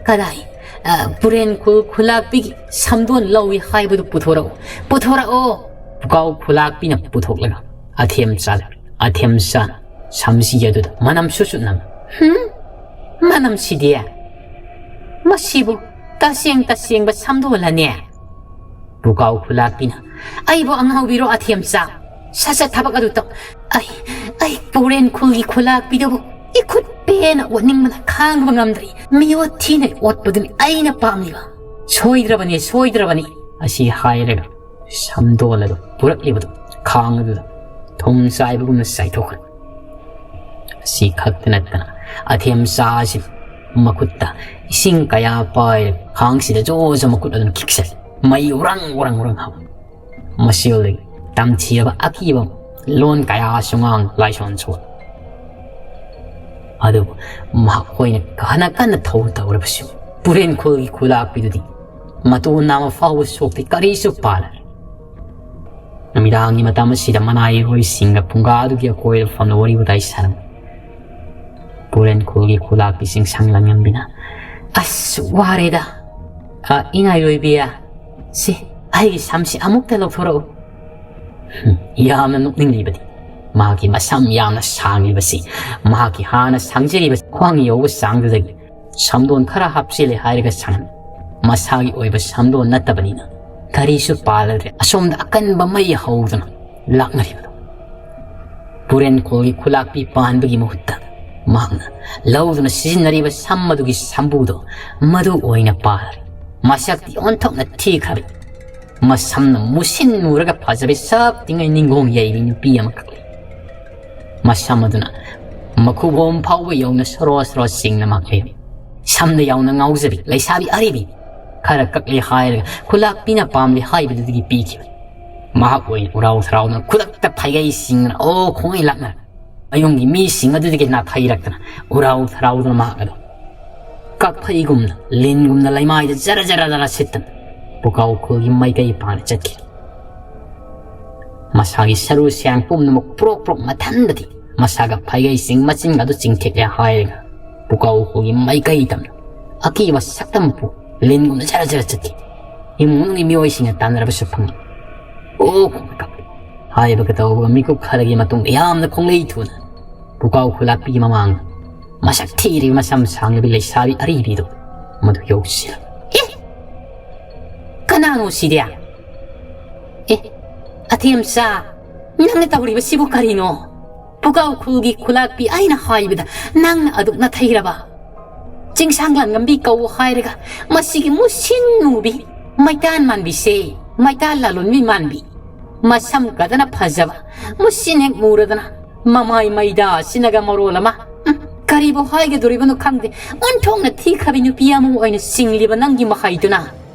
ꯀꯗꯥꯏ, ꯑ, ꯄꯨꯔꯦꯟ ꯈꯨ-, ꯈꯨꯂꯥꯛꯄꯤꯒꯤ ꯁꯝꯗꯣꯟ ꯂꯧꯏ ꯍꯥꯏꯕꯗꯨ ꯄꯨꯊꯣꯔꯛꯎ, ꯄꯨꯊꯣꯔꯛꯑꯣ!" ꯄꯨꯀꯥꯎ ꯈꯨꯂꯥꯛꯄꯤꯅ ꯄꯨꯊꯣꯛꯂꯒ ꯑꯊꯦꯝꯆꯥꯗ, ꯑꯊꯦꯝꯆꯥꯅ ꯁꯝꯁꯤ ꯑꯗꯨꯗ ꯃꯅꯝ ꯁꯨꯠ ꯁꯨꯠ ꯅꯝꯃꯤ꯫ "ꯍꯨꯝ? ꯃꯅꯝꯁꯤꯗꯤ? ꯃꯁꯤꯕꯨ ꯇꯁꯦꯡ ꯇꯁꯦꯡꯕ ꯁꯝꯗꯣꯜꯂꯅꯦ?" ꯄꯨꯀꯥꯎ ꯈꯨꯂꯥꯛꯄꯤꯅ, "ꯑꯩꯕꯨ ꯑꯉꯥꯎꯕꯤꯔꯣ ꯑꯊꯦꯝꯆꯥ? ꯁꯠ ꯁꯠ ꯊꯕꯛ ꯑꯗꯨ ꯇꯧ꯫ ꯑꯩ, ꯑꯩ ꯄꯨꯔꯦꯟ ꯈꯨꯜꯒꯤ ꯈꯨꯂꯥꯛꯄꯤꯗꯨꯕꯨ ꯏꯈꯨꯠ ꯄꯦꯟꯅ ꯑꯣꯠꯅꯤꯡꯕꯅ ꯈꯥꯡꯕ ꯉꯝꯗ꯭ꯔꯦ꯫ ꯃꯤꯑꯣꯠ ꯊꯤꯅ ꯑꯣꯠꯄꯗꯨꯅꯤ ꯑꯩꯅ ꯄꯥꯝꯂꯤꯕ꯫ ꯁꯣꯏꯗ꯭ꯔꯕꯅꯤ, ꯁꯣꯏꯗ꯭ꯔꯕꯅꯤ!" ꯑꯁꯤ ꯍꯥꯏꯔꯒ ꯁꯝꯗꯣꯜ ꯑꯗꯨ ꯄꯨꯔꯛꯂꯤꯕꯗꯨ ꯈꯥꯡ ꯑꯗꯨꯗ ꯊꯨꯝ ꯆꯥꯏꯕꯒꯨꯝꯅ ꯆꯥꯏꯊꯣꯛꯈ꯭ꯔꯦ꯫ ꯑꯁꯤ ꯈꯛꯇ ꯅꯠꯇꯅ ꯑꯊꯦꯝꯆꯥ ꯑꯁꯤ ꯃꯈꯨꯠꯇ ꯏꯁꯤꯡ ꯀꯌꯥ ꯄꯥꯏꯔꯒ ꯈꯥꯡꯁꯤꯗ ꯖꯣ ꯖꯣ ꯃꯈꯨꯠ ꯑꯗꯨꯅ ꯈꯤꯛꯆꯜꯂꯤ꯫ ꯃꯩ ꯎꯔꯪ ꯎꯔꯪ ꯎꯔꯪ ꯍꯧꯏ꯫ ꯃꯁꯤꯗꯒꯤ ꯇꯝꯊꯤꯔꯕ ꯑꯀꯤꯕ ꯂꯣꯟ ꯀꯌꯥꯁꯨ ꯉꯥꯡ ꯂꯥꯏꯁꯣꯟ ꯁꯣꯜꯂꯤ꯫ ꯑꯗꯨꯕꯨ ꯃꯈꯣꯏꯅ ꯐꯅ ꯀꯟꯅ ꯊꯧ ꯇꯧꯔꯕꯁꯨ ꯄꯨꯔꯦꯟ ꯈꯨꯜꯒꯤ ꯈꯨꯂꯥꯛꯄꯤꯗꯨꯗꯤ ꯃꯇꯣꯟ ꯅꯥꯝꯃ ꯐꯥꯎꯕ ꯁꯣꯛꯇꯦ, ꯀꯔꯤꯁꯨ ꯄꯥꯜꯂꯔꯦ꯫ ꯅꯨꯃꯤꯗꯥꯡꯒꯤ ꯃꯇꯝ ꯑꯁꯤꯗ ꯃꯅꯥꯏꯔꯣꯏꯁꯤꯡꯒ ꯐꯨꯡꯒꯥꯗꯨꯒꯤ ꯑꯀꯣꯏꯕ ꯐꯝꯅ ꯋꯥꯔꯤ ꯋꯥꯇꯥꯏ ꯁꯥꯔꯝꯃꯤ꯫ ꯄꯨꯔꯦꯟ ꯈꯨꯜꯒꯤ ꯈꯨꯂꯥꯛꯄꯤꯁꯤꯡ ꯁꯪ ꯂꯪꯉꯝꯕꯤꯅ, "ꯑꯁ, ꯋꯥꯔꯦꯗ꯫ ꯑ, ꯏꯅꯥꯏꯔꯣꯏꯕꯤ, ꯁꯤ ꯑꯩꯒꯤ ꯁꯝꯁꯤ ꯑꯃꯨꯛꯇ ꯂꯧꯊꯣꯔꯛꯎ꯫" ꯍꯨꯝ, ꯌꯥꯝꯅ ꯅꯣꯛꯅꯤꯡꯂꯤꯕꯗꯤ ꯃꯍꯥꯛꯀꯤ ꯃꯁꯝ ꯌꯥꯝꯅ ꯁꯥꯡꯂꯤꯕꯁꯤ, ꯃꯍꯥꯛꯀꯤ ꯍꯥꯟꯅ ꯁꯥꯡꯖꯔꯤꯕ ꯈ꯭ꯋꯥꯡ ꯌꯧꯕ ꯆꯥꯡꯗꯨꯗꯒꯤ ꯁꯝꯗꯣꯟ ꯈꯔ ꯍꯥꯞꯆꯤꯜꯂꯦ ꯍꯥꯏꯔꯒ ꯁꯥꯡꯍꯟ, ꯃꯁꯥꯒꯤ ꯑꯣꯏꯕ ꯁꯝꯗꯣꯟ ꯅꯠꯇꯕꯅꯤꯅ ꯀꯔꯤꯁꯨ ꯄꯥꯜꯂꯗ꯭ꯔꯦ꯫ ꯑꯁꯣꯝꯗ ꯑꯀꯟꯕ ꯃꯩ ꯍꯧꯗꯨꯅ ꯂꯥꯛꯅꯔꯤꯕꯗꯣ꯫ ꯄꯨꯔꯦꯟꯈꯣꯜꯒꯤ ꯈꯨꯂꯥꯛꯄꯤ ꯄꯥꯟꯕꯒꯤ ꯃꯍꯨꯠꯇ ꯃꯍꯥꯛꯅ ꯂꯧꯗꯨꯅ ꯁꯤꯖꯤꯟꯅꯔꯤꯕ ꯁꯝ ꯑꯗꯨꯒꯤ ꯁꯝꯕꯨꯗꯣ ꯃꯗꯨ ꯑꯣꯏꯅ ꯄꯥꯜꯂꯤ꯫ ꯃꯁꯛꯇꯤ ꯑꯣꯟꯊꯣꯛꯅ ꯊꯤꯈ꯭ꯔꯕꯤ, ꯃꯁꯝꯅ ꯃꯨꯁꯤꯟ ꯃꯨꯔꯒ ꯐꯖꯕꯤ ꯁꯛ ꯇꯤꯡꯉꯩ ꯅꯤꯡꯒꯣꯡ ꯌꯩꯕꯤ ꯅꯨꯄꯤ ꯑꯃꯈꯛ ꯂꯩ꯫ ꯃꯁꯝ ꯑꯗꯨꯅ ꯃꯈꯨꯕꯣꯝ ꯐꯥꯎꯕ ꯌꯧꯅ ꯁꯣꯔꯣ ꯁꯣꯔꯣ ꯆꯤꯡꯅ ꯃꯥꯡ ꯂꯩꯔꯝꯃꯤ꯫ ꯁꯝꯗ ꯌꯥꯎꯅ ꯉꯥꯎꯖꯕꯤ ꯂꯩꯁꯥꯕꯤ ꯑꯔꯤꯕꯤ ꯈꯔ ꯀꯛꯂꯦ ꯍꯥꯏꯔꯒ ꯈꯨꯂꯥꯛꯄꯤꯅ ꯄꯥꯝꯂꯦ ꯍꯥꯏꯕꯗꯨꯗꯒꯤ ꯄꯤꯈꯤꯕꯅꯤ꯫ ꯃꯍꯥꯛ ꯑꯣꯏꯅ ꯎꯔꯥꯎ ꯊꯔꯥꯎꯗꯅ ꯈꯨꯗꯛꯇ ꯐꯩꯒꯩ ꯆꯤꯡꯗꯅ ꯑꯣ ꯈꯣꯡꯉꯩ ꯂꯥꯛꯅꯔꯦ꯫ ꯃꯌꯨꯝꯒꯤ ꯃꯤꯁꯤꯡ ꯑꯗꯨꯗꯒꯤ ꯅꯥꯊꯩꯔꯛꯇꯅ ꯎꯔꯥꯎ ꯊꯔꯥꯎꯗꯅ ꯃꯍꯥꯛ ꯑꯗꯨ ꯀꯛꯐꯩꯒꯨꯝꯅ, ꯂꯤꯟꯒꯨꯝꯅ ꯂꯩꯃꯥꯏꯗ ꯖꯔ ꯖꯔ ꯖꯔ ꯁꯤꯠꯇꯅ ꯄꯨꯀꯥꯎ ꯈꯨꯜꯒꯤ ꯃꯥꯏꯀꯩ ꯄꯥꯡꯅ ꯆꯠꯈꯤ꯫ ꯃꯁꯥꯒꯤ ꯁꯔꯨ ꯁꯌꯥꯡ ꯄꯨꯝꯅꯃꯛ ꯄ꯭ꯔꯣꯛ ꯄ꯭ꯔꯣꯛ ꯃꯊꯟꯗꯗꯤ ꯃꯁꯥꯒ ꯐꯩꯒꯩ ꯆꯤꯡ ꯃꯆꯤꯟ ꯑꯗꯨ ꯆꯤꯡꯊꯦꯛꯂꯦ ꯍꯥꯏꯔꯒ ꯄꯨꯀꯥꯎ ꯈꯨꯜꯒꯤ ꯃꯥꯏꯀꯩ ꯇꯝꯅ ꯑꯀꯤꯕ ꯁꯛꯇꯝ ꯄꯨ ꯂꯤꯟꯒꯨꯝꯅ ꯖꯔ ꯖꯔ ꯆꯠꯈꯤ꯫ ꯏꯃꯨꯡ ꯃꯅꯨꯡꯒꯤ ꯃꯤꯑꯣꯏꯁꯤꯡꯅ ꯇꯥꯟꯅꯔꯕꯁꯨ ꯐꯪꯉꯤ꯫ ꯑꯣ ꯈꯣꯡꯅ ꯀꯞꯂꯤ꯫ ꯍꯥꯏꯕꯒ ꯇꯧꯕꯒ ꯃꯤꯀꯨꯞ ꯈꯔꯒꯤ ꯃꯇꯨꯡꯗ ꯌꯥꯝꯅ ꯈꯣꯡꯂꯩ ꯊꯨꯅ ꯄꯨꯀꯥꯎ ꯈꯨꯂꯥꯛꯄꯤꯒꯤ ꯃꯃꯥꯡ ꯃꯁꯛ ꯊꯤꯔꯤꯕ ꯃꯁꯝ ꯁꯥꯡꯂꯕꯤ ꯂꯩꯁꯥꯕꯤ ꯑꯔꯤꯕꯤꯗꯨ ꯃꯗꯨ ꯌꯧꯁꯤꯜꯂꯛ꯫ "ꯑꯦ, ꯀꯅꯥꯅꯣ ꯁꯤꯗꯤ? ꯑꯦ, ꯑꯊꯦꯝꯆꯥ, ꯅꯪꯅ ꯇꯧꯔꯤꯕꯁꯤꯕꯨ ꯀꯔꯤꯅꯣ? ꯄꯨꯀꯥꯎ ꯈꯨꯜꯒꯤ ꯈꯨꯂꯥꯛꯄꯤ ꯑꯩꯅ ꯍꯥꯏꯕꯗ ꯅꯪꯅ ꯑꯗꯨꯛ ꯅꯥꯊꯩꯔꯕ? ꯆꯤꯡꯁꯥꯡ ꯂꯥꯟꯉꯝꯕꯤ ꯀꯧ ꯍꯥꯏꯔꯒ ꯃꯁꯤꯒꯤ ꯃꯨꯁꯤꯟ ꯃꯨꯕꯤ ꯃꯩꯇꯥꯟ ꯃꯥꯟꯕꯤꯁꯦ, ꯃꯩꯇꯥꯟ ꯂꯥꯂꯣꯟꯕꯤ ꯃꯥꯟꯕꯤ, ꯃꯁꯝ ꯀꯗꯅ ꯐꯖꯕ, ꯃꯨꯁꯤꯟ ꯍꯦꯛ ꯃꯨꯔꯗꯅ ꯃꯃꯥꯏ ꯃꯩꯗꯥ ꯑꯁꯤꯅꯒ ꯃꯔꯣꯜ ꯑꯃ, ꯎꯝ, ꯀꯔꯤꯕꯨ ꯍꯥꯏꯒꯗꯣꯔꯤꯕꯅꯣ ꯈꯪꯗꯦ, ꯑꯣꯟꯊꯣꯛꯅ ꯊꯤꯈ꯭ꯔꯕꯤ ꯅꯨꯄꯤ ꯑꯃ ꯑꯣꯏꯅ ꯆꯤꯡꯂꯤꯕ ꯅꯪꯒꯤ ꯃꯍꯩꯗꯨꯅ꯫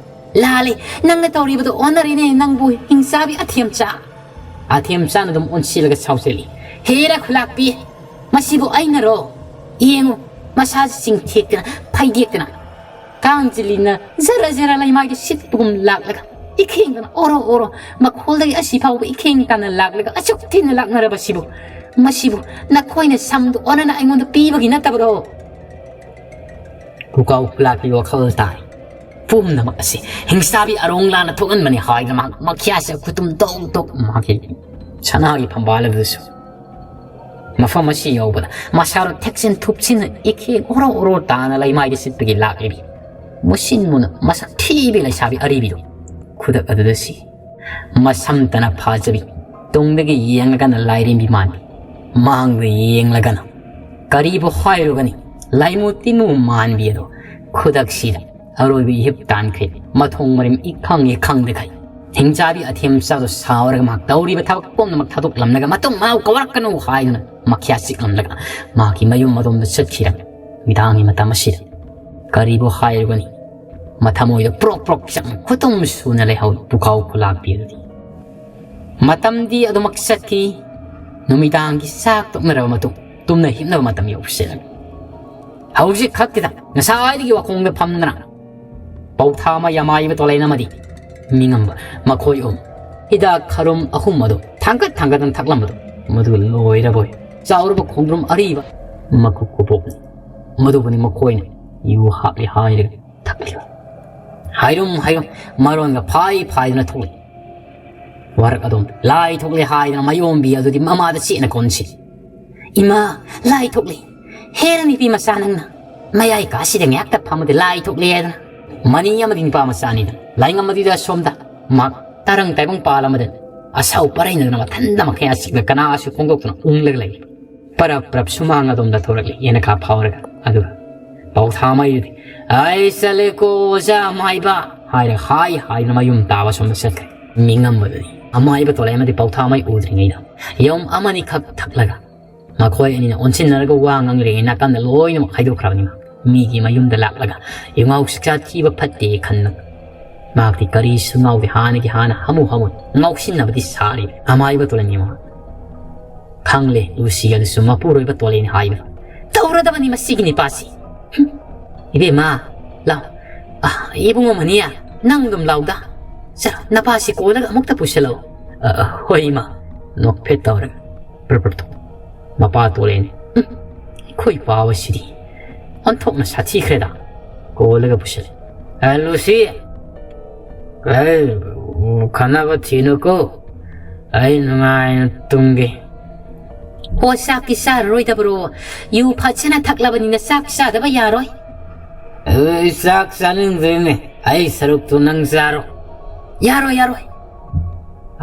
ꯂꯥꯜꯂꯦ, ꯅꯪꯅ ꯇꯧꯔꯤꯕꯗꯣ ꯑꯣꯟꯅꯔꯦꯅꯦ ꯅꯪꯕꯨ, ꯍꯤꯡꯆꯥꯕꯤ ꯑꯊꯦꯝꯆꯥ!" ꯑꯊꯦꯝꯆꯥꯅ ꯑꯗꯨꯝ ꯑꯣꯟꯁꯤꯜꯂꯒ ꯁꯥꯎꯖꯜꯂꯤ꯫ "ꯍꯦꯔꯥ ꯈꯨꯂꯥꯛꯄꯤ, ꯃꯁꯤꯕꯨ ꯑꯩꯅꯔꯣ? ꯌꯦꯡꯉꯨ, ꯃꯁꯥꯁꯤ ꯆꯤꯡꯊꯦꯛꯇꯅ, ꯐꯩꯗꯦꯛꯇꯅ, ꯀꯥꯡ ꯆꯤꯂꯤꯅ ꯖꯔ ꯖꯔ ꯂꯩꯃꯥꯏꯗ ꯁꯤꯠꯄꯒꯨꯝ ꯂꯥꯛꯂꯒ, ꯏꯈꯦꯡꯗꯅ ꯑꯣꯔꯣ ꯑꯣꯔꯣ, ꯃꯈꯣꯜꯗꯒꯤ ꯑꯁꯤ ꯐꯥꯎꯕ ꯏꯈꯦꯡ ꯇꯥꯅ ꯂꯥꯛꯂꯒ ꯑꯁꯨꯛ ꯊꯤꯅ ꯂꯥꯛꯅꯔꯕꯁꯤꯕꯨ, ꯃꯁꯤꯕꯨ ꯅꯈꯣꯏꯅ ꯁꯝꯗꯨ ꯑꯣꯟꯅꯅ ꯑꯩꯉꯣꯟꯗ ꯄꯤꯕꯒꯤ ꯅꯠꯇꯕꯔꯣ?" ꯄꯨꯀꯥꯎ ꯈꯨꯂꯥꯛꯄꯤ ꯋꯥꯈꯜ ꯇꯥꯏ꯫ ꯄꯨꯝꯅꯃꯛ ꯑꯁꯤ ꯍꯤꯡꯆꯥꯕꯤ ꯑꯔꯣꯡꯂꯥꯅ ꯊꯣꯛꯍꯟꯕꯅꯤ ꯍꯥꯏꯗꯨꯅ ꯃꯍꯥꯛ ꯃꯈ꯭ꯌꯥꯁꯦ ꯈꯨꯇꯨꯝ ꯇꯧ ꯇꯧ ꯃꯍꯥꯛꯀꯤ ꯁꯅꯥꯒꯤ ꯐꯝꯕꯥꯜ ꯑꯗꯨꯁꯨ꯫ ꯃꯐꯝ ꯑꯁꯤ ꯌꯧꯕꯗ ꯃꯁꯥꯗꯨ ꯊꯦꯛꯆꯤꯟ ꯊꯨꯞꯆꯤꯟꯅ ꯏꯈꯦꯡ ꯑꯣꯔꯣ ꯑꯣꯔꯣ ꯇꯥꯅ ꯂꯩꯃꯥꯏꯗ ꯁꯤꯠꯄꯒꯤ ꯂꯥꯛꯂꯤꯕꯤ ꯃꯨꯁꯤꯟ ꯃꯨꯅ ꯃꯁꯛ ꯊꯤꯕꯤ ꯂꯩꯁꯥꯕꯤ ꯑꯔꯤꯕꯤꯗꯨ ꯈꯨꯗꯛ ꯑꯗꯨꯗ ꯁꯤ꯫ ꯃꯁꯝꯇꯅ ꯐꯥꯖꯕꯤ, ꯇꯨꯡꯗꯒꯤ ꯌꯦꯡꯂꯒꯅ ꯂꯥꯏꯔꯦꯝꯕꯤ ꯃꯥꯟꯕꯤ, ꯃꯥꯡꯗ ꯌꯦꯡꯂꯒꯅ ꯀꯔꯤꯕꯨ ꯍꯥꯏꯔꯨꯒꯅꯤ, ꯂꯥꯏꯃꯨ ꯇꯤꯟꯃꯨ ꯃꯥꯟꯕꯤ ꯑꯗꯣ ꯈꯨꯗꯛꯁꯤꯗ ꯑꯔꯣꯏꯕ ꯏꯍꯤꯞ ꯇꯥꯟꯈ꯭ꯔꯦ꯫ ꯃꯊꯣꯡ ꯃꯔꯤꯝ ꯏꯈꯪ ꯏꯈꯪꯗꯈꯩ꯫ ꯍꯤꯡꯆꯥꯕꯤ ꯑꯊꯦꯝꯆꯥꯗꯨ ꯁꯥꯎꯔꯒ ꯃꯍꯥꯛ ꯇꯧꯔꯤꯕ ꯊꯕꯛ ꯄꯨꯝꯅꯃꯛ ꯊꯥꯗꯣꯛꯂꯝꯂꯒ, "ꯃꯇꯨꯡ ꯃꯅꯥꯎ ꯀꯧꯔꯛꯀꯅꯨ" ꯍꯥꯏꯗꯨꯅ ꯃꯈ꯭ꯌꯥ ꯆꯤꯛꯂꯝꯂꯒ ꯃꯍꯥꯛꯀꯤ ꯃꯌꯨꯝ ꯑꯗꯣꯝꯗ ꯆꯠꯈꯤꯔꯝꯃꯤ꯫ ꯅꯨꯃꯤꯗꯥꯡꯒꯤ ꯃꯇꯝ ꯑꯁꯤꯗ ꯀꯔꯤꯕꯨ ꯍꯥꯏꯔꯨꯒꯅꯤ? ꯃꯊꯃꯣꯏꯗ ꯄ꯭ꯔꯣꯛ ꯄ꯭ꯔꯣꯛ ꯆꯥꯛꯅ ꯈꯨꯇꯨꯝ ꯁꯨꯅ ꯂꯩꯍꯧꯔꯤ ꯄꯨꯀꯥꯎ ꯈꯨꯂꯥꯛꯄꯤ ꯑꯗꯨꯗꯤ꯫ ꯃꯇꯝꯗꯤ ꯑꯗꯨꯃꯛ ꯆꯠꯈꯤ꯫ ꯅꯨꯃꯤꯗꯥꯡꯒꯤ ꯆꯥꯛ ꯇꯣꯛꯅꯔꯕ ꯃꯇꯨꯡ ꯇꯨꯝꯅ ꯍꯤꯞꯅꯕ ꯃꯇꯝ ꯌꯧꯁꯤꯜꯂꯛꯂꯦ꯫ ꯍꯧꯖꯤꯛ ꯈꯛꯇꯗ ꯉꯁꯥꯏꯗꯒꯤ ꯋꯥꯈꯣꯡꯗ ꯐꯝꯗꯅ ꯄꯧꯊꯥꯃꯩ, ꯑꯃꯥꯏꯕ ꯇꯣꯂꯦꯟ ꯑꯃꯗꯤ ꯃꯤꯉꯝꯕ ꯃꯈꯣꯏ ꯑꯍꯨꯝ ꯍꯤꯗꯥꯛ ꯈꯔꯨꯝ ꯑꯍꯨꯝ ꯑꯗꯨ ꯊꯥꯡꯒꯠ ꯊꯥꯡꯒꯠꯇꯅ ꯊꯛꯂꯝꯕꯗꯨ ꯃꯗꯨ ꯂꯣꯏꯔꯕꯣꯏ꯫ ꯆꯥꯎꯔꯕ ꯈꯣꯡꯗ꯭ꯔꯨꯝ ꯑꯔꯤꯕ ꯃꯀꯨ ꯀꯣꯄꯣꯛꯅꯤ꯫ ꯃꯗꯨꯕꯨꯅꯤ ꯃꯈꯣꯏꯅ ꯌꯨ ꯍꯥꯞꯂꯤ ꯍꯥꯏꯔꯒ ꯊꯛꯂꯤꯕ꯫ ꯍꯥꯏꯔꯨꯝ ꯍꯥꯏꯔꯨꯝ ꯃꯔꯣꯟꯒ ꯐꯥꯏ ꯐꯥꯏꯗꯨꯅ ꯊꯣꯛꯂꯛꯏ꯫ ꯋꯥꯔꯛ ꯑꯗꯨꯝ ꯂꯥꯏ ꯊꯣꯛꯂꯦ ꯍꯥꯏꯗꯅ ꯃꯌꯣꯝꯕꯤ ꯑꯗꯨꯗꯤ ꯃꯃꯥꯗ ꯆꯦꯠꯅ ꯀꯣꯟꯁꯤ꯫ "ꯏꯃꯥ, ꯂꯥꯏ ꯊꯣꯛꯂꯦ! ꯍꯦꯔ ꯅꯨꯄꯤ ꯃꯆꯥ ꯅꯪꯅ ꯃꯌꯥꯏ ꯀꯥꯁꯤꯗ ꯉꯥꯏꯍꯥꯛꯇ ꯐꯝꯃꯗꯤ ꯂꯥꯏ ꯊꯣꯛꯂꯦ" ꯍꯥꯏꯗꯅ꯫ ꯃꯅꯤ ꯑꯃꯗꯤ ꯅꯨꯄꯥ ꯃꯆꯥꯅꯤꯗꯅ ꯂꯥꯏꯉꯝ ꯑꯗꯨꯗ ꯑꯁꯣꯝꯗ ꯃꯍꯥꯛ ꯇꯔꯪ ꯇꯥꯏꯕꯪ ꯄꯥꯜꯂꯝꯃꯗꯅ ꯑꯁꯥꯎ ꯄꯔꯩꯅꯗꯅ ꯃꯊꯟꯗ ꯃꯈꯩ ꯑꯁꯤꯗ ꯀꯅꯥꯁꯨ ꯐꯣꯡꯗꯣꯛꯇꯨꯅ ꯎꯪꯂꯒ ꯂꯩ꯫ ꯄꯔꯞ ꯄꯔꯞ ꯁꯨꯃꯥꯡ ꯑꯗꯣꯝꯗ ꯊꯣꯔꯛꯂꯤ ꯌꯦꯅꯈꯥ ꯐꯥꯎꯔꯒ꯫ ꯑꯗꯨꯒ ꯄꯥꯎꯊꯥꯃꯩꯗꯨꯗꯤ, "ꯑꯩ ꯆꯠꯂꯦꯀꯣ, ꯑꯣꯖꯥ ꯑꯃꯥꯏꯕ" ꯍꯥꯏꯔꯒ ꯍꯥꯏ ꯍꯥꯏꯗꯨꯅ ꯃꯌꯨꯝ ꯇꯥꯕ ꯁꯣꯝꯗ ꯆꯠꯈ꯭ꯔꯦ꯫ ꯃꯤꯉꯝꯕꯗꯨꯗꯤ ꯑꯃꯥꯏꯕ ꯇꯣꯂꯥꯏ ꯑꯃꯗꯤ ꯄꯥꯎꯊꯥꯃꯩ ꯎꯗ꯭ꯔꯤꯉꯩꯗ ꯌꯨꯝ ꯑꯃꯅꯤꯈꯛ ꯊꯛꯂꯒ ꯃꯈꯣꯏ ꯑꯅꯤꯅ ꯑꯣꯟꯁꯤꯟꯅꯔꯒ ꯋꯥ ꯉꯥꯡꯂꯤꯉꯩ ꯅꯥꯀꯟꯗ ꯂꯣꯏꯅꯃꯛ ꯍꯥꯏꯗꯣꯛꯈ꯭ꯔꯕꯅꯤ꯫ ꯃꯤꯒꯤ ꯃꯌꯨꯝꯗ ꯂꯥꯛꯂꯒ ꯌꯨꯉꯥꯎ ꯁꯤꯛꯆꯥ ꯊꯤꯕ ꯐꯠꯇꯦ ꯈꯟꯅ ꯃꯍꯥꯛꯇꯤ ꯀꯔꯤꯁꯨ ꯉꯥꯎꯗꯦ꯫ ꯍꯥꯟꯅꯒꯤ ꯍꯥꯟꯅ ꯍꯥꯃꯨ ꯍꯥꯃꯨ ꯉꯥꯎꯁꯤꯟꯅꯕꯗꯤ ꯁꯥꯔꯤ꯫ ꯑꯃꯥꯏꯕ ꯇꯣꯂꯥꯏꯅꯤ ꯃꯍꯥꯛ ꯈꯪꯂꯦ, ꯂꯨꯁꯤ ꯑꯗꯨꯁꯨ ꯃꯄꯨꯔꯣꯏꯕ ꯇꯣꯂꯦꯟ ꯍꯥꯏꯕ꯫ "ꯇꯧꯔꯗꯕꯅꯤ ꯃꯁꯤꯒꯤ ꯅꯤꯄꯥꯁꯤ꯫ ꯍꯨꯝ, ꯏꯕꯦꯝꯃ, ꯂꯥꯎ꯫ ꯑ, ꯏꯕꯨꯡꯉꯣ ꯃꯅꯤꯌꯥ, ꯅꯪ ꯑꯗꯨꯝ ꯂꯥꯎꯗ꯫ ꯆꯠꯂꯣ, ꯅꯄꯥꯁꯤ ꯀꯣꯜꯂꯒ ꯑꯃꯨꯛꯇ ꯄꯨꯁꯤꯜꯂꯛꯑꯣ꯫" "ꯑ, ꯑ, ꯍꯣꯏ ꯏꯃꯥ꯫" ꯅꯣꯛꯐꯦꯠ ꯇꯧꯔꯒ ꯄ꯭ꯔꯞ ꯄ꯭ꯔꯞ ꯊꯣꯛ꯫ ꯃꯄꯥ ꯇꯣꯂꯦꯟ꯫ "ꯍꯨꯝ, ꯑꯩꯈꯣꯏ ꯄꯥꯕꯁꯤꯗꯤ ꯑꯣꯟꯊꯣꯛꯅ ꯁꯥꯊꯤꯈ꯭ꯔꯦꯗ꯫" ꯀꯣꯜꯂꯒ ꯄꯨꯁꯤꯜꯂꯦ꯫ "ꯑ, ꯂꯨꯁꯤ, ꯑꯩ ꯈꯟꯅꯕ ꯊꯤꯅꯨꯀꯣ꯫ ꯑꯩ ꯅꯨꯡꯉꯥꯏꯅ ꯇꯨꯝꯒꯦ꯫" "ꯍꯣ, ꯆꯥꯛꯇꯤ ꯆꯥꯔꯔꯣꯏꯗꯕꯔꯣ? ꯌꯨ ꯐꯖꯅ ꯊꯛꯂꯕꯅꯤꯅ ꯆꯥꯛ ꯆꯥꯗꯕ ꯌꯥꯔꯣꯏ꯫" "ꯑꯩ ꯆꯥꯛ ꯆꯥꯅꯤꯡꯗ꯭ꯔꯦꯅꯦ꯫ ꯑꯩ ꯁꯔꯨꯛꯇꯨ ꯅꯪ ꯆꯥꯔꯣ꯫" "ꯌꯥꯔꯣꯏ, ꯌꯥꯔꯣꯏ꯫"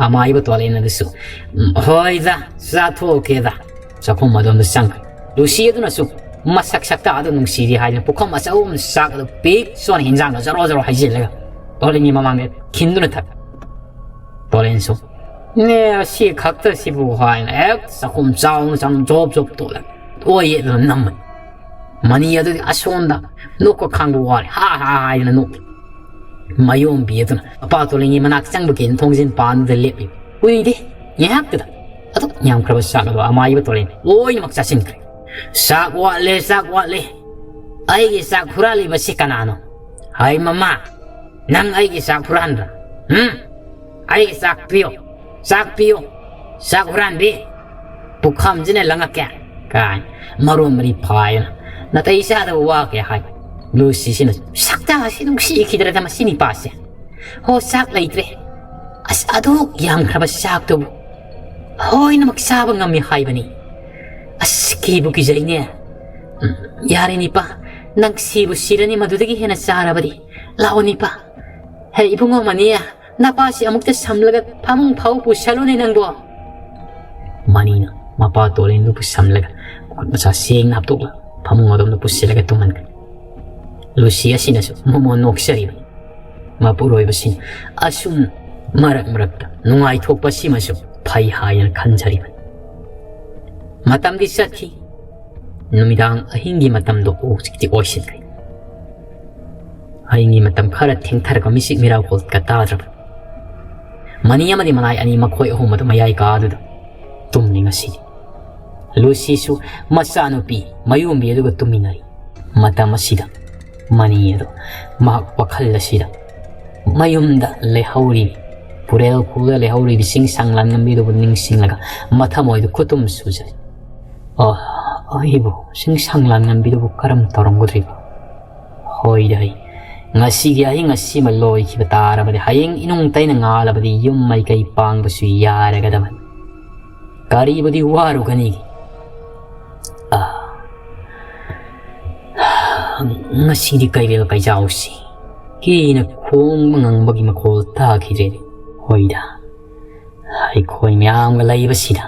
ꯑꯃꯥꯏꯕ ꯇꯣꯂꯦꯟ ꯑꯗꯨꯁꯨ, "ꯎꯝ, ꯍꯣꯏꯗ, ꯆꯥꯊꯣꯛꯀꯦꯗ꯫" ꯆꯥꯛꯈꯨꯝ ꯑꯗꯣꯝꯗ ꯆꯪꯈ꯭ꯔꯦ꯫ ꯂꯨꯁꯤ ꯑꯗꯨꯅꯁꯨ, ꯃꯁꯛ ꯁꯛꯇ ꯑꯗꯨ ꯅꯨꯡꯁꯤꯔꯤ ꯍꯥꯏꯗꯅ ꯄꯨꯈꯝ ꯑꯆꯧꯕ ꯑꯃ ꯆꯥꯛ ꯑꯗꯨ ꯄꯤꯛ ꯆꯣꯟ ꯍꯤꯟꯖꯥꯡꯗꯣ ꯖꯔꯣ ꯖꯔꯣ ꯍꯩꯖꯤꯜꯂꯒ ꯇꯣꯂꯦꯟꯒꯤ ꯃꯃꯥꯡꯗ ꯈꯤꯟꯗꯨꯅ ꯊꯛ꯫ ꯇꯣꯂꯦꯟꯁꯨ, "ꯅꯦ, ꯑꯁꯤ ꯈꯛꯇ ꯁꯤꯕꯨ?" ꯍꯥꯏꯅ ꯍꯦꯛ ꯆꯥꯛꯈꯨꯝ ꯆꯥꯎꯅ ꯆꯪ ꯖꯣꯞ ꯖꯣꯞ ꯇꯣꯠꯂꯒ ꯑꯣꯏ ꯌꯦꯠꯂꯒ ꯅꯝꯃꯅꯤ꯫ ꯃꯅꯤ ꯑꯗꯨꯗꯤ ꯑꯁꯣꯝꯗ ꯅꯣꯛꯄ ꯈꯥꯡꯕ ꯋꯥꯔꯦ꯫ "ꯍꯥ ꯍꯥ" ꯍꯥꯏꯗꯅ ꯅꯣꯛꯏ꯫ ꯃꯌꯣꯝꯕꯤ ꯑꯗꯨꯅ ꯃꯄꯥ ꯇꯣꯂꯦꯟꯒꯤ ꯃꯅꯥꯛ ꯆꯪꯕꯒꯤ ꯊꯣꯡꯖꯤꯟ ꯄꯥꯟꯗ ꯂꯦꯞꯂꯤ꯫ ꯀꯨꯏꯗꯦ, ꯉꯥꯏꯍꯥꯛꯇꯨꯗ ꯑꯗꯨꯛ ꯌꯥꯝꯈ꯭ꯔꯕ ꯆꯥꯛ ꯑꯗꯨ ꯑꯃꯥꯏꯕ ꯇꯣꯂꯦꯟ ꯂꯣꯏꯅꯃꯛ ꯆꯥꯁꯤꯟꯈ꯭ꯔꯦ꯫ "ꯆꯥꯛ ꯋꯥꯠꯂꯦ, ꯆꯥꯛ ꯋꯥꯠꯂꯦ꯫ ꯑꯩꯒꯤ ꯆꯥꯛ ꯍꯨꯔꯥꯜꯂꯤꯕꯁꯤ ꯀꯅꯥꯅꯣ? ꯍꯥꯏ ꯃꯃꯥ, ꯅꯪ ꯑꯩꯒꯤ ꯆꯥꯛ ꯍꯨꯔꯥꯟꯕ꯭ꯔꯥ? ꯎꯝ? ꯑꯩꯒꯤ ꯆꯥꯛ ꯄꯤꯌꯨ, ꯆꯥꯛ ꯄꯤꯌꯨ, ꯆꯥꯛ ꯍꯨꯔꯥꯟꯕꯤ꯫ ꯄꯨꯈꯝꯁꯤꯅ ꯂꯪꯉꯛꯀꯦ" ꯀꯥꯏ ꯃꯔꯣꯟ ꯃꯔꯤ ꯐꯥꯏꯅ ꯅꯥꯇꯩ ꯆꯥꯗꯕ ꯋꯥ ꯀꯌꯥ ꯍꯥꯏ꯫ ꯂꯨꯁꯤꯁꯤꯅ, "ꯁꯛꯇꯥꯁꯤ ꯅꯨꯡꯁꯤꯈꯤꯗ꯭ꯔꯦꯗ ꯃꯁꯤ ꯅꯤꯄꯥꯁꯦ꯫ ꯍꯣ, ꯆꯥꯛ ꯂꯩꯇ꯭ꯔꯦ꯫ ꯑꯁ, ꯑꯗꯨꯛ ꯌꯥꯝꯈ꯭ꯔꯕ ꯆꯥꯛꯇꯨꯕꯨ ꯂꯣꯏꯅꯃꯛ ꯆꯥꯕ ꯉꯝꯃꯤ ꯍꯥꯏꯕꯅꯤ꯫ ꯑꯁ, ꯀꯤꯕꯨ ꯀꯤꯖꯩꯅꯦ꯫ ꯎꯝ, ꯌꯥꯔꯦ ꯅꯤꯄꯥ, ꯅꯪ ꯁꯤꯕꯨ ꯁꯤꯔꯅꯤ ꯃꯗꯨꯗꯒꯤ ꯍꯦꯟꯅ ꯆꯥꯔꯕꯗꯤ꯫ ꯂꯥꯛꯑꯣ ꯅꯤꯄꯥ꯫ ꯍꯦ ꯏꯕꯨꯡꯉꯣ ꯃꯅꯤ, ꯅꯄꯥꯁꯤ ꯑꯃꯨꯛꯇ ꯁꯝꯂꯒ ꯐꯃꯨꯡ ꯐꯥꯎ ꯄꯨꯁꯜꯂꯨꯅꯦ ꯅꯪꯕꯣ"꯫ ꯃꯅꯤꯅ ꯃꯄꯥ ꯇꯣꯂꯦꯟꯗꯨ ꯄꯨꯁꯜꯂꯒ ꯃꯈꯨꯠ ꯃꯁꯥ ꯁꯦꯡꯅ ꯍꯥꯞꯇꯣꯛꯂꯒ ꯐꯃꯨꯡ ꯑꯗꯣꯝꯗ ꯄꯨꯁꯤꯜꯂꯒ ꯇꯨꯝꯍꯟꯈ꯭ꯔꯦ꯫ ꯂꯨꯁꯤ ꯑꯁꯤꯅꯁꯨ ꯃꯃꯣꯟ ꯅꯣꯛꯆꯔꯤꯕꯅꯤ꯫ ꯃꯄꯨꯔꯣꯏꯕꯁꯤꯡ ꯑꯁꯨꯝ ꯃꯔꯛ ꯃꯔꯛꯇ ꯅꯨꯡꯉꯥꯏꯊꯣꯛꯄ ꯑꯁꯤꯃꯁꯨ ꯐꯩ ꯍꯥꯏꯅ ꯈꯟꯖꯔꯤꯕꯅꯤ꯫ ꯃꯇꯝꯗꯤ ꯆꯠꯈꯤ꯫ ꯅꯨꯃꯤꯗꯥꯡ ꯑꯍꯤꯡꯒꯤ ꯃꯇꯝꯗꯣ ꯍꯧꯖꯤꯛꯇꯤ ꯑꯣꯏꯁꯤꯟꯈ꯭ꯔꯦ꯫ ꯑꯍꯤꯡꯒꯤ ꯃꯇꯝ ꯈꯔ ꯊꯦꯡꯊꯔꯒ ꯃꯤꯆꯤꯛ ꯃꯤꯔꯥꯎꯈꯣꯜ ꯀꯌꯥ ꯇꯥꯗ꯭ꯔꯕ꯫ ꯃꯅꯤ ꯑꯃꯗꯤ ꯃꯅꯥꯏ ꯑꯅꯤ ꯃꯈꯣꯏ ꯑꯍꯨꯝ ꯑꯗꯨ ꯃꯌꯥꯏ ꯀꯥꯗꯨꯗ ꯇꯨꯝꯂꯤ ꯉꯁꯤꯗꯤ꯫ ꯂꯨꯁꯤꯁꯨ ꯃꯆꯥꯅꯨꯄꯤ ꯃꯌꯣꯝꯕꯤ ꯑꯗꯨꯒ ꯇꯨꯝꯃꯤꯟꯅꯔꯤ꯫ ꯃꯇꯝ ꯑꯁꯤꯗ ꯃꯅꯤ ꯑꯗꯨ ꯃꯍꯥꯛ ꯋꯥꯈꯜ ꯑꯁꯤꯗ ꯃꯌꯨꯝꯗ ꯂꯩꯍꯧꯔꯤ, ꯄꯨꯔꯦꯜ ꯈꯨꯜꯗ ꯂꯩꯍꯧꯔꯤꯕ ꯆꯤꯡꯁꯥꯡ ꯂꯥꯟꯉꯝꯕꯤꯗꯨꯕꯨ ꯅꯤꯡꯁꯤꯡꯂꯒ ꯃꯊꯃꯣꯏꯗ ꯈꯨꯇꯨꯝ ꯁꯨꯖꯩ꯫ "ꯑꯣ, ꯑꯩꯕꯨ ꯆꯤꯡꯁꯥꯡ ꯂꯥꯟꯉꯝꯕꯤꯗꯨꯕꯨ ꯀꯔꯝ ꯇꯧꯔꯝꯒꯗ꯭ꯔꯤꯕ? ꯍꯣꯏꯗ, ꯑꯩ ꯉꯁꯤꯒꯤ ꯑꯍꯤꯡ ꯑꯁꯤꯃ ꯂꯣꯏꯈꯤꯕ ꯇꯥꯔꯕꯗꯤ ꯍꯌꯦꯡ ꯏꯅꯨꯡ ꯇꯩꯅ ꯉꯥꯜꯂꯕꯗꯤ ꯌꯨꯝ ꯃꯥꯏꯀꯩ ꯄꯥꯡꯕꯁꯨ ꯌꯥꯔꯒꯗꯕꯅꯤ꯫ ꯀꯔꯤꯕꯨꯗꯤ ꯋꯥꯔꯨꯒꯅꯤꯒꯦ? ꯑꯥ, ꯉꯁꯤꯗꯤ ꯀꯩꯔꯦꯜ ꯀꯩꯖꯥꯎꯁꯤ ꯀꯤꯅ ꯈꯣꯡꯕ ꯉꯪꯕꯒꯤ ꯃꯈꯣꯜ ꯇꯥꯈꯤꯗ꯭ꯔꯦꯅꯦ꯫ ꯍꯣꯏꯗ, ꯑꯩꯈꯣꯏ ꯃꯌꯥꯝꯒ ꯂꯩꯕꯁꯤꯗ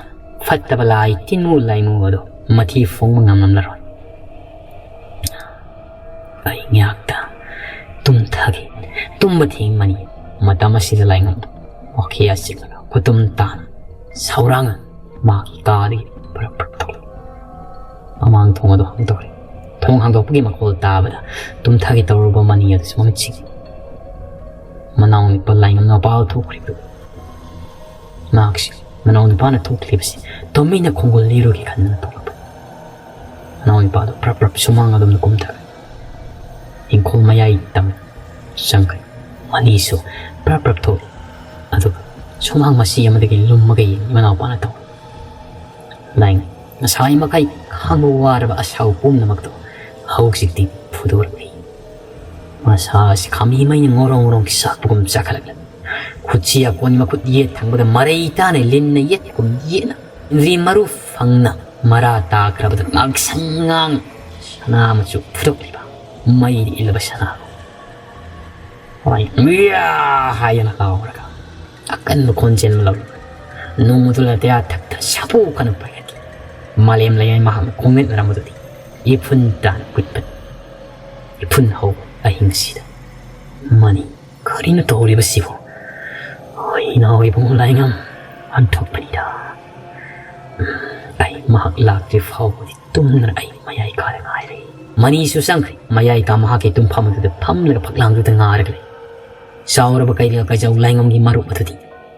ꯐꯠꯇꯕ ꯂꯥꯏ ꯇꯤꯟꯃꯨ ꯂꯥꯏꯃꯨ ꯑꯗꯣ ꯃꯊꯤ ꯐꯣꯡꯕ ꯉꯝꯂꯝꯂꯔꯣꯏ꯫ ꯉꯥꯏꯍꯥꯛꯇ ꯇꯨꯝꯊꯒꯦ꯫ ꯇꯨꯝꯕ ꯊꯦꯡꯃꯅꯤ꯫ ꯃꯇꯝ ꯑꯁꯤꯗ ꯂꯥꯏꯉꯝ ꯋꯥꯈꯩ ꯑꯁꯤꯒ ꯈꯨꯇꯨꯝ ꯇꯥꯅ ꯁꯧꯔꯥꯡꯅ ꯃꯥꯒꯤ ꯀꯥꯗꯒꯤ ꯄ꯭ꯔꯞ ꯄ꯭ꯔꯞ ꯊꯣꯛꯂꯛꯏ꯫ ꯃꯃꯥꯡ ꯊꯣꯡ ꯑꯗꯨ ꯍꯥꯡꯗꯣꯛꯈ꯭ꯔꯦ꯫ ꯊꯣꯡ ꯍꯥꯡꯗꯣꯛꯄꯒꯤ ꯃꯈꯣꯜ ꯇꯥꯕꯗ ꯇꯨꯝꯊꯒꯦ ꯇꯧꯔꯨꯕ ꯃꯅꯤ ꯑꯗꯨꯁꯨ ꯃꯃꯤꯠ ꯁꯤꯡꯏ꯫ ꯃꯅꯥꯎ ꯅꯨꯄꯥ ꯂꯥꯏꯉꯝ ꯃꯄꯥꯜ ꯊꯣꯛꯈ꯭ꯔꯤꯕꯗꯨ꯫ ꯃꯍꯥꯛꯁꯤ ꯃꯅꯥꯎ ꯅꯨꯄꯥꯅ ꯊꯣꯛꯂꯤꯕꯁꯤ ꯇꯨꯃꯤꯟꯅ ꯈꯣꯡꯒꯨꯜ ꯂꯤꯔꯨꯒꯦ ꯈꯟꯗꯨꯅ ꯊꯣꯛꯂꯛꯄꯅꯤ꯫ ꯃꯅꯥꯎ ꯅꯨꯄꯥꯗꯨ ꯄ꯭ꯔꯞ ꯄ꯭ꯔꯞ ꯁꯨꯃꯥꯡ ꯑꯗꯣꯝꯗ ꯀꯨꯝꯊꯔꯦ꯫ ꯏꯪꯈꯣꯜ ꯃꯌꯥꯏ ꯇꯝ ꯆꯪꯈ꯭ꯔꯦ꯫ ꯃꯅꯤꯁꯨ ꯄ꯭ꯔꯞ ꯄ꯭ꯔꯞ ꯊꯣꯛꯏ꯫ ꯑꯗꯨꯒ ꯁꯨꯃꯥꯡ ꯃꯁꯤ ꯑꯃꯗꯒꯤ ꯂꯨꯝꯃꯒ ꯌꯦꯡꯏ ꯃꯅꯥꯎꯄꯥꯅ ꯇꯧ꯫ ꯂꯥꯏꯉꯝ ꯉꯁꯥꯏ ꯃꯈꯩ ꯈꯥꯡꯕ ꯋꯥꯔꯕ ꯑꯁꯥꯎ ꯄꯨꯝꯅꯃꯛꯇꯣ ꯍꯧꯖꯤꯛꯇꯤ ꯐꯨꯗꯣꯔꯛꯂꯤ꯫ ꯃꯁꯥ ꯑꯁꯤ ꯈꯥꯝꯕꯤ ꯃꯩꯅ ꯉꯣꯔꯣꯡ ꯉꯣꯔꯣꯡ ꯆꯥꯛꯄꯒꯨꯝ ꯆꯥꯛꯈꯠꯂꯛꯂꯦ꯫ ꯈꯨꯠꯁꯤ ꯑꯀꯣꯟ ꯃꯈꯨꯠ ꯌꯦꯠ ꯊꯪꯕꯗ ꯃꯔꯩ ꯇꯥꯅ ꯂꯤꯟꯅ ꯌꯦꯠꯀꯨꯝ ꯌꯦꯠꯅ ꯏꯟꯗ꯭ꯔꯤ ꯃꯔꯨ ꯐꯪꯅ ꯃꯔꯥ ꯇꯥꯈ꯭ꯔꯕꯗ ꯉꯥꯡꯁꯪ ꯉꯥꯡ ꯁꯅꯥ ꯃꯆꯨ ꯐꯨꯗꯣꯛꯂꯤꯕ ꯃꯩꯗ ꯏꯜꯂꯕ ꯁꯅꯥ ꯍꯣꯏ, ꯃꯤꯌꯥ ꯍꯥꯏꯅ ꯂꯥꯎꯔꯒ ꯑꯀꯟꯕ ꯈꯣꯟꯖꯦꯜ ꯑꯃ ꯂꯧꯔꯒ ꯅꯣꯡ ꯑꯗꯨ ꯂꯥꯇꯌꯥ ꯊꯛꯇ ꯁꯥꯐꯨ ꯀꯟꯅ ꯄꯥꯏꯈꯠꯂꯤ꯫ ꯃꯥꯂꯦꯝ ꯂꯩꯉꯩ ꯃꯍꯥꯛꯅ ꯈꯣꯡꯅꯦꯠꯅꯔꯝꯕꯗꯨꯗꯤ ꯏꯐꯨꯟ ꯇꯥꯅ ꯀꯨꯠꯄꯅꯤ꯫ ꯏꯐꯨꯟ ꯍꯧꯕ ꯑꯍꯤꯡꯁꯤꯗ ꯃꯅꯤ ꯀꯔꯤꯅꯣ ꯇꯧꯔꯤꯕꯁꯤꯕꯨ? ꯍꯣꯏ, ꯏꯅꯥꯎ ꯏꯕꯨꯡꯉꯣ ꯂꯥꯏꯉꯝ, ꯑꯣꯟꯊꯣꯛꯄꯅꯤꯗ꯫ ꯑꯩ ꯃꯍꯥꯛ ꯂꯥꯛꯇ꯭ꯔꯤ ꯐꯥꯎꯕꯗꯤ ꯇꯨꯝꯗꯅ ꯑꯩ ꯃꯌꯥꯏ ꯀꯥꯗ ꯉꯥꯏꯔꯦ꯫ ꯃꯅꯤꯁꯨ ꯆꯪꯈ꯭ꯔꯦ꯫ ꯃꯌꯥꯏ ꯀꯥ ꯃꯍꯥꯛꯀꯤ ꯇꯨꯝꯐꯝ ꯑꯗꯨꯗ ꯐꯝꯂꯒ ꯐꯛꯂꯥꯡꯗꯨꯗ ꯉꯥꯔꯒ ꯂꯩ꯫ ꯆꯥꯎꯔꯕ ꯀꯩꯔꯦꯜ ꯀꯩꯖꯧ ꯂꯥꯏꯉꯝꯒꯤ ꯃꯔꯨꯞ ꯑꯗꯨꯗꯤ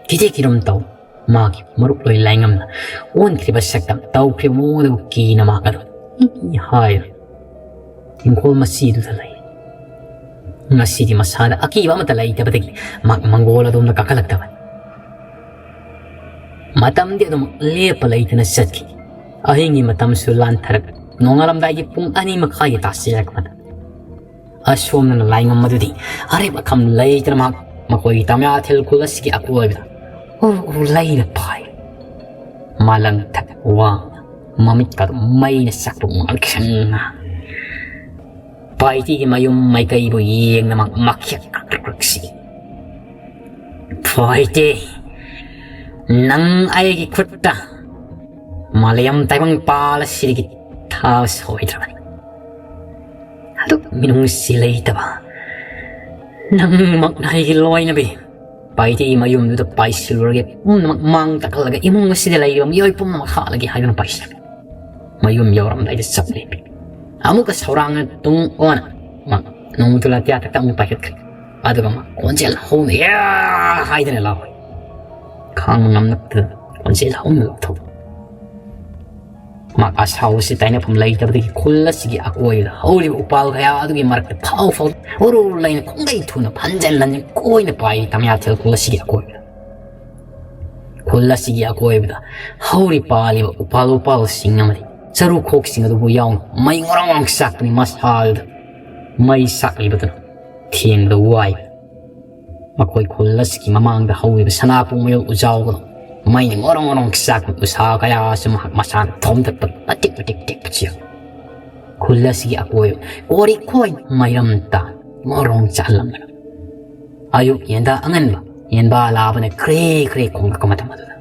ꯐꯤꯖꯦ ꯐꯤꯔꯝ ꯇꯧ꯫ ꯃꯥꯒꯤ ꯃꯔꯨꯞ ꯂꯣꯏ ꯂꯥꯏꯉꯝꯅ ꯑꯣꯟꯈ꯭ꯔꯤꯕ ꯁꯛꯇꯝ, ꯇꯧꯈ꯭ꯔꯤꯕ ꯃꯑꯣꯡ ꯑꯗꯨꯕꯨ ꯀꯤꯅ ꯃꯍꯥꯛ ꯑꯗꯨ ꯏ ꯍꯥꯏꯔ ꯏꯪꯈꯣꯜ ꯃꯁꯤꯗꯨꯗ ꯂꯩ꯫ ꯉꯁꯤꯗꯤ ꯃꯁꯥꯗ ꯑꯀꯤꯕ ꯑꯃꯠꯇ ꯂꯩꯇꯕꯗꯒꯤ ꯃꯍꯥꯛ ꯃꯪꯒꯣꯜ ꯑꯗꯣꯝꯗ ꯀꯥꯈꯠꯂꯛꯇꯕꯅꯤ꯫ ꯃꯇꯝꯗꯤ ꯑꯗꯨꯝ ꯂꯦꯞꯄ ꯂꯩꯇꯅ ꯆꯠꯈꯤ꯫ ꯑꯍꯤꯡꯒꯤ ꯃꯇꯝꯁꯨ ꯂꯥꯟꯊꯔꯛ, ꯅꯣꯡꯉꯥꯜꯂꯝꯗꯥꯏꯒꯤ ꯄꯨꯡ ꯑꯅꯤ ꯃꯈꯥꯏꯒꯤ ꯇꯥꯁꯤꯜꯂꯛꯄꯗ ꯑꯁꯣꯝꯗꯅ ꯂꯥꯏꯉꯝ ꯑꯗꯨꯗꯤ ꯑꯔꯦꯞ ꯑꯈꯝ ꯂꯩꯇꯅ ꯃꯍꯥꯛ ꯃꯈꯣꯏꯒꯤ ꯇꯃꯌꯥꯊꯦꯜ ꯈꯨꯜ ꯑꯁꯤꯒꯤ ꯑꯀꯣꯏꯕꯗ ꯎꯔꯨ ꯎꯔꯨ ꯂꯩꯅ ꯄꯥꯏ꯫ ꯃꯥꯂꯪ ꯊꯛ ꯋꯥꯡꯅ ꯃꯃꯤꯠꯀꯗꯨ ꯃꯩꯅ ꯆꯥꯛꯄ ꯉꯥꯡꯁꯪ ꯉꯥꯡ꯫ ꯄꯥꯏꯇꯤꯒꯤ ꯃꯌꯨꯝ ꯃꯥꯏꯀꯩꯕꯨ ꯌꯦꯡꯅ ꯃꯍꯥꯛ ꯃꯈꯦꯛ ꯀ꯭ꯔꯛ ꯀ꯭ꯔꯛ ꯁꯤ꯫ ꯄꯥꯏꯇꯤ, ꯅꯪ ꯑꯩꯒꯤ ꯈꯨꯠꯇ ꯃꯥꯂꯦꯝ ꯇꯥꯏꯕꯪ ꯄꯥꯜ ꯑꯁꯤꯗꯒꯤ ꯊꯥꯕ ꯁꯣꯏꯗ꯭ꯔꯕꯅꯤ꯫ ꯑꯗꯨꯛ ꯃꯤꯅꯨꯡꯁꯤ ꯂꯩꯇꯕ ꯅꯪꯃꯛꯅ ꯑꯩꯒꯤ ꯂꯣꯏꯅꯕꯤ꯫ ꯄꯥꯏꯇꯤꯒꯤ ꯃꯌꯨꯝꯗꯨꯗ ꯄꯥꯏꯁꯤꯜꯂꯨꯔꯒꯦ, ꯄꯨꯝꯅꯃꯛ ꯃꯥꯡ ꯇꯥꯛꯍꯜꯂꯒ ꯏꯃꯨꯡ ꯑꯁꯤꯗ ꯂꯩꯔꯤꯕ ꯃꯤꯑꯣꯏ ꯄꯨꯝꯅꯃꯛ ꯍꯥꯠꯂꯒꯦ ꯍꯥꯏꯗꯨꯅ ꯄꯥꯏꯁꯤꯜꯂꯦ꯫ ꯃꯌꯨꯝ ꯌꯧꯔꯝꯗꯥꯏꯗ ꯆꯞ ꯂꯦꯞꯄꯤ꯫ ꯑꯃꯨꯛꯀ ꯁꯧꯔꯥꯡꯅ ꯇꯨꯡ ꯑꯣꯟꯅ ꯃꯥ ꯅꯣꯡꯃꯗꯨ ꯂꯥꯇꯤꯌꯥ ꯇꯛꯇ ꯑꯃꯨꯛ ꯄꯥꯏꯈꯠꯈ꯭ꯔꯦ꯫ ꯑꯗꯨꯒ ꯃꯥ ꯈꯣꯟꯖꯦꯜ ꯍꯧꯅ "ꯌꯥ!" ꯍꯥꯏꯗꯅ ꯂꯥꯎꯔꯦ꯫ ꯈꯥꯡꯕ ꯉꯝꯂꯛꯇꯗꯅ ꯈꯣꯟꯖꯦꯜ ꯍꯧꯅ ꯂꯥꯎꯊꯣꯛꯏ꯫ ꯃꯥ ꯑꯁꯥꯎꯕꯁꯤ ꯇꯥꯏꯅꯐꯝ ꯂꯩꯇꯕꯗꯒꯤ ꯈꯨꯜ ꯑꯁꯤꯒꯤ ꯑꯀꯣꯏꯕꯗ ꯍꯧꯔꯤꯕ ꯎꯄꯥꯜ ꯀꯌꯥ ꯑꯗꯨꯒꯤ ꯃꯔꯛꯇ ꯐꯥꯎ ꯐꯥꯎ ꯎꯔꯨ ꯂꯩꯅ ꯈꯣꯡꯒꯩ ꯊꯨꯅ ꯐꯟꯖꯟ ꯂꯟꯖꯟ ꯀꯣꯏꯅ ꯄꯥꯏꯔꯤ ꯇꯃꯤꯌꯥꯊꯦꯜ ꯈꯨꯜ ꯑꯁꯤꯒꯤ ꯑꯀꯣꯏꯕꯗ꯫ ꯈꯨꯜ ꯑꯁꯤꯒꯤ ꯑꯀꯣꯏꯕꯗ ꯍꯧꯔꯤ ꯄꯥꯜꯂꯤꯕ ꯎꯄꯥꯜ ꯋꯥꯄꯥꯜꯁꯤꯡ ꯑꯃꯗꯤ ꯆꯔꯨꯈꯣꯛꯁꯤꯡ ꯑꯗꯨꯕꯨ ꯌꯥꯎꯅ ꯃꯩ ꯉꯣꯔꯣꯡ ꯉꯣꯔꯣꯡ ꯆꯥꯛꯄꯅꯤ꯫ ꯃꯁꯥꯗ ꯃꯩ ꯁꯥꯛꯂꯤꯕꯗꯨꯅ ꯊꯦꯡꯕꯗ ꯋꯥꯏ꯫ ꯃꯈꯣꯏ ꯈꯨꯜ ꯑꯁꯤꯒꯤ ꯃꯃꯥꯡꯗ ꯍꯧꯔꯤꯕ ꯁꯅꯥꯄꯨꯡ ꯃꯌꯣꯜ ꯎꯖꯥꯎꯒ ꯃꯩꯅ ꯉꯣꯔꯣꯡ ꯉꯣꯔꯣꯡ ꯆꯥꯛꯄ ꯎꯁꯥ ꯀꯌꯥꯁꯨ ꯃꯍꯥꯛ ꯃꯁꯥꯅ ꯊꯣꯝꯗꯠꯄ ꯃꯇꯤꯛ ꯃꯇꯤꯛ ꯇꯦꯛꯄ ꯆꯦꯜꯂꯤ꯫ ꯈꯨꯜ ꯑꯁꯤꯒꯤ ꯑꯀꯣꯏꯕ ꯀꯣꯔꯤꯛ ꯈꯣꯏ ꯃꯩꯔꯝ ꯇꯥꯟ ꯉꯣꯔꯣꯡ ꯆꯥꯍꯜꯂꯝꯂꯒ ꯑꯌꯨꯛ ꯌꯦꯟꯗꯥ ꯑꯉꯟꯕ ꯌꯦꯟꯕꯥ ꯂꯥꯕꯅ ꯈ꯭ꯔꯦ ꯈ꯭ꯔꯦ ꯈꯣꯡꯂꯛꯄ ꯃꯇꯝ ꯑꯗꯨꯗ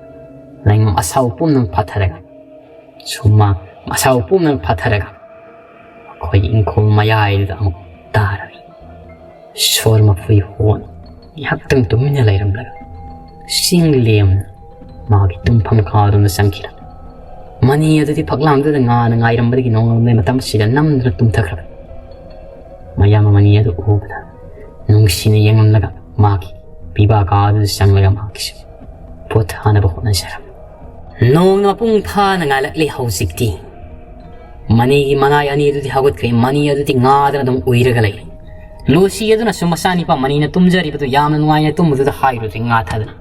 ꯂꯩꯉꯝ ꯑꯁꯥꯎ ꯄꯨꯝꯅꯃꯛ ꯐꯥꯊꯔꯒ ꯁꯨꯃꯥꯡ ꯑꯁꯥꯎ ꯄꯨꯝꯅꯃꯛ ꯐꯥꯊꯔꯒ ꯑꯩꯈꯣꯏꯒꯤ ꯏꯪꯈꯣꯜ ꯃꯌꯥꯏꯗꯨꯗ ꯑꯃꯨꯛ ꯇꯥꯔꯝꯃꯤ꯫ ꯁꯣꯔ ꯃꯐꯨꯏ ꯍꯣꯟ ꯉꯥꯏꯍꯥꯛꯇꯪ ꯇꯨꯃꯤꯟꯅ ꯂꯩꯔꯝꯂꯒ ꯆꯤꯡ ꯂꯦꯝꯅ ꯃꯥꯒꯤ ꯇꯨꯝꯐꯝ ꯀꯥꯗꯨꯅ ꯆꯪꯈꯤꯔꯝꯃꯤ꯫ ꯃꯅꯤ ꯑꯗꯨꯗꯤ ꯐꯛꯂꯥꯡꯗꯨꯗ ꯉꯥꯅ ꯉꯥꯏꯔꯝꯕꯗꯒꯤ ꯅꯣꯡꯉꯥꯟꯕ ꯃꯇꯝꯁꯤꯗ ꯅꯝꯗꯨꯅ ꯇꯨꯝꯊꯈ꯭ꯔꯕꯅꯤ꯫ ꯃꯌꯥꯝ ꯃꯅꯤ ꯑꯗꯨ ꯎꯕꯗ ꯅꯨꯡꯁꯤꯅ ꯌꯦꯡꯂꯝꯂꯒ ꯃꯥꯒꯤ ꯄꯤꯕꯥ ꯀꯥꯗꯨꯗ ꯆꯪꯂꯒ ꯃꯥꯒꯤꯁꯨ ꯄꯣꯊꯥꯅꯕ ꯍꯣꯠꯅꯖꯔꯝꯃꯤ꯫ ꯅꯣꯡꯅ ꯃꯄꯨꯡ ꯐꯥꯅ ꯉꯥꯜꯂꯛꯂꯤ ꯍꯧꯖꯤꯛꯇꯤ꯫ ꯃꯅꯤꯒꯤ ꯃꯅꯥꯏ ꯑꯅꯤ ꯑꯗꯨꯗꯤ ꯍꯧꯒꯠꯈ꯭ꯔꯦ꯫ ꯃꯅꯤ ꯑꯗꯨꯗꯤ ꯉꯥꯗꯅ ꯑꯗꯨꯝ ꯎꯏꯔꯒ ꯂꯩꯔꯦ꯫ ꯂꯨꯁꯤ ꯑꯗꯨꯅꯁꯨ ꯃꯆꯥꯅꯤꯄꯥ ꯃꯅꯤꯅ ꯇꯨꯝꯖꯔꯤꯕꯗꯨ ꯌꯥꯝꯅ ꯅꯨꯡꯉꯥꯏꯅ ꯇꯨꯝꯕꯗꯨꯗ ꯍꯥꯏꯔꯨꯔꯦ ꯉꯥ ꯊꯥꯗꯅ꯫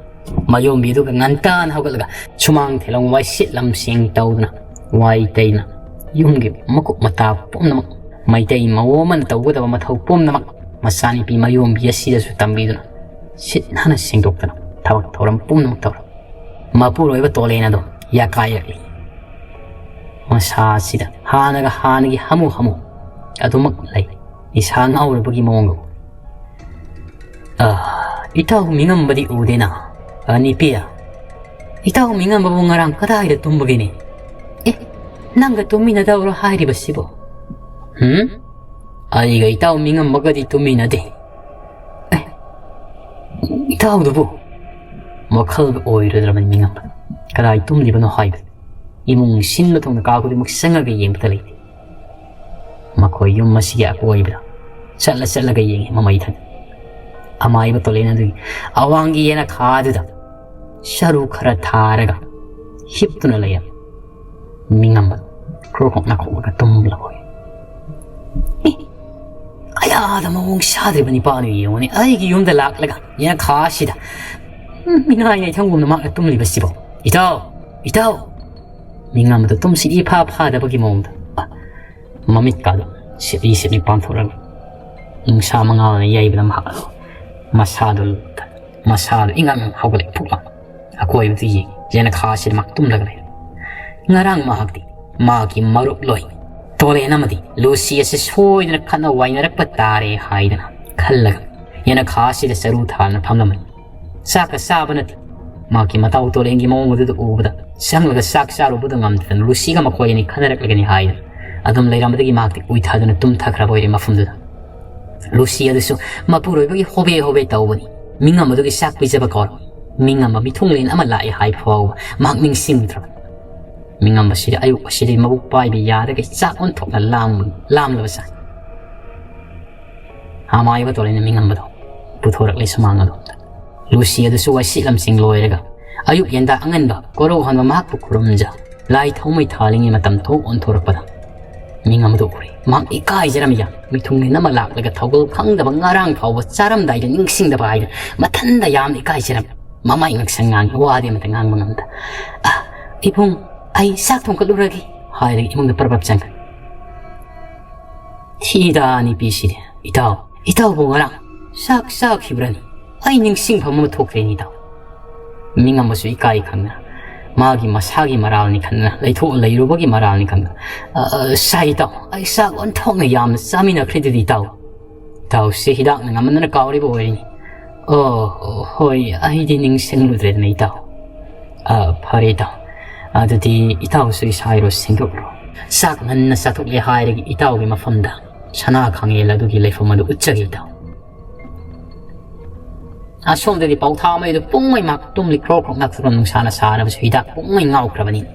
ꯃꯌꯣꯝꯕꯤꯗꯨꯒ ꯉꯟꯇꯥꯅ ꯍꯧꯒꯠꯂꯒ ꯁꯨꯃꯥꯡ ꯊꯦꯂꯣꯡ ꯋꯥꯏ ꯁꯤꯠ ꯂꯝꯁꯦꯡ ꯇꯧꯗꯨꯅ ꯋꯥꯏ ꯇꯩꯅ ꯌꯨꯝꯒꯤ ꯃꯀꯨꯞ ꯃꯇꯥ ꯄꯨꯝꯅꯃꯛ ꯃꯩꯇꯩ ꯃꯑꯣꯡ ꯑꯃꯅ ꯇꯧꯒꯗꯕ ꯃꯊꯧ ꯄꯨꯝꯅꯃꯛ ꯃꯆꯥꯅꯨꯄꯤ ꯃꯌꯣꯝꯕꯤ ꯑꯁꯤꯗꯁꯨ ꯇꯝꯕꯤꯗꯨꯅ ꯁꯤꯠ ꯅꯥꯟꯅ ꯁꯦꯡꯗꯣꯛꯇꯨꯅ ꯊꯕꯛ ꯊꯧꯔꯝ ꯄꯨꯝꯅꯃꯛ ꯇꯧꯔꯝꯃꯤ꯫ ꯃꯄꯨꯔꯣꯏꯕ ꯇꯣꯂꯦꯟ ꯑꯗꯣ ꯌꯥꯀꯥꯏꯔꯛꯂꯤ꯫ ꯃꯁꯥ ꯑꯁꯤꯗ ꯍꯥꯟꯅꯒ ꯍꯥꯟꯅꯒꯤ ꯍꯥꯃꯨ ꯍꯥꯃꯨ ꯑꯗꯨꯃꯛ ꯂꯩ꯫ ꯏꯁꯥ ꯉꯥꯎꯔꯕꯒꯤ ꯃꯑꯣꯡꯗ ꯎꯏ꯫ "ꯑꯥ, ꯏꯇꯥꯎ ꯃꯤꯉꯝꯕꯗꯤ ꯎꯗꯦꯅ꯫ ꯑꯅꯤꯄꯤꯌꯥ, ꯏꯇꯥꯎ ꯃꯤꯉꯝꯕꯕꯨ ꯉꯔꯥꯡ ꯀꯗꯥꯏꯗ ꯇꯨꯝꯕꯒꯤꯅꯤ? ꯑꯦ, ꯅꯪꯒ ꯇꯨꯝꯃꯤꯟꯅꯗꯧꯔꯣ ꯍꯥꯏꯔꯤꯕꯁꯤꯕꯣ? ꯍꯨꯝ? ꯑꯩꯒ ꯏꯇꯥꯎ ꯃꯤꯉꯝꯕꯒꯗꯤ ꯇꯨꯝꯃꯤꯟꯅꯗꯦ꯫ ꯑꯦ, ꯏꯇꯥꯎꯗꯨꯕꯨ? ꯋꯥꯈꯜ ꯑꯣꯏꯔꯨꯗ꯭ꯔꯕꯅꯤ ꯃꯤꯉꯝꯕ꯫ ꯀꯗꯥꯏ ꯇꯨꯝꯂꯤꯕꯅꯣ ꯍꯥꯏꯕ꯫ ꯏꯃꯨꯡ ꯁꯤꯟꯕ ꯊꯨꯡꯅ ꯀꯥ ꯈꯨꯗꯤꯡꯃꯛ ꯆꯪꯉꯒ ꯌꯦꯡꯕꯗ ꯂꯩꯇꯦ꯫ ꯃꯈꯣꯏ ꯌꯨꯝ ꯑꯁꯤꯒꯤ ꯑꯀꯣꯏꯕꯗ ꯆꯠꯂ ꯆꯠꯂꯒ ꯌꯦꯡꯉꯤ ꯃꯃꯩ ꯊꯟ꯫ ꯑꯃꯥꯏꯕ ꯇꯣꯂꯦꯟ ꯑꯗꯨꯒꯤ ꯑꯋꯥꯡꯒꯤ ꯌꯦꯅꯈꯥꯗꯨꯗ ꯆꯔꯨ ꯈꯔ ꯊꯥꯔꯒ ꯍꯤꯞꯇꯨꯅ ꯂꯩꯔꯝꯃꯤ꯫ ꯃꯤꯉꯝꯕ ꯈ꯭ꯔꯣꯛ ꯈ꯭ꯔꯣꯛ ꯅꯥꯈꯣꯛꯂꯒ ꯇꯨꯝꯂꯕ ꯑꯣꯏ꯫ "ꯑꯦ, ꯑꯌꯥꯗ ꯃꯑꯣꯡ ꯁꯥꯗ꯭ꯔꯤꯕ ꯅꯤꯄꯥꯗꯨ ꯌꯦꯡꯉꯨꯅꯦ, ꯑꯩꯒꯤ ꯌꯨꯝꯗ ꯂꯥꯛꯂꯒ ꯌꯦꯅꯈꯥꯁꯤꯗ, ꯎꯝ, ꯃꯤꯅꯥꯏ ꯅꯩꯊꯪꯒꯨꯝꯅ ꯃꯍꯥꯛꯅ ꯇꯨꯝꯂꯤꯕꯁꯤꯕꯣ꯫ ꯏꯇꯥꯎ, ꯏꯇꯥꯎ!" ꯃꯤꯉꯝꯕꯗ ꯇꯨꯝꯁꯤꯠ ꯏꯐꯥ ꯐꯥꯗꯕꯒꯤ ꯃꯑꯣꯡꯗ, ꯑ, ꯃꯃꯤꯠꯀꯥꯗꯣ ꯁꯤꯠꯂꯤ ꯁꯤꯠꯂꯤ ꯄꯥꯡꯊꯣꯛꯂꯒ ꯅꯨꯡꯁꯥ ꯃꯉꯥꯜꯅ ꯌꯩꯕꯗ ꯃꯍꯥꯛ ꯃꯁꯥꯗꯨ, ꯃꯁꯥꯗꯨ ꯏꯉꯝ ꯍꯧꯒꯠꯂꯛꯏ ꯐꯨꯛ ꯂꯥꯎꯅ꯫ ꯑꯀꯣꯏꯕꯗꯨ ꯌꯦꯡꯉꯤ꯫ ꯌꯦꯅꯈꯥꯁꯤꯗ ꯃꯍꯥꯛ ꯇꯨꯝꯂꯒ ꯂꯩꯔꯦ꯫ ꯉꯔꯥꯡ ꯃꯍꯥꯛꯇꯤ ꯃꯥꯒꯤ ꯃꯔꯨꯞ ꯂꯣꯏ ꯇꯣꯂꯦꯟ ꯑꯃꯗꯤ ꯂꯨꯁꯤ ꯑꯁꯤ ꯁꯣꯏꯗꯅ ꯈꯠꯅ ꯋꯥꯏꯅꯔꯛꯄ ꯇꯥꯔꯦ ꯍꯥꯏꯗꯅ ꯈꯜꯂꯒ ꯌꯦꯅꯈꯥꯁꯤꯗ ꯆꯔꯨ ꯊꯥꯗꯨꯅ ꯐꯝꯂꯝꯕꯅꯤ꯫ ꯆꯥꯛꯀ ꯆꯥꯕ ꯅꯠꯇꯦ꯫ ꯃꯍꯥꯛꯀꯤ ꯃꯇꯥꯎ ꯇꯣꯂꯦꯟꯒꯤ ꯃꯑꯣꯡ ꯑꯗꯨꯗ ꯎꯕꯗ ꯆꯪꯂꯒ ꯆꯥꯛ ꯆꯥꯔꯨꯕꯗꯨ ꯉꯝꯗꯗꯅ ꯂꯨꯁꯤꯒ ꯃꯈꯣꯏ ꯑꯅꯤ ꯈꯠꯅꯔꯛꯂꯒꯅꯤ ꯍꯥꯏꯗꯨꯅ ꯑꯗꯨꯝ ꯂꯩꯔꯝꯕꯗꯒꯤ ꯃꯍꯥꯛꯇꯤ ꯎꯏꯊꯗꯨꯅ ꯇꯨꯝꯊꯈ꯭ꯔꯕ ꯑꯣꯏꯔꯦ ꯃꯐꯝꯗꯨꯗ꯫ ꯂꯨꯁꯤ ꯑꯗꯨꯁꯨ ꯃꯄꯨꯔꯣꯏꯕꯒꯤ ꯍꯣꯕꯦ ꯍꯣꯕꯦ ꯇꯧꯕꯅꯤ꯫ ꯃꯤꯉꯝ ꯑꯗꯨꯒꯤ ꯆꯥꯛ ꯄꯤꯖꯕ ꯀꯧꯔ ꯃꯤꯉꯝꯕ ꯃꯤꯊꯨꯡꯂꯦꯟ ꯑꯃ ꯂꯥꯛꯑꯦ ꯍꯥꯏꯕ ꯐꯥꯎꯕ ꯃꯍꯥꯛ ꯅꯤꯡꯁꯤꯡꯗ꯭ꯔꯕ꯫ ꯃꯤꯉꯝꯕꯁꯤꯗꯤ ꯑꯌꯨꯛ ꯑꯁꯤꯗꯤ ꯃꯕꯨꯛ ꯄꯥꯏꯕ ꯌꯥꯗꯒꯩ ꯆꯥꯛ ꯑꯣꯟꯊꯣꯛꯅ ꯂꯥꯝ-, ꯂꯥꯝꯂꯕ ꯆꯥꯏ꯫ ꯑꯃꯥꯏꯕ ꯇꯣꯂꯦꯟꯅ ꯃꯤꯉꯝꯕꯗꯣ ꯄꯨꯊꯣꯔꯛꯂꯦ ꯁꯨꯃꯥꯡ ꯑꯗꯣꯝꯗ꯫ ꯂꯨꯁꯤ ꯑꯗꯨꯁꯨ ꯋꯥꯏꯁꯤꯠ ꯂꯝꯁꯤꯡ ꯂꯣꯏꯔꯒ ꯑꯌꯨꯛ ꯌꯦꯟꯗꯥ ꯑꯉꯟꯕ ꯀꯣꯔꯧꯍꯟꯕ ꯃꯍꯥꯛꯄꯨ ꯈꯨꯔꯨꯝꯖ ꯂꯥꯏ ꯊꯥꯎꯃꯩ ꯊꯥꯜꯂꯤꯉꯩ ꯃꯇꯝ ꯊꯣꯛ ꯑꯣꯟꯊꯣꯔꯛꯄꯗ ꯃꯤꯉꯝꯕꯗꯣ ꯎꯔꯦ꯫ ꯃꯍꯥꯛ ꯏꯀꯥꯏꯖꯔꯝꯃꯤ ꯌꯥꯝ꯫ ꯃꯤꯊꯨꯡꯂꯦꯟ ꯑꯃ ꯂꯥꯛꯂꯒ ꯊꯧꯒꯜ ꯈꯪꯗꯕ ꯉꯔꯥꯡ ꯐꯥꯎꯕ ꯆꯥꯔꯝꯗꯥꯏꯗ ꯅꯤꯡꯁꯤꯡꯗꯕ ꯍꯥꯏꯗꯅ ꯃꯊꯟꯗ ꯌꯥꯝꯅ ꯏꯀꯥꯏꯖꯔꯝꯃꯤ꯫ ꯃꯃꯥꯏ ꯉꯛꯁꯪ ꯉꯥꯡꯉꯤ, ꯋꯥꯗꯤ ꯑꯃꯠꯇ ꯉꯥꯡꯕ ꯉꯝꯗ꯫ "ꯑ, ꯏꯕꯨꯡ, ꯑꯩ ꯆꯥꯛ ꯊꯣꯡꯒꯠꯂꯨꯔꯒꯦ" ꯍꯥꯏꯔꯒ ꯏꯃꯨꯡꯗ ꯄꯔꯞ ꯄꯔꯞ ꯆꯪꯈ꯭ꯔꯦ꯫ ꯊꯤꯗꯥ ꯅꯨꯄꯤꯁꯤꯗꯤ꯫ "ꯏꯇꯥꯎ, ꯏꯇꯥꯎꯕꯨ ꯉꯔꯥꯡ ꯆꯥꯛ ꯆꯥꯈꯤꯕ꯭ꯔꯅꯤ? ꯑꯩ ꯅꯤꯡꯁꯤꯡꯐꯝ ꯑꯃ ꯊꯣꯛꯇ꯭ꯔꯦꯅꯦ ꯏꯇꯥꯎ꯫" ꯃꯤꯉꯝꯕꯁꯨ ꯏꯀꯥꯏ ꯈꯪꯗꯅ ꯃꯥꯒꯤ ꯃꯁꯥꯒꯤ ꯃꯔꯥꯜꯅꯤ ꯈꯟꯗꯅ, ꯂꯩꯊꯣꯛꯑ ꯂꯩꯔꯨꯕꯒꯤ ꯃꯔꯥꯜꯅꯤ ꯈꯟꯗꯅ, "ꯑ, ꯑ, ꯁꯥꯏ ꯏꯇꯥꯎ, ꯑꯩ ꯆꯥꯛ ꯑꯣꯟꯊꯣꯛꯅ ꯌꯥꯝꯅ ꯆꯥꯃꯤꯟꯅꯈ꯭ꯔꯦ ꯑꯗꯨꯗꯤ ꯏꯇꯥꯎ꯫ ꯏꯇꯥꯎꯁꯦ ꯍꯤꯗꯥꯛꯅ ꯉꯝꯃꯟꯗꯅ ꯀꯥꯎꯔꯤꯕ ꯑꯣꯏꯔꯤꯅꯤ꯫ ꯑꯣ, ꯍꯣꯏ, ꯑꯩꯗꯤ ꯅꯤꯡꯁꯤꯡꯂꯨꯗ꯭ꯔꯦꯗꯅ ꯏꯇꯥꯎ꯫ ꯑ, ꯐꯔꯦ ꯏꯇꯥꯎ, ꯑꯗꯨꯗꯤ ꯏꯇꯥꯎꯁꯨ ꯏꯁꯥ ꯏꯔꯨ ꯁꯦꯡꯗꯣꯛꯂꯣ꯫ ꯆꯥꯛ ꯉꯟꯅ ꯆꯥꯊꯣꯛꯂꯦ ꯍꯥꯏꯔꯒ ꯏꯇꯥꯎꯒꯤ ꯃꯐꯝꯗ ꯁꯅꯥ ꯈꯥꯡꯉꯦꯜ ꯑꯗꯨꯒꯤ ꯂꯩꯐꯝ ꯑꯗꯨ ꯎꯠꯆꯒꯦ ꯏꯇꯥꯎ꯫ ꯑꯁꯣꯝꯗꯗꯤ ꯄꯥꯎꯊꯥ ꯃꯩꯗꯨ ꯄꯨꯡꯃꯩ ꯃꯥꯛ ꯇꯨꯝꯂꯤ ꯈ꯭ꯔꯣꯛ ꯈ꯭ꯔꯣꯛ ꯅꯥꯛꯊꯣꯛꯂ ꯅꯨꯡꯁꯥꯅ ꯁꯥꯔꯕꯁꯨ ꯍꯤꯗꯥꯛ ꯄꯨꯡꯃꯩ ꯉꯥꯎꯈ꯭ꯔꯕꯅꯤꯅ꯫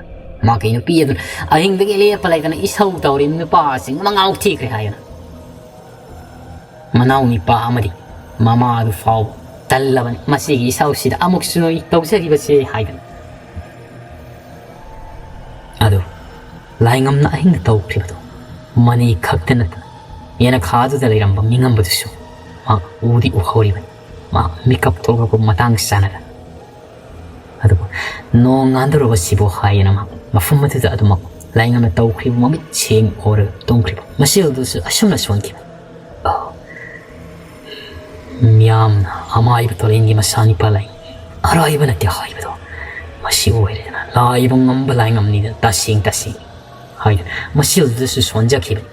ꯃꯍꯥꯛꯀꯤ ꯅꯨꯄꯤ ꯑꯗꯨꯅ ꯑꯍꯤꯡꯗꯒꯤ ꯂꯦꯞꯄ ꯂꯩꯇꯅ ꯏꯁꯧ ꯇꯧꯔꯤ ꯅꯨꯄꯥꯁꯤꯡ ꯑꯃ ꯉꯥꯎꯊꯤꯈ꯭ꯔꯦ ꯍꯥꯏꯗꯨꯅ꯫ ꯃꯅꯥꯎ ꯅꯤꯄꯥ ꯑꯃꯗꯤ ꯃꯃꯥ ꯑꯗꯨ ꯐꯥꯎꯕ ꯇꯜꯂꯕꯅꯤ ꯃꯁꯤꯒꯤ ꯏꯁꯧꯁꯤꯗ ꯑꯃꯨꯛꯁꯨ ꯅꯣꯏ ꯇꯧꯖꯔꯤꯕꯁꯦ ꯍꯥꯏꯗꯅ꯫ ꯑꯗꯨ ꯂꯥꯏꯉꯝꯅ ꯑꯍꯤꯡꯗ ꯇꯧꯈ꯭ꯔꯤꯕꯗꯨ ꯃꯅꯤ ꯈꯛꯇ ꯅꯠꯇꯅ ꯌꯦꯅꯈꯥꯗꯨꯗ ꯂꯩꯔꯝꯕ ꯃꯤꯉꯝꯕꯗꯨꯁꯨ ꯃꯍꯥꯛ ꯎꯗꯤ ꯎꯍꯧꯔꯤꯕꯅꯤ꯫ ꯃꯍꯥꯛ ꯃꯤꯀꯞ ꯊꯣꯛꯂꯛꯄ ꯃꯇꯥꯡ ꯆꯥꯅꯔ꯫ ꯑꯗꯨꯕꯨ ꯅꯣꯡ ꯉꯥꯟꯗꯧꯔꯕꯁꯤꯕꯨ ꯍꯥꯏꯌꯦꯅ ꯃꯍꯥꯛ ꯃꯐꯝ ꯑꯗꯨꯗ ꯑꯗꯨꯃꯛ ꯂꯥꯏꯉꯝꯅ ꯇꯧꯈ꯭ꯔꯤꯕ ꯃꯃꯤꯠ ꯁꯦꯡ ꯎꯔꯒ ꯇꯨꯝꯈ꯭ꯔꯤꯕ ꯃꯁꯤ ꯑꯗꯨꯁꯨ ꯑꯁꯨꯝꯅ ꯁꯣꯟꯈꯤꯕ꯫ ꯑꯣ, ꯃꯤꯌꯥꯝꯅ ꯑꯃꯥꯏꯕ ꯇꯣꯂꯦꯟꯒꯤ ꯃꯆꯥꯅꯤꯄꯥ ꯂꯥꯏ ꯑꯔꯥꯏꯕ ꯅꯠꯇꯦ ꯍꯥꯏꯕꯗꯣ ꯃꯁꯤ ꯑꯣꯏꯔꯦꯗꯅ ꯂꯥꯏꯕ ꯉꯝꯕ ꯂꯥꯏꯉꯝꯅꯤꯗꯅ ꯇꯁꯦꯡ ꯇꯁꯦꯡ ꯍꯥꯏꯗꯨꯅ ꯃꯁꯤ ꯑꯗꯨꯗꯁꯨ ꯁꯣꯟꯖꯈꯤꯕꯅꯤ꯫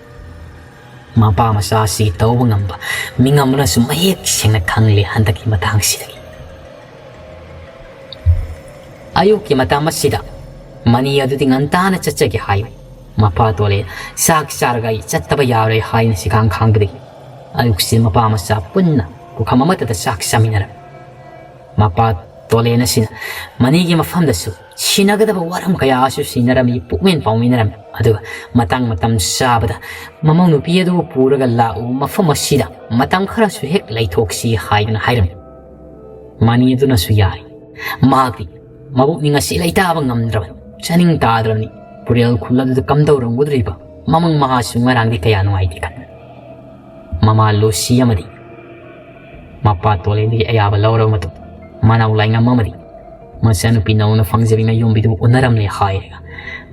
ꯃꯄꯥ ꯃꯆꯥ ꯑꯁꯤꯒꯤ ꯇꯧꯕ ꯉꯝꯕ ꯃꯤꯉꯝ ꯑꯃꯅꯁꯨ ꯃꯌꯦꯛ ꯁꯦꯡꯅ ꯈꯪꯂꯦ ꯍꯟꯗꯛꯀꯤ ꯃꯇꯥꯡꯁꯤꯗꯒꯤ꯫ ꯑꯌꯨꯛꯀꯤ ꯃꯇꯝ ꯑꯁꯤꯗ ꯃꯅꯤ ꯑꯗꯨꯗꯤ ꯉꯟꯇꯥꯅ ꯆꯠꯆꯒꯦ ꯍꯥꯏ꯫ ꯃꯄꯥ ꯇꯣꯂꯦ ꯆꯥꯛ ꯆꯥꯔꯒ ꯑꯩ ꯆꯠꯇꯕ ꯌꯥꯔꯣꯏ ꯍꯥꯏꯅ ꯁꯤꯈꯥꯡ ꯈꯥꯡꯕꯗꯒꯤ ꯑꯌꯨꯛꯁꯤ ꯃꯄꯥ ꯃꯆꯥ ꯄꯨꯟꯅ ꯄꯨꯈꯝ ꯑꯃꯠꯇꯗ ꯆꯥꯛ ꯆꯥꯃꯤꯟꯅꯔꯝꯃꯤ꯫ ꯃꯄꯥ ꯇꯣꯂꯦꯟ ꯑꯁꯤꯅ ꯃꯅꯤꯒꯤ ꯃꯐꯝꯗꯁꯨ ꯁꯤꯟꯅꯒꯗꯕ ꯋꯥꯔꯝ ꯀꯌꯥꯁꯨ ꯁꯤꯟꯅꯔꯝꯃꯤ, ꯄꯨꯛꯃꯦꯟ ꯄꯥꯎꯃꯤꯟꯅꯔꯝꯃꯤ꯫ ꯑꯗꯨꯒ ꯃꯇꯥꯡ ꯃꯇꯝ ꯆꯥꯕꯗ ꯃꯃꯧ ꯅꯨꯄꯤ ꯑꯗꯨꯕꯨ ꯄꯨꯔꯒ ꯂꯥꯛꯎ, ꯃꯐꯝ ꯑꯁꯤꯗ ꯃꯇꯝ ꯈꯔꯁꯨ ꯍꯦꯛ ꯂꯩꯊꯣꯛꯁꯤ ꯍꯥꯏꯗꯨꯅ ꯍꯥꯏꯔꯝꯃꯤ꯫ ꯃꯅꯤ ꯑꯗꯨꯅꯁꯨ ꯌꯥꯏ꯫ ꯃꯍꯥꯛꯇꯤ ꯃꯕꯨꯛꯅꯤꯡ ꯑꯁꯤ ꯂꯩꯇꯥꯕ ꯉꯝꯗ꯭ꯔꯕꯅꯤ꯫ ꯆꯥꯅꯤꯡ ꯇꯥꯗ꯭ꯔꯕꯅꯤ꯫ ꯄꯨꯔꯦꯜ ꯈꯨꯜ ꯑꯗꯨꯗ ꯀꯝꯗꯧꯔꯝꯒꯗꯧꯔꯤꯕ? ꯃꯃꯪ ꯃꯍꯥꯁꯨ ꯉꯔꯥꯡꯗꯤ ꯀꯌꯥ ꯅꯨꯡꯉꯥꯏꯇꯦ ꯈꯟꯕ꯫ ꯃꯃꯥ ꯂꯨꯁꯤ ꯑꯃꯗꯤ ꯃꯄꯥ ꯇꯣꯂꯦꯟꯗꯒꯤ ꯑꯌꯥꯕ ꯂꯧꯔꯕ ꯃꯇꯨꯡ ꯃꯅꯥꯎ ꯂꯥꯏꯉꯝ ꯑꯃꯗꯤ ꯃꯆꯥꯅꯨꯄꯤ ꯅꯧꯅ ꯐꯪꯖꯕꯤ ꯃꯌꯨꯝꯕꯤꯗꯨ ꯎꯅꯔꯝꯂꯦ ꯍꯥꯏꯔꯒ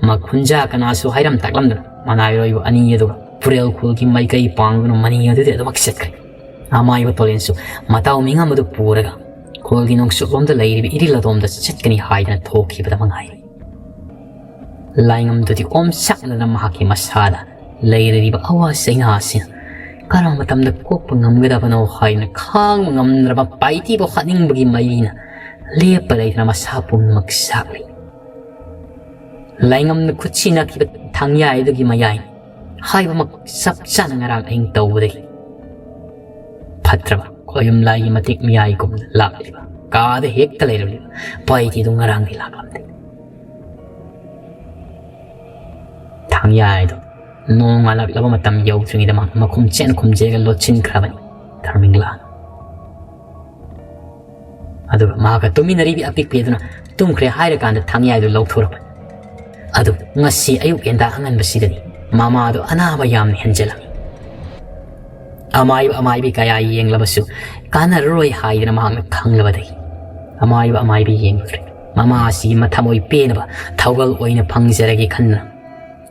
ꯃꯈꯨꯟꯖꯥ ꯀꯅꯥꯁꯨ ꯍꯥꯏꯔꯝ ꯇꯥꯛꯂꯝꯗꯅ ꯃꯅꯥꯏꯔꯣꯏꯕ ꯑꯅꯤ ꯑꯗꯨꯒ ꯄꯨꯔꯦꯜ ꯈꯨꯜꯒꯤ ꯃꯥꯏꯀꯩ ꯄꯥꯡꯗꯨꯅ ꯃꯅꯤ ꯑꯗꯨꯗꯤ ꯑꯗꯨꯃꯛ ꯆꯠꯈ꯭ꯔꯦ꯫ ꯑꯃꯥꯏꯕ ꯇꯣꯂꯦꯟꯁꯨ ꯃꯇꯥꯎ ꯃꯤꯉꯝ ꯑꯗꯨ ꯄꯨꯔꯒ ꯈꯨꯜꯒꯤ ꯅꯣꯡꯆꯨꯞꯂꯣꯝꯗ ꯂꯩꯔꯤꯕ ꯏꯔꯤꯜ ꯑꯗꯣꯝꯗ ꯆꯠꯀꯅꯤ ꯍꯥꯏꯗꯅ ꯊꯣꯛꯈꯤꯕꯗ ꯃꯉꯥꯏꯔꯦ꯫ ꯂꯥꯏꯉꯝꯗꯨꯗꯤ ꯑꯣꯝꯆꯥꯛꯅꯅ ꯃꯍꯥꯛꯀꯤ ꯃꯁꯥꯗ ꯂꯩꯔꯤꯕ ꯑꯋꯥ ꯆꯩꯅꯥ ꯑꯁꯤꯅ ꯀꯔꯝꯕ ꯃꯇꯝꯗ ꯀꯣꯛꯄ ꯉꯝꯒꯗꯕꯅꯣ ꯍꯥꯏꯅ ꯈꯥꯡꯕ ꯉꯝꯗ꯭ꯔꯕ ꯄꯥꯏꯇꯤꯕꯨ ꯍꯥꯠꯅꯤꯡꯕꯒꯤ ꯃꯩꯅ ꯂꯦꯞꯄ ꯂꯩꯇꯅ ꯃꯁꯥ ꯄꯨꯝꯅꯃꯛ ꯆꯥꯛꯂꯤ꯫ ꯂꯥꯏꯉꯝꯅ ꯈꯨꯠꯁꯤ ꯅꯛꯈꯤꯕ ꯊꯥꯡꯌꯥꯏ ꯑꯗꯨꯒꯤ ꯃꯌꯥꯏ ꯍꯥꯏꯕꯃꯛ ꯆꯞ ꯆꯥꯅ ꯉꯔꯥꯡ ꯑꯍꯤꯡ ꯇꯧꯕꯗꯒꯤ ꯐꯠꯇ꯭ꯔꯕ ꯈꯣꯌꯨꯝ ꯂꯥꯏꯒꯤ ꯃꯇꯤꯛ ꯃꯌꯥꯏꯒꯨꯝꯅ ꯂꯥꯛꯂꯤꯕ, ꯀꯥꯗ ꯍꯦꯛꯇ ꯂꯩꯔꯝꯂꯤꯕ ꯄꯥꯏꯇꯤꯗꯨ ꯉꯔꯥꯡꯗꯤ ꯂꯥꯛꯂꯝꯗꯦ꯫ ꯊꯥꯡꯌꯥꯏꯗꯣ ꯅꯣꯡ ꯉꯥꯜꯂꯛꯂꯕ ꯃꯇꯝ ꯌꯧꯗ꯭ꯔꯤꯉꯩꯗ ꯃꯍꯥꯛ ꯃꯈꯨꯝ ꯆꯦꯠꯅ ꯈꯨꯝꯖꯤꯜꯂꯒ ꯂꯣꯠꯁꯤꯟꯈ꯭ꯔꯕꯅꯤ ꯊꯔꯃꯤꯡꯂꯥ꯫ ꯑꯗꯨꯒ ꯃꯍꯥꯛꯀ ꯇꯨꯃꯤꯟꯅꯔꯤꯕꯤ ꯑꯄꯤꯛꯄꯤ ꯑꯗꯨꯅ ꯇꯨꯝꯈ꯭ꯔꯦ ꯍꯥꯏꯔꯀꯥꯟꯗ ꯊꯥꯡꯌꯥꯏꯗꯨ ꯂꯧꯊꯣꯔꯛꯄꯅꯤ꯫ ꯑꯗꯨ ꯉꯁꯤ ꯑꯌꯨꯛ ꯌꯦꯟꯗꯥ ꯑꯉꯟꯕꯁꯤꯗꯗꯤ ꯃꯃꯥꯗꯨ ꯑꯅꯥꯕ ꯌꯥꯝꯅ ꯍꯦꯟꯖꯜꯂꯝꯃꯤ꯫ ꯑꯃꯥꯏꯕ ꯑꯃꯥꯏꯕꯤ ꯀꯌꯥ ꯌꯦꯡꯂꯕꯁꯨ ꯀꯥꯟꯅꯔꯔꯣꯏ ꯍꯥꯏꯗꯅ ꯃꯍꯥꯛꯅ ꯈꯪꯂꯕꯗꯒꯤ ꯑꯃꯥꯏꯕ ꯑꯃꯥꯏꯕꯤ ꯌꯦꯡꯂꯨꯗ꯭ꯔꯦ꯫ ꯃꯃꯥ ꯑꯁꯤꯒꯤ ꯃꯊꯃꯣꯏ ꯄꯦꯟꯅꯕ ꯊꯧꯒꯜ ꯑꯣꯏꯅ ꯐꯪꯖꯔꯒꯦ ꯈꯟꯗꯨꯅ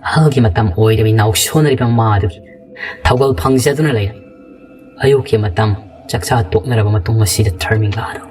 ꯑꯍꯜꯒꯤ ꯃꯇꯝ ꯑꯣꯏꯔꯕꯤ ꯅꯥꯎꯁꯣꯟꯅꯔꯤꯕ ꯃꯃꯥ ꯑꯗꯨꯒꯤ ꯊꯧꯒꯜ ꯐꯪꯖꯗꯨꯅ ꯂꯩꯔꯦ꯫ ꯑꯌꯨꯛꯀꯤ ꯃꯇꯝ ꯆꯥꯛꯆꯥ ꯇꯣꯛꯅꯔꯕ ꯃꯇꯨꯡ ꯑꯁꯤꯗ ꯊꯔꯃꯤꯡꯂꯥ ꯑꯗꯨ